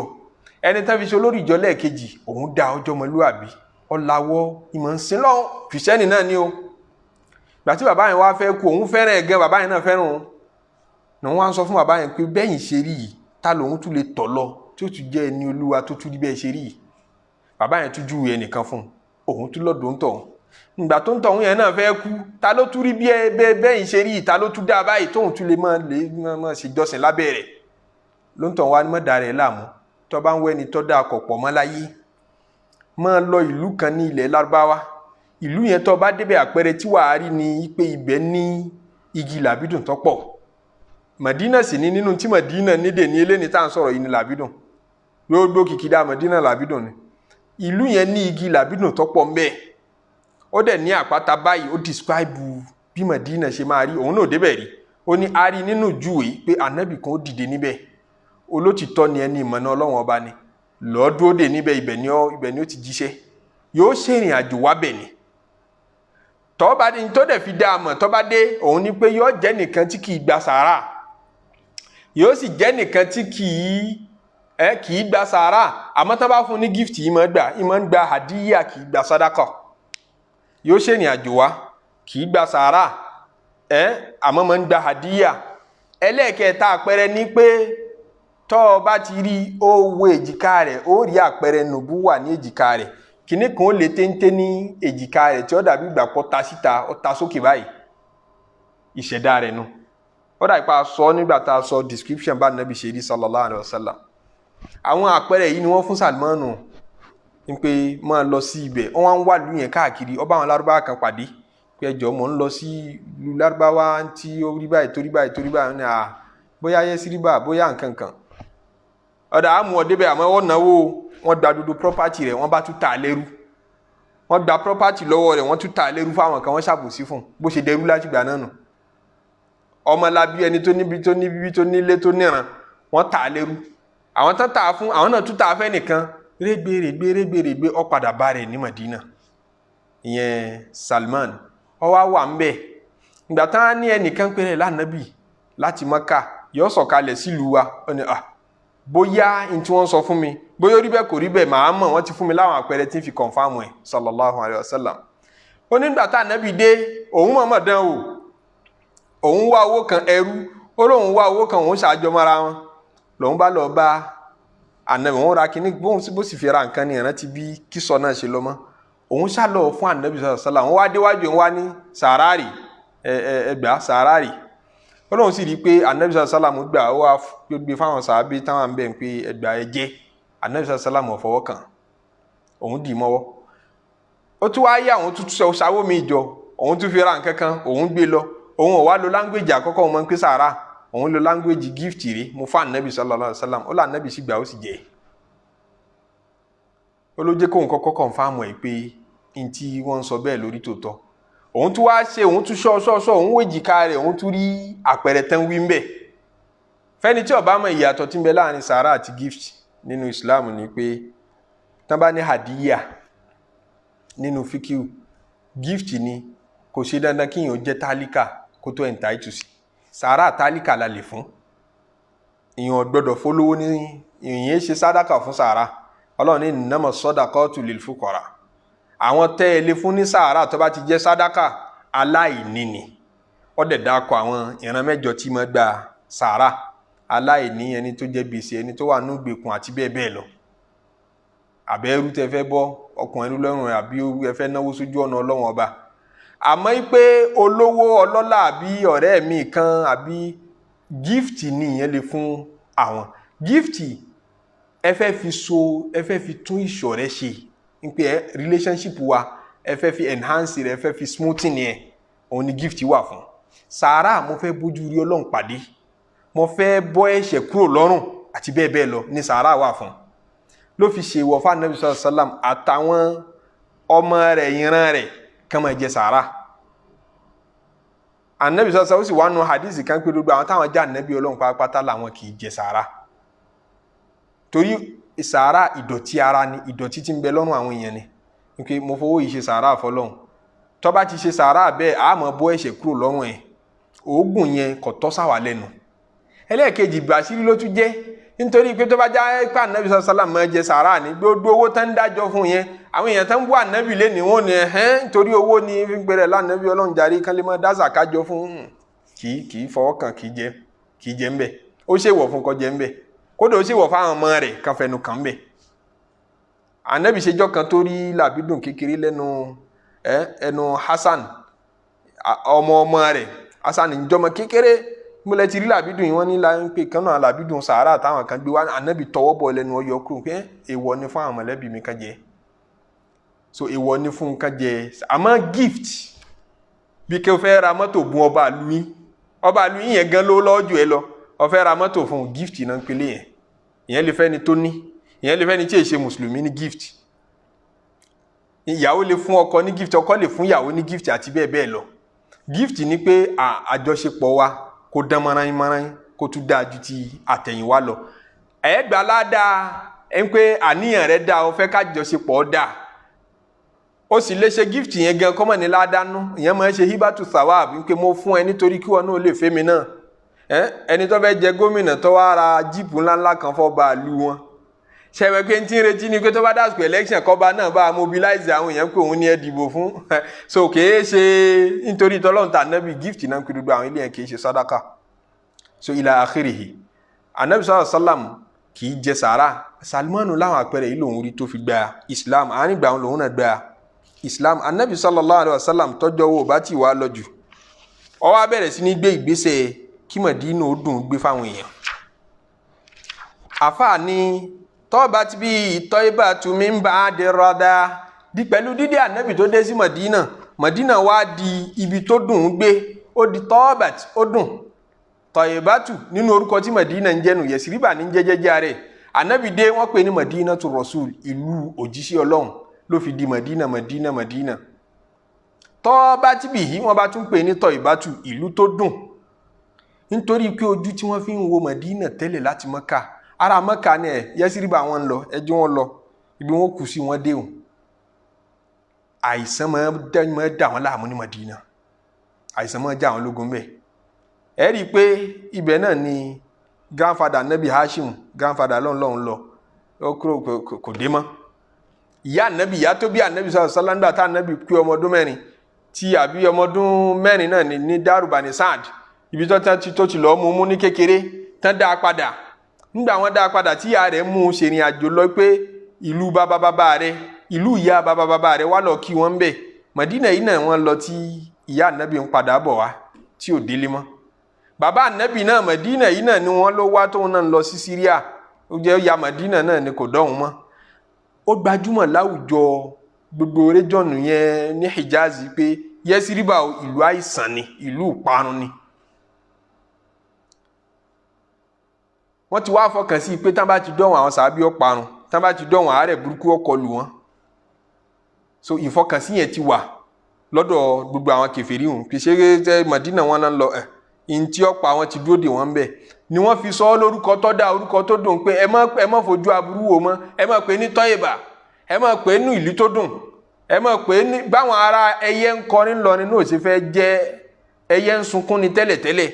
Ẹni tán fi ṣe olórí ìjọ lẹ́ẹ̀kejì, òun da ọjọ́ ọmọlúwàbí, ọ̀làwọ́, ìmọ̀ ń sin lọ́hùn, kìrìsìtẹ́nì náà ni o. Ìgbà tí bàbá yẹn wá fẹ́ kú, òun fẹ́ràn ẹ̀ gan, bàbá yẹn náà fẹ́ràn òun. Ní wọ́n á sọ fún bàbá yẹn pé bẹ́yìn ṣe rí yìí, ta lòun tún lè tọ̀ lọ tí ó tún jẹ́ ẹni olúwa tó tún rí bẹ́ẹ̀ ṣe rí yìí? Bàbá yẹn tún júwe ẹnìkan fún un, òun tún lọ́dọ̀ ń tọ̀ òun. Ìgbà tó ń tọ̀ òun yẹn náà fẹ́ kú, ta ló tún rí bí ẹ bẹ́yìn ṣe rí yìí, ta ló tún dá báyìí tóun tún lè máa ṣèjọsìn lábẹ́ rẹ̀? Ló ń tọ̀ wá ní mọ́ dàrẹ́ láàmú, tó bá ń wẹ́ni tó dáa kọ̀ pọ̀ mọ́ láyé, máa lọ ìlú kan ní ilẹ̀ Lárúbáwá. Ìlú yẹn tó bá débẹ̀, àpẹẹrẹ tí wàá rí ni pé ibẹ̀ ní igi làbídùn tó pọ̀. Màdínà sì ní nínú tí Màdínà nídè ní eléni tá à ń sọ̀rọ̀ yìí ní làbídùn. Gbogbo kìkìdá Màdínà làbídùn ni. Ìlú yẹn ní igi làbídùn tó pọ̀ ńbẹ̀, ó dẹ̀ ní àpáta báyìí. Ó describe bí Màdínà ṣe máa rí. Òun náà débẹ̀ rí. Ó ní a rí nínú júwe pé ànábì kan ó dìde níbẹ̀, olótìtọ́ ni, ẹni ìmọ̀nà Ọlọ́run ọba ni. Lọ́ọ́ dúró dè níbẹ̀, ibẹ̀ ni ó ti jíṣẹ́, yóò ṣèrìn àjò wábẹ̀ ni. Tọ́ba ní tó dẹ̀ fi dá a mọ̀ tọ́ba dé, òun ni pé yóò jẹ́ nìkan tí kì í gba sàárà, yóò sì jẹ́ nìkan tí kì í gba sàárà, àmọ́ tá bá fún ní gift yìí máa gbà, yìí máa ń gba hadiya, kì í gba sadaka. Yóò ṣèrìn àjò wá, kì í gba sàárà àmọ́ máa ń gba hadiya. Ẹlẹ́ẹ̀kẹta àpẹẹrẹ ni pé tọ́ ọ bá ti rí, ó wo èjìká rẹ̀, ó rí àpẹẹrẹ nùbú wà ní èjìká rẹ̀. Kìnnì kan ó lè téńté ní èjìká rẹ̀ tí ó dàbí ìgbà pọ̀ ta síta, ó ta sókè báyìí, ìṣẹ̀dá rẹ̀ nu. Ó dàbí pa sọ nígbà tá a sọ description bá nàbì ṣe rí sallallahu alayhi wa sallam. Àwọn àpẹẹrẹ yìí ni wọ́n fún Salmanu ní pé máa lọ sí ibẹ̀. Wọ́n wá ń wà lù yẹn káàkiri, ó bá àwọn Lárúbáwá kan pàdé pé ẹjọ́ mò ń lọ sí ìlú Lárúbáwá tí ó rí báyìí, tó rí báyìí, tó rí báyìí, ní à bóyá Yẹ́síríbà, bóyá nǹkan kan. Ọ̀dà àmú ọ̀dẹ́bẹ̀, àmọ́ wọ́n náwó, wọ́n gba dúdú property rẹ̀, wọ́n bá tún tà á lẹ́rú. Wọ́n gba property lọ́wọ́ rẹ̀, wọ́n tún tà á lẹ́rú fáwọn kan, wọ́n ṣàbòsí fún un. Bó ṣe dẹrú látìgbà náà nù. Ọmọlábí ẹni tó níbi, tó níbi, tó nílé, tó níran, wọ́n tà á lẹ́rú. Àwọn tán tà á fún, àwọn náà tún tà á fẹ́ nìkan. Rẹ́gbẹ́ rẹ́gbẹ́ rẹ́gbẹ́ rẹ́gbẹ́, ó padà bá rẹ̀ ní Madina. Ìyẹn Salman ó wá wà ńbẹ̀. Ìgbà tán á ní ẹnìkan péré lánàbì láti Mọ́kà yóò sọ̀kalẹ̀ sílùú wa, ó ní à bóyá n tí wọ́n sọ fún mi, bóyá ó rí bẹ́ẹ̀, kò rí bẹ́ẹ̀, màá mọ̀. Wọ́n ti fún mi láwọn àpẹẹrẹ tí ń fi confirm ẹ̀ sallallahu alayhi wa sallam. Ó nígbà tá ànábì dé, òun mọ̀ọ́mọ̀ dán o, òun wá owó kan ẹrú, ó lóun wá owó kan, òun ṣàjọ mọ́ra wọn, lòun bá lọ bá ànábì, òun ra kíní bóun bó sì fi ra nǹkan ní ìrántí bí kísọ náà ṣe lọ mọ́. Òun ṣàlọ fún ànábì sallallahu alayhi wa sallam. Òun wá déwájú, òun wá ní sàáràrì ẹgbàá sàáràrì. Ó lóun sì rí i pé anabi sàlámù gbà, ó wá gbé fáwọn sàábé táwọn bẹ̀ ń pé ẹgbàá ẹ jẹ́. Anabi sàlámù ò fọwọ́ kàn, òun dì í mọ́wọ́. Ó tún wá yá, òun tún ṣàwó mi jọ, òun tún fi ra nǹkan kan, òun gbé lọ. Òun ò wá lo language àkọ́kọ́, òun máa ń pè sàárà, òun lo language gift rí mo fún anabi sallallahu alaihi wasallam. Ó lọ, anabi sì gbà, ó sì jẹ́. Ó ló jẹ́ kóun kọ́kọ́ confirm ẹ̀ pé n tí wọ́n ń sọ bẹ́ẹ̀ lórí tòótọ́. Òun tún wá ṣe, òun tún ṣọ́ ṣọ́ ṣọ́, òun wéjìká rẹ̀, òun tún rí àpẹẹrẹ tán wí ń bẹ̀. Fẹ́ni tí ó bá mọ ìyàtọ̀ tí ń bẹ láàrin sàárà àti gift nínú Islam ni pé tán bá ní hadiya nínú fikiu, gift ni, kò ṣe dandan kí èèyàn jẹ́ tálíkà kó tó entitled sí. Sàárà, tálíkà la lè fún, èèyàn gbọ́dọ̀ fólówó ní èèyàn ṣe sádàkà fún sàárà. Ọlọ́run ní innama sadaqatu lil fuqara. Àwọn tẹ́ ẹ lè fún ní sàárà tó bá ti jẹ́ sádàkà, aláìní ni. Ó dẹ̀ dákọ̀ àwọn ìran mẹ́jọ tí mo gba sàárà: aláìní, ẹni tó jẹ́ gbèsè, ẹni tó wà ní ìgbèkùn àti bẹ́ẹ̀ bẹ́ẹ̀ lọ, àbẹ́rú tẹ fẹ́ bọ́ ọkùnrin lọ́rùn, àbí ẹ fẹ́ náwó sójú ọ̀nà Ọlọ́run ọba. Àmọ́ pé olówó ọlọ́lá àbí ọ̀rẹ́ mi kan àbí gift ni ìyẹn lè fún àwọn. Gift, ẹ fẹ́ fi so, ẹ fẹ́ fi tún ìṣọ̀rẹ́ ṣe ń pé relationship wa, ẹ fẹ́ fi enhance rẹ̀, ẹ fẹ́ fi smoothing ẹ, òun ni gift wà fún. Sàárà, mo fẹ́ bójú rí Ọlọ́run pàdé, mo fẹ́ bọ́ ẹ̀ṣẹ̀ kúrò lọ́rùn àti bẹ́ẹ̀ bẹ́ẹ̀ lọ ní sàárà wà fún. Ló fi ṣe ìwọ̀ fún anabi sallallahu alaihi wasallam àtàwọn ọmọ rẹ̀, ìran rẹ̀, kàn máa jẹ sàárà. Anabi sallallahu alaihi wasallam ó sì wá nu hadith kan pé gbogbo àwọn táwọn jẹ́ anabi Ọlọ́run pátápátá làwọn kì í jẹ sàárà, torí Sàárà ìdọ̀tí ara ni, ìdọ̀tí tí ń bẹ lọ́rùn àwọn èèyàn ni. Pé mo fowó yìí ṣe sàárà fọlọ́hún, tó bá ti ṣe sàárà bẹ́ẹ̀, á máa bọ́ ẹ̀ṣẹ̀ kúrò lọ́rùn ẹ̀. Òógùn yẹn kò tọ́ sáwà lẹ́nu. Ẹlẹ́ẹ̀kejì, ìbàṣírí ló tún jẹ́, nítorí pé tó bá já pé ànábì sàlám máa jẹ sàárà ní gbogbo owó tán ń dájọ́ fún yẹn, àwọn èèyàn tán ń bú ànábì lẹ́ni wọn ni ẹ̀hẹ́n, nítorí owó ni fi ń pèrè lánàbì Ọlọ́run jàre, kán lè máa dá sàká jọ fún. Kì í fọwọ́ kàn, kì í jẹ ńbẹ. Ó ṣèwọ̀ fún kó jẹ ńbẹ, kódà ó ṣèwọ̀ fáwọn ọmọ rẹ̀ kan fẹnu kàn ńbẹ. Ànábì ṣèjọ́ kan tó rí làbídùn kékeré lẹ́nu ẹnu Hasan, ọmọ ọmọ rẹ̀. Hasan njọmọ kékeré múlẹ̀ ti rí làbídùn yìí, wọ́n ní la ń pè kán náà làbídùn sàárà táwọn kan gbé wá. Ànábì tọwọ́ bọ̀ lẹ́nu, ọyọ kúrò pé èèwọ̀ ni fún àwọn mọ̀lẹ́bí mi kan jẹ. So èèwọ̀ ni fún kan jẹ. Àmọ́ gift, bí kí o fẹ́ ra mọ́tò bùn ọba àlùyìn, ọba àlùyìn yẹn gan ló lọ́jọ́ ẹ lọ, o fẹ́ ra mọ́tò fún, gift náà ń pele yẹn. Ìyẹn lè fẹ́ ni tó ní, ìyẹn lè fẹ́ ni tí èsè mùsùlùmí ní gift. Ìyàwó lè fún ọkọ ní gift, ọkọ lè fún ìyàwó ní gift, àti bẹ́ẹ̀ bẹ́ẹ̀ lọ. Gift ni pé àjọṣepọ̀ wa kó dán mọ́ráyín mọ́ráyín, kó tún dáa ju ti àtẹ̀yìnwá lọ. Ẹ̀ẹ́gbà ládàá ẹ̀ ń pé àníyàn rẹ̀ dáa, ó fẹ́ kájọṣepọ̀ dáa, ó sì lè ṣe gift yẹn gan kọ́mọ̀ ní ládánú. Ìyẹn máa ń ṣe hibatu thawab, ń pé mo fún ẹ nítorí kí wọn náà lè fẹ́ mi náà. Ẹni tó fẹ́ jẹ gómìnà tó wá ra jíìpù ńláńlá kan fọ́ bá a lu wọn, ṣẹ̀wẹ̀ pé n tí ń retí ni pé tó bá dásìkò election, kọ́ba náà bá a mobilize àwọn èèyàn pé òun ní ẹ dìbò fún. So kìí ṣe nítorí tọ́lọ́run tà nábì. Gift náà ń pè gbogbo àwọn ilé yẹn, kìí ṣe sadaka. So ila akhirihi, anabi sallallahu alaihi wasallam kìí jẹ sàárà. Salmanu láwọn àpẹẹrẹ yìí lòun rí tó fi gba Islam. Àárín ìgbà wọn lòun náà gba Islam. Anabi sallallahu alaihi wasallam tọ́jọ́ owó bá ti wá lọ jù, ó wá bẹ̀rẹ̀ sí ní gbé ìgbésẹ̀ kí Mọ̀dínà ó dùn gbé fáwọn èèyàn. Àfáà ní tọ́ba ti bí tọ́ibà tumi ń bá a di rọ́dá di pẹ̀lú dídí ànábì tó dé sí Mọ̀dínà. Mọ̀dínà wá di ibi tó dùn ún gbé. Ó di tọ́ọ̀bàt, ó dùn, tọ̀yìbátù nínú orúkọ tí Mọ̀dínà ń jẹ́nu. Yẹ̀sìrìbà ní jẹ́jẹ́jẹ́ rẹ̀. Ànábì dé, wọ́n pè ní Mọ̀dínà tó Rasul, ìlú òjíṣẹ́ Ọlọ́run, ló fi di Mọ̀dínà, Mọ̀dínà, Mọ̀dínà. Tọ́ọ̀bá tí bì yìí, wọ́n bá tún pè ní tọ̀yìbátù, ìlú tó dùn, nítorí pé ojú tí wọ́n fi ń wo Mọ̀dínà tẹ́lẹ̀ láti Mọ́kà, ara Mọ́kà ni ẹ̀ Yẹ́sìrìbà wọn ń lọ, ẹjọ́ wọn lọ ibi wọn kù sí wọn déhùn. Àìsàn máa dà wọ́n láàmú ní Mọ̀dínà, àìsàn máa já wọn lógun bẹ́ẹ̀. Ẹ rí i pé ibẹ̀ náà ni grandfather Nabi Hashim, grandfather lọ́hùn lọ́hùn lọ, ó kúrò, kò dé mọ́. Ìyá Anabi, ìyá tó bí Anabi sọ̀rọ̀ sọ́lá, tá Anabi pé ọmọ ọdún 4 tí àbí ọmọ ọdún 4 náà ní Daru Bani Saad, ibi tó ti lọ́ọ́ mú ní kékeré tán dá a padà. Nígbà wọn dá a padà, tí ìyá rẹ̀ mú un ṣèrìn àjò lọ pé ìlú bàbá bàbá rẹ̀, ìlú ìyá bàbá bàbá rẹ̀, wá lọ kí wọ́n bẹ̀. Mọ̀dínà yìí náà wọ́n lọ tí ìyá Anabi ń padà bọ̀ wá tí ò délé mọ́. Bàbá Anabi náà, Mọ̀dínà yìí náà ni wọ́n ló wá, tóun náà lọ sí Síríà, ó jẹ́ ya Mọ̀dínà náà ni, kò dọ́hùn mọ́. Ó gbajúmọ̀ láwùjọ gbogbo region yẹn ní Hijazi pé Yẹsíríbà ìlú àìsàn ni, ìlú ìparun ni. Wọ́n ti wá fọkàn sí i pé tán bá ti dọ̀hùn, àwọn sàábí ó parun, tán bá ti dọ̀hùn, àárẹ̀ burúkú ó kọlù wọn. So ìfọkànsí yẹn ti wà lọ́dọ̀ gbogbo àwọn kèfèrí hùn kì í ṣe é Mọ̀dínà wọn náà lọ ẹ̀ ntí ọ̀pọ̀ àwọn ti dúró dè wọ́n bẹ́ẹ̀ ni wọ́n fi sọ ọ́ lórúkọ tó dá, orúkọ tó dùn, pé ẹ má fojú aburú wò mọ́, ẹ má pè ní tọ́yìbà, ẹ má pè ní ìlú tó dùn, ẹ má pè ní báwọn ará ẹyẹ ń kọrin lọ nínú òsì fẹ́ jẹ́ ẹyẹ ń sunkún ni tẹ́lẹ̀tẹ́lẹ̀.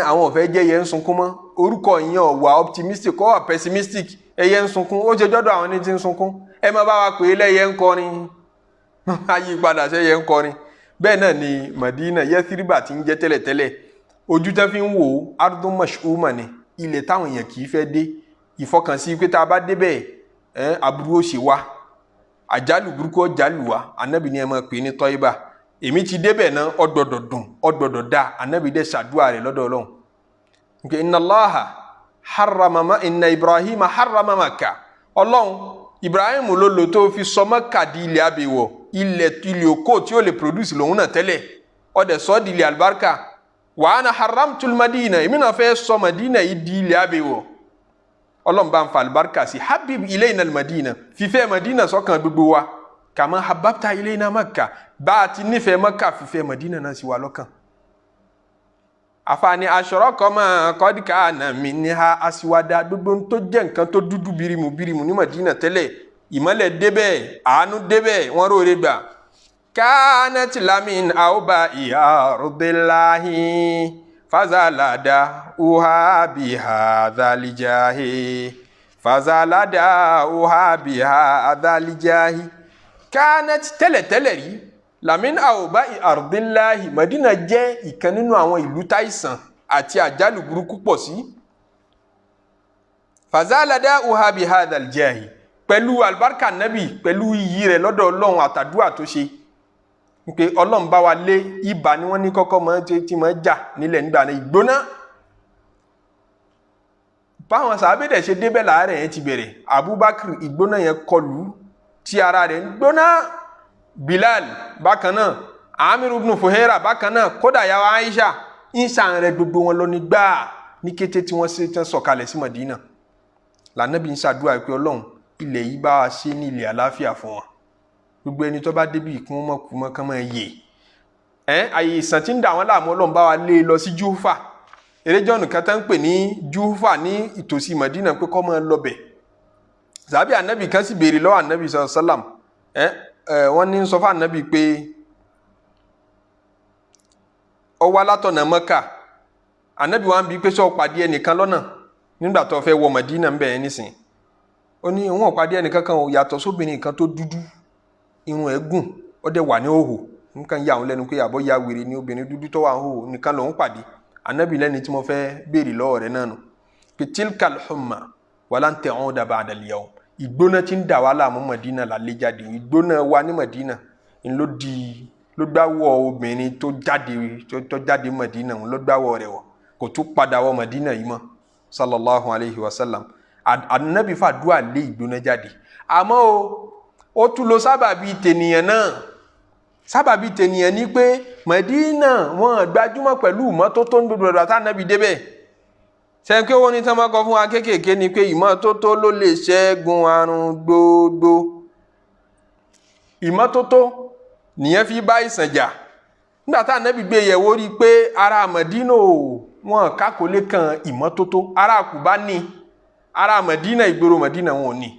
Àwọn ò fẹ́ jẹ́ ẹyẹ ń sunkún mọ́. Orúkọ yẹn ò wà optimistic, ó wà pessimistic. Ẹyẹ ń sunkún, ó ṣe jọ́dọ̀ àwọn ní ti ń sunkún. Ẹ má bá wa pè é lẹ́yẹ ń kọrin, ayé padà sẹ́yẹ ń kọrin. Bẹ́ẹ̀ náà ni Madina, Yẹ́síríbà ti ń jẹ́ tẹ́lẹ̀tẹ́lẹ̀. Ojú tẹ́ fi ń wò ó, ardun mashuma ni, ilẹ̀ táwọn èèyàn kì í fẹ́ dé. Ìfọkànsí pé tá a bá débẹ̀ ẹ̀, aburú ó ṣe wá, àjálù burúkú ó jálù wá. Anabi ni ẹ máa pè ní Tọ́yìbà, èmi ti débẹ̀ náà, ó gbọ́dọ̀ dùn, ó gbọ́dọ̀ dá. Anabi dẹ̀ ṣàdúrà rẹ̀ lọ́dọ̀ Ọlọ́run nke inna Allaha harrama ma inna Ibrahima harrama Maka. Ọlọ́run, Ibrahim ló lò tó fi sọ Mẹ́kà di ilẹ̀ abèwọ̀, ilẹ̀ òkò tí ó lè produce lòun náà tẹ́lẹ̀, ó dẹ̀ sọ di ilẹ̀ alibarika. Wa ana haramtul Madina, èmi náà fẹ́ sọ Madina yìí di ilẹ̀ abèwọ̀. Ọlọ́run bá ń fa alibarika sí. Habib ilayna al-Madina, fífẹ́ Madina sọ́kàn gbogbo wa, kama hababta ilayna Maka, bá a ti nífẹ̀ẹ́ Maka, fífẹ́ Madina náà sì wà lọ́kàn. Àfààní aṣọ̀rọ̀kọ́ mọ́ kọ́díkà nàmí ní ha aṣíwádà, gbogbo tó jẹ́ nǹkan tó dúdú birimu birimu ní Madina tẹ́lẹ̀, ìmọ́lẹ̀ débẹ̀, àánú débẹ̀, wọ́n róore gbà. Kanat lamin aoba ìhà rúdíláhì fazalada uha biha dhalijahi fazalada uha biha dhalijahi. Kanat tẹ́lẹ̀tẹ́lẹ̀ rí, lamin aoba ardillahi, Madina jẹ́ ìkan nínú àwọn ìlú táìsàn àti àjálù burúkú pọ̀ sí. Fazalada uha biha dhalijahi, pẹ̀lú alibarika nabi, pẹ̀lú iyì rẹ̀ lọ́dọ̀ Ọlọ́run àtàdúrà tó ṣe pé Ọlọ́run bá wa lé ibà ni wọ́n ní kọ́kọ́ mọ́ tí mọ́ jà nílẹ̀ nígbà náà, ìgbóná. Báwọn sàábẹ̀dẹ̀ ṣe débẹ̀ láàárẹ̀ yẹn ti bẹ̀rẹ̀. Abubakar ìgbóná yẹn kọlù tí ara rẹ̀ ń gbóná. Bilal bákan náà, Amir ibn Fuhaira bákan náà, kódà yàwó Aisha ń sàn rẹ̀, gbogbo wọn lọ ní gbáà ní kété tí wọ́n ṣe tán sọ̀kalẹ̀ sí Madina. Lànàbí ń ṣàdúrà pé Ọlọ́run, ilẹ̀ yìí bá wa ṣe ní ilẹ̀ àláfíà fún wọn, gbogbo ẹni tó bá débi kí wọ́n mọ̀ kú mọ́ kán mọ́ yè ẹ́. Àyè ìsàn tí ń dà wọ́n láàmú, Ọlọ́run bá wa lé e lọ sí Júfà, eréjọ́nù kan tá ń pè ní Júfà ní ìtòsí Madina, pé kọ́ mọ́ lọ́bẹ̀. Sàbí ànábì kan sì béèrè lọ́wọ́ ànábì sàlám ẹ ẹ, wọ́n ní sọ fún ànábì pé ó wá látọ̀nà Mọ́kà. Ànábì wa ń bi pé sọ pàdé ẹnìkan lọ́nà nígbà tó fẹ́ wọ Madina ń bẹ̀ ẹ́ nísìn? Ó ní òun ò pàdé ẹnìkan kan, yàtọ̀ sóbìnrin kan tó dúdú, irun ẹ̀ gùn, ó dẹ̀ wà ní òhò. Nǹkan yà òun lẹ́nu pé àbọ̀ ya wèrè ni, obìnrin dúdú tó wà ní òhò nìkan lòun pàdé. Ànábì lẹ́ni tí mo fẹ́ béèrè lọ́wọ́ rẹ̀ náà nù pé tilkal humma walan ta'uda ba'da al-yawm, ìgbóná tí ń dà wá láàmú Mọ̀dínà là lé jáde. Ìgbóná wa ní Mọ̀dínà ń ló di ló gbáwọ̀ obìnrin tó jáde, tó jáde Mọ̀dínà, ń ló gbáwọ̀ rẹ̀ wọ̀, kò tún padà wọ Mọ̀dínà yìí mọ́, sallallahu alayhi wa sallam. Ànábì fàdúrà lé ìgbóná jáde. Àmọ́ o, ó tún lo sábàbí tènìyàn náà. Sábàbí tènìyàn ni pé Mẹdínà wọn gbajúmọ̀ pẹ̀lú ìmọ́tótó ń gbogbo ọ̀dọ̀ àtànábì débẹ̀. Sẹ́yìn pé wọ́n ní tí wọ́n kọ́ fún wa kéékèèké ni pé ìmọ́tótó ló lè ṣẹ́gun àrùn gbogbo. Ìmọ́tótó nìyẹn fi bá ìsàn jà. Nígbà tá ànábì gbé yẹ̀wò, rí i pé ará Mẹdínà wọn kákòólé kan ìmọ́tótó. Ará Kùbá ní, ará Mẹdínà, ìgboro Mẹdínà wọn ò ní.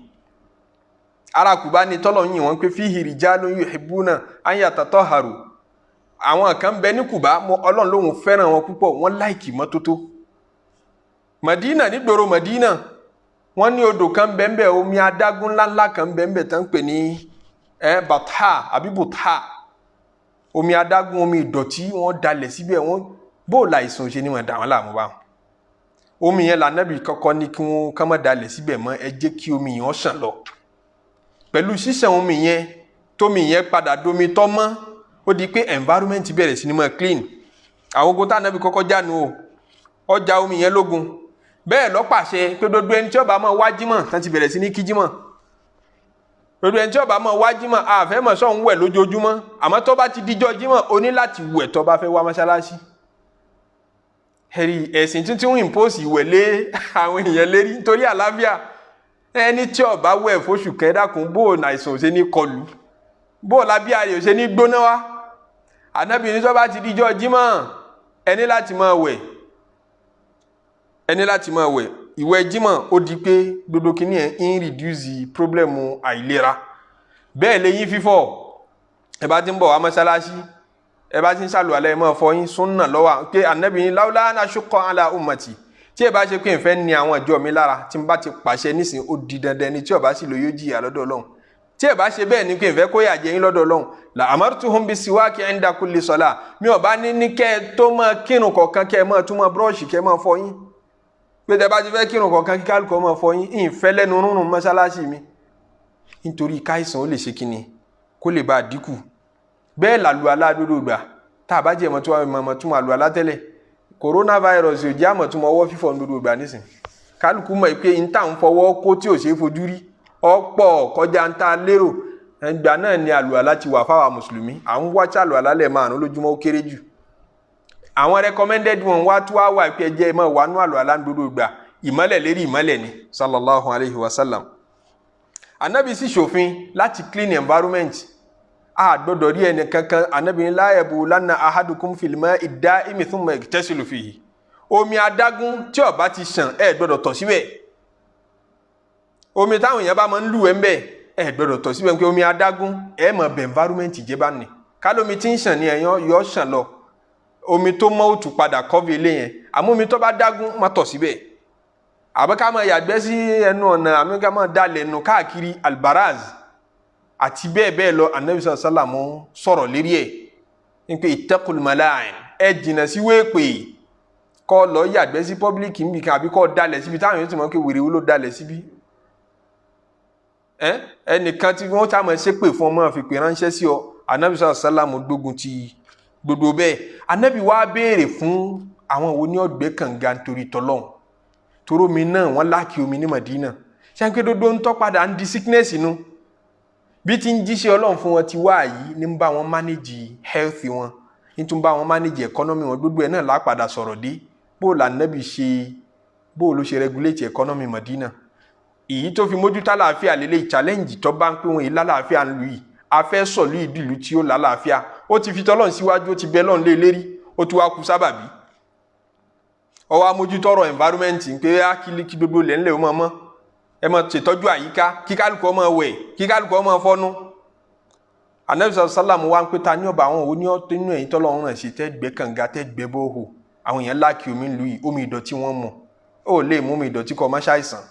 Ará Kùbá ní tọ́lọ̀ yìn wọ́n pé fihi rijalun yuhibbuna an yatatahharu. Àwọn kan bẹ ní Kùbá, Ọlọ́run lóhun fẹ́ràn wọn púpọ̀, wọ́n láìkì mọ́tótó. Mẹdínà, nígboro Mẹdínà, wọ́n ní odò kan bẹ́ẹ̀nbẹ́ẹ̀, omi adágún ńláńlá kan bẹ́ẹ̀nbẹ́ẹ̀ tán ń pè ní Batha àbí Butha, omi adágún, omi ìdọ̀tí, wọ́n dalẹ̀ síbẹ̀. Wọ́n bóòlù àìsàn ṣe ni wọ́n dà wọ́n láàmú báwọn. Omi yẹn lànàbì kọ́kọ́ ní kí wọ́n ká má dalẹ̀ síbẹ̀ mọ́, ẹ jẹ́ kí omi yẹn ṣàn lọ. Pẹ̀lú ṣíṣàn omi yẹn, tómi yẹn padà domi tọ́ mọ́, ó di pé environment bẹ̀rẹ̀ sí ni máa clean. Àwọn ogun tá ànábì kọ́kọ́ jánu o, ọjà omi yẹn lógun. Bẹ́ẹ̀ ló pàṣẹ pé gbogbo ẹni tí ó bá máa wá jímọ̀ tán ti bẹ̀rẹ̀ sí ní kí jímọ̀, gbogbo ẹni tí ó bá máa wá jímọ̀, àfẹ́ mọ̀ sọ̀ ń wẹ̀ lójoojúmọ́, àmọ́ tó bá ti dijọ́ jímọ̀, o ní láti wẹ̀ tó bá fẹ́ wá mọ́ṣáláṣí. Ẹ̀rí ẹ̀sìn tuntun ń impose ìwẹ̀ lé àwọn èèyàn lérí nítorí àlàáfíà. Ẹni tí ó bá wẹ̀ fóṣù kẹ́dàkùn, bó o àìsàn ò ṣe ní kọlù, bó o lábí ayò ṣe ní gbóná wá. Ànábì ní tó bá ti dijọ́ jímọ̀, ẹni láti máa wẹ̀, ẹni láti máa wẹ̀. Ìwẹ̀ jímọ̀, ó di pé gbogbo kìíní ẹ̀ ń reduce problem àìlera. Bẹ́ẹ̀ lẹ́yìn fífọ̀, ẹ bá ti ń bọ̀ wá mọ́ṣáláṣí, ẹ bá ti ń ṣàlùwàlá, ẹ máa fọyín. Súnà lọ́wọ́ pé ànábì ní láwùlá ana ṣukọ ala ummati, tí ẹ bá ṣe pé ìfẹ́ ní àwọn ìjọ mi lára, tí n bá ti pàṣẹ nísìn, ó di dandan, ni tí ó bá sì lò yóò jìyà lọ́dọ̀ Ọlọ́run. Tí ẹ bá ṣe bẹ́ẹ̀ ni pé ìfẹ́ kó yà jẹ yín lọ́dọ̀ Ọlọ́run, la amartuhum bisiwaki inda kulli sala, mi ò bá ní kẹ́ ẹ tó máa kírun kọ̀ọ̀kan, kẹ́ ẹ máa tún máa búrọ́ọ̀ṣì, kẹ́ ẹ máa fọyín, pé tẹ bá ti fẹ́ kírun kọ̀ọ̀kan, kí kálukọ́ máa fọyín. Ìfẹ́ lẹ́nu rúnrún mọ́ṣáláṣí mi, nítorí káìsàn ó lè ṣe kíni, kó lè bá a dínkù. Bẹ́ẹ̀ làlù aládùúgbò gbà tá a bá jẹ́ mọ̀túnmọ̀ àlù alátẹ́lẹ̀. Coronavirus ò jẹ́ àmọ̀túnmọ̀ ọwọ́ fífọ̀ gbogbo ìgbà nísìn. Kálukú mọ̀ pé n tá ń fọwọ́ kó tí ò ṣeé fojú rí ọ̀pọ̀ kọjá ń ta lérò. Ìgbà náà ni àlùalá ti wà fáwa mùsùlùmí. À ń wá ṣàlùalá lẹ̀ márùn lójúmọ́, ó kéré jù. Àwọn recommended one wá tó wá wà pé ẹjẹ́ mọ̀ wà nú àlùalá gbogbo ìgbà. Ìmọ́lẹ̀ lérí ìmọ́lẹ̀ ni, sallallahu alayhi wa sallam. Anabi sì ṣòfin láti clean environment. A gbọ́dọ̀ rí ẹnì kankan. Anabi ní la yabulanna ahadukum fil ma'i da'imi thumma yagtasilu fihi. Omi adágún tí ó bá ti ṣàn, ẹ gbọ́dọ̀ tọ̀ síbẹ̀. Omi táwọn èèyàn bá máa ń lúwẹ̀ẹ́ ńbẹ̀, ẹ gbọ́dọ̀ tọ̀ síbẹ̀, pé omi adágún ẹ mọ̀ bẹ̀ environment jẹ́ bá ní. Kálómi tí ń ṣàn ní ẹ̀yàn yọ ṣàn lọ, omi tó mọ́ òtún padà kọ́fì ilé yẹn. Àmọ́ omi tó bá dágún, má tọ̀ síbẹ̀. Àbí ká máa yàgbẹ́ sí ẹnu ọ̀nà, àbí ká máa dalẹ̀ nù káàkiri, albaraz àti bẹ́ẹ̀ bẹ́ẹ̀ lọ. Anabi sàlámù sọ̀rọ̀ lérí ẹ̀ ní pé ittaqul mala'in, ẹ jìnnà sí wéèpè, kọ́ lọ yàgbẹ́ sí public níbi kan, àbí kọ́ dalẹ̀ síbi táwọn yóò ti mọ̀ pé wèrè wo ló dalẹ̀ síbi. Ẹ ẹnìkan tí wọ́n ta máa ṣépè fún ọmọ fi pè ránṣẹ́ sí ọ. Anabi sàlámù gbógun ti gbogbo bẹ́ẹ̀. Anabi wá béèrè fún àwọn wo ní ọgbẹ́ kànga nítorí tọ́lọ́hún, toró mi náà wọ́n lack omi ní Madina. Ṣáńpé dodo ń tọ́ padà ń di sickness inú bí ti ń jíṣẹ́ Ọlọ́run fún wọn ti wá yìí, ní ń bá wọn manage health wọn, ní tún bá wọn manage economy wọn. Gbogbo ẹ̀ náà lápadà sọ̀rọ̀ dé bó o lànàbì ṣe, bó o ló ṣe regulate economy Madina, èyí tó fi mójútó àlàáfíà lélẹ̀. Challenge tó bá ń pé wọn yìí lálàáfíà ń lu yìí, a fẹ́ sọ̀lú ìdìlú tí ó lálàáfíà. Ó ti fi tọ́lọ́run síwájú, ó ti bẹ lọ́run lé lérí, ó ti wá kú sábàbí. Ó wá mójútó ọ̀rọ̀ environment ń pé á kí gbogbo ilẹ̀ ńlẹ̀ ó máa mọ́, ẹ máa ṣètọ́jú àyíká, kí kálukú ó máa wẹ̀, kí kálukú ó máa fọ́nú. Anabi sàlámù wa ń pé ta ní ọba àwọn òní nínú ẹ̀yìn tọ́lọ́run rẹ̀ sí tẹ́ gbẹ́ kànga, tẹ́ gbẹ́ borehole. Àwọn èèyàn lack omi ń lu yìí, omi ìdọ̀tí wọn mu, ó lè mú omi ìdọ̀tí kọ́ ọmọ ṣàìsàn.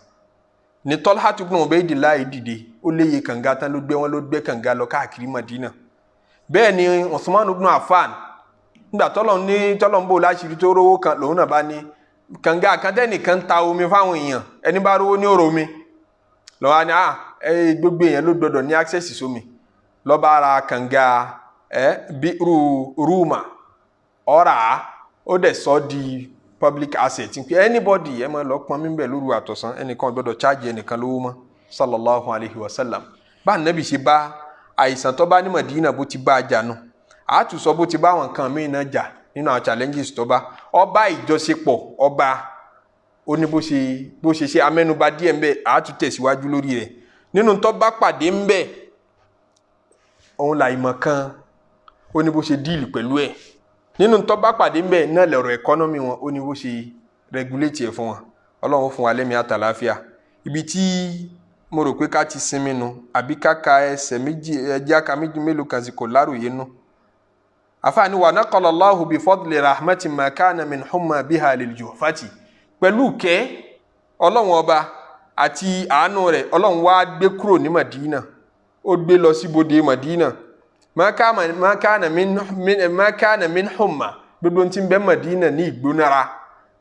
Ní Talha ibn Ubaydillah dìde, ó léye kànga tán ló gbé wọn, ló gbé kànga lọ káàkiri Madina. Bẹ́ẹ̀ ni Usman ibn Affan, nígbà tọ́lọ̀ ní tọ́lọ̀ ń bò láṣìírí tó rówó kan, lòun náà bá ní kànga kan tẹ́nìkan ta omi fáwọn èèyàn, ẹni bá rówó ní òrò omi lọ́wọ́ ni ẹ gbogbo èèyàn ló gbọdọ̀ ní access sómi. Lọ́ba ara kànga ẹ Bi'ru Ruma ọ̀rà, ó dẹ̀ sọ di public asset pé anybody ẹ máa lọ pọn mi bẹ̀ lóru àtọ̀sán, ẹnìkan gbọdọ̀ charge ẹnìkan lówó mọ́. Sallallahu alayhi wa sallam. Bá nàbì ṣe bá àìsàn tó bá ní Madina, bó ti bá a jà nù, àtúnṣọ bó ti bá àwọn nǹkan míì náà jà nínú àwọn challenges tó bá ọba ìjọsepọ̀ ọba, ó ní bó ṣe amẹ́nubà díẹ̀ ńbẹ, àátún tẹ̀síwájú lórí rẹ̀. Nínú tó bá pàdé ńbẹ, òun là ìmọ̀ kan, ó ní bó ṣe deal pẹ̀lú ẹ̀. Nínú tó bá pàdé ńbẹ náà lọ̀rọ̀ economy wọn, ó ní bó ṣe regulate ẹ̀ fún wọn. Ọlọ́run fún wa lẹ́mìí àtàláfíà. Ibi tí mo rò pé ká ti sinmi nu, àbí ká ka ẹsẹ̀ méjì, ẹjẹ́ ká méjì mélòó kan sì kò láròyé nu. Àfààní wa naqala Allahu bi fadli rahmati ma kana min humma biha lil juhfati. Pẹ̀lú kẹ́ Ọlọ́run ọba àti àánú rẹ̀, Ọlọ́run wá gbé kúrò ní Madina, ó gbé lọ síbodè Madina ma kana min humma, gbogbo tí ń bẹ Madina ní ìgbónára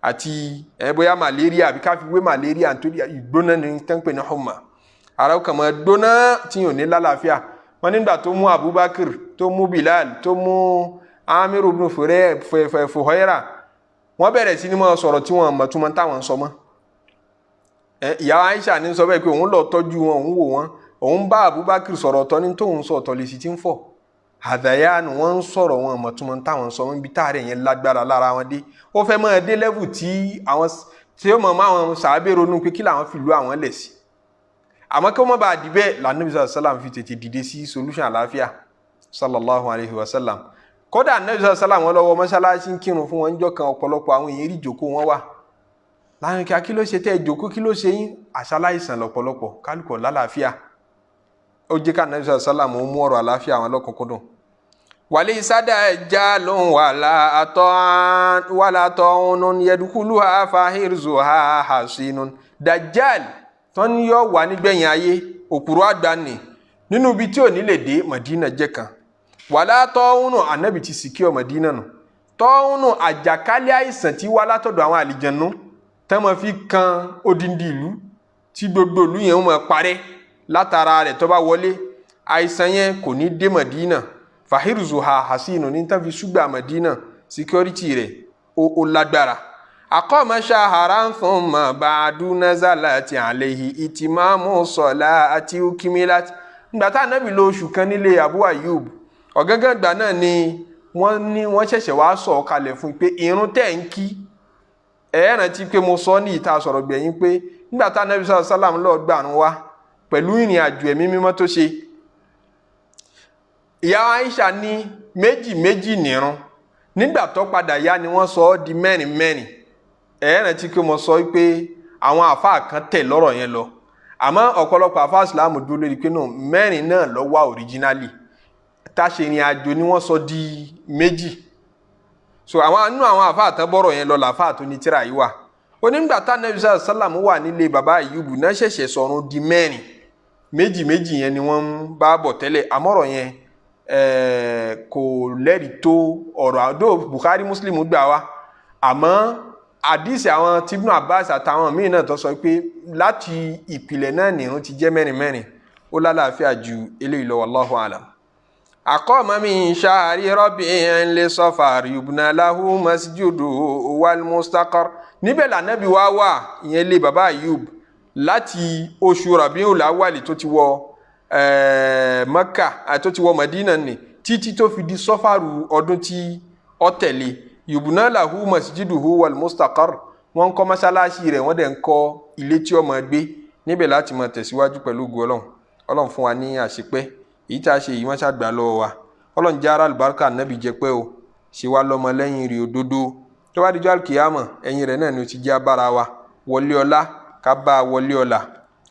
àti ẹ bóyá malaria, àbí ká fi wé malaria, nítorí ìgbóná ní tán pè ní humma, ara ó kàn máa gbóná tí yóò ní lálàáfíà. Wọn nígbà tó mú Abubakar, tó mú Bilal, tó mú Amiru ibn Fuhaira, wọ́n bẹ̀rẹ̀ sí ní máa sọ̀rọ̀ tí wọ́n mọ̀ túmọ̀ táwọn ń sọ mọ́. Ìyá Aisha ní sọ bẹ́ẹ̀ pé òun lọ tọ́jú wọn, òun wò wọ́n, òun bá Abubakar sọ̀rọ̀, ọ̀tọ̀ ní tóun sọ, ọ̀tọ̀ lè sì ti ń fọ̀ àdàyànù. Wọ́n ń sọ̀rọ̀, wọn mọ̀ túmọ̀ táwọn ń sọ wọn. Ibi táàrẹ̀ yẹn lágbára lára wọn dé, ó fẹ́ máa dé level tí àwọn tí ó mọ̀ máa wọn sàábẹ̀ ronú pé kí làwọn fi lu àwọn lẹ̀ sí. Àmọ́ kí wọ́n má bàa di bẹ́ẹ̀, lànàbí sàlám fi tètè dìde sí solution àlàáfíà, sallallahu alayhi wa sallam. Kódà anabi sàlám wọn lọ́wọ́ mọ́ṣáláṣí ń kírun fún wọn níjọ́ kan, ọ̀pọ̀lọpọ̀ àwọn èèyàn rí ìjókòó wọn wà láàrin kí ló ṣe tẹ́ ìjókòó, kí ló ṣe yín? Àṣàláìsàn lọ́pọ̀lọpọ̀, kálukọ̀ lálàáfíà. Ó jẹ́ ká anabi sàlám ó mú ọ̀rọ̀ àlàáfíà àwọn lọ́kùnkúndùn. Walaysa dajjalun wala ta'unun yadkhuluha fahirzuha hasinun. Dajjal tó ń yọ wà nígbẹ̀yìn ayé, òkúrò àgbà nì nínú ibi tí ò ní lè dé, Madina jẹ́ kan. Wala ta'unu, anabi ti secure Madina nù. Ta'unu, àjàkálẹ̀ àìsàn tí wá látọ̀dọ̀ àwọn àlìjẹ̀nú tẹ́ máa fi kan odindi ìlú, tí gbogbo ìlú yẹn máa parẹ́ látara rẹ̀, tó bá wọlé, àìsàn yẹn kò ní dé Madina. Fahirzuha hasinu ní tán fi ṣùgbà Madina, security rẹ̀ ó lágbára. Aqama shahran thumma ba'du nazalati alayhi itimamu salati ukimilat. Nígbà tá ànábì lò oṣù kan nílé Abu Ayyub, ọ̀gángan ìgbà náà ni wọ́n ní wọ́n ṣẹ̀ṣẹ̀ wá sọ̀ kalẹ̀ fún pé irun tẹ̀ ń kí. Ẹ rántí pé mo sọ ní ìta sọ̀rọ̀ gbẹ̀yìn pé nígbà tá ànábì sàlám lọ́ọ́ gbàrún wá pẹ̀lú ìrìn àjò ẹ̀mí mímọ́ tó ṣe. Ìyá Aisha ní méjì méjì nìrun, nígbà tó padà yá ni wọ́n sọ ọ́ di mẹ́rin mẹ́rin. Ẹ rántí pé mo sọ pé àwọn àfáà kan tẹ̀ lọ́rọ̀ yẹn lọ, àmọ́ ọ̀pọ̀lọpọ̀ àfáà Ìsìlámù dúró lórí pé náà mẹ́rin náà ló wà originally, táṣe ìrìn àjò ni wọ́n sọ di méjì. So àwọn inú àwọn àfáà tán bọ́rọ̀ yẹn lọ làfáà tó ní tíra yìí wà. Onígbà tá Ànábì sàlám wà nílé bàbá Àyùbù náà ṣẹ̀ṣẹ̀ sọ̀run di mẹ́rin, méjì méjì yẹn ni wọ́n ń bá bọ̀ tẹ́lẹ̀. Àmọ́rọ̀ yẹn kò lẹ́rìí tó ọ̀rọ̀ àdó Bukhari Muslim gbà wá, àmọ́ àdìsí àwọn tibnu Abbas àtàwọn míì náà tó sọ pé láti ìpìlẹ̀ náà nìrun ti jẹ́ mẹ́rin mẹ́rin, ó lálàáfíà ju eléyìí lọ, wallahu alam. Aqama min shahri rabi'in li safar yubna lahu masjidu wal mustaqar. Níbẹ̀ lànàbí wá wà, ìyẹn lé baba Ayub, láti oṣù Rabi'ul Awwal tó ti wọ Mẹ́kà tó ti wọ Madina ní títí tó fi di sọ́fàrù ọdún tí ó tẹ̀lé. Yubna lahu masjiduhu wal mustaqar, wọ́n ń kọ́ mọ́sálásí rẹ̀, wọ́n dẹ̀ ń kọ́ ilé tí ó máa gbé níbẹ̀ láti máa tẹ̀síwájú pẹ̀lú ògo Ọlọ́run. Ọlọ́run fún wa ní àṣepẹ́ èyí tá a ṣe yìí, wọ́n ṣàgbà lọ́wọ́ wa. Ọlọ́run jẹ́ ara àlùbáríkà nábì jẹ́ pẹ́ o, ṣe wá lọ́mọ lẹ́yìn rí òdodo tó bá dijọ́ àlùkìyàmọ̀, ẹ̀yìn rẹ̀ náà ni ó ti jẹ́ abára wa wọlé ọlá, ká bá a wọlé ọlá,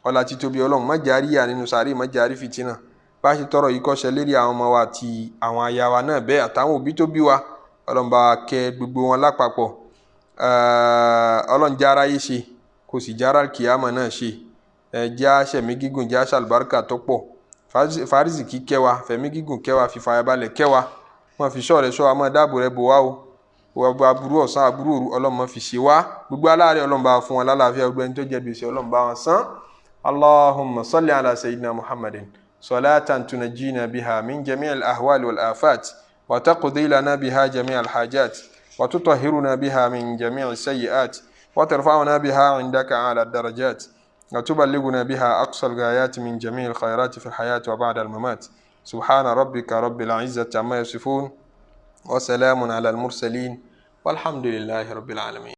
ọlá títóbi Ọlọ́run. Má jẹ́ àríyá nínú sàárè, má jẹ́ àrí fìtínà. Bá a ṣe tọrọ yìí kọ́ṣẹ́ lérí àwọn ọmọ wa àti àwọn aya wa náà bẹ́ẹ̀ àtàwọn òbí tó bí wa, Ọlọ́run bá wa kẹ́ gbogbo wọn lápapọ̀. Ọlọ́run jẹ́ aráyé ṣe, kò sì jẹ́ ara kìyàmọ̀ náà ṣe. Ẹ jẹ́ àṣẹmí gígùn, jẹ́ àṣàlùbáríkà tó pọ̀, fàrísìkí kẹ́ wa, fẹ̀mí gígùn kẹ́ wa, fìfàyàbalẹ̀ kẹ́ wa, wọ́n fi ṣọ́ rẹ̀ ṣọ́ wa, máa dáàbò rẹ̀ bò wá o. Gbogbo aburú ọ̀sán, aburú òru, Ọlọ́run má fi ṣe wá. Gbogbo aláàárẹ̀, Ọlọ́run bá fún wọn lálàáfíà. Gbogbo ẹni tó jẹ gbèsè, Ọlọ́run bá wọn san. Allahumma salli ala sayyidina Muhammadin salatan tunajjina biha min jami'il ahwali wal afat wa taqdi lana biha jami'al hajat wa tutahhiruna biha min jami'is sayyi'at wa tarfa'una biha 'indaka 'ala ad-darajat wa tuballighuna biha aqsa al-ghayat min jami'il khayrat fi al-hayat wa ba'da al-mamat. Subhana rabbika rabbil 'izzati amma yasifun wa salamun ala al-mursalin walhamdulillahi rabbil alamin.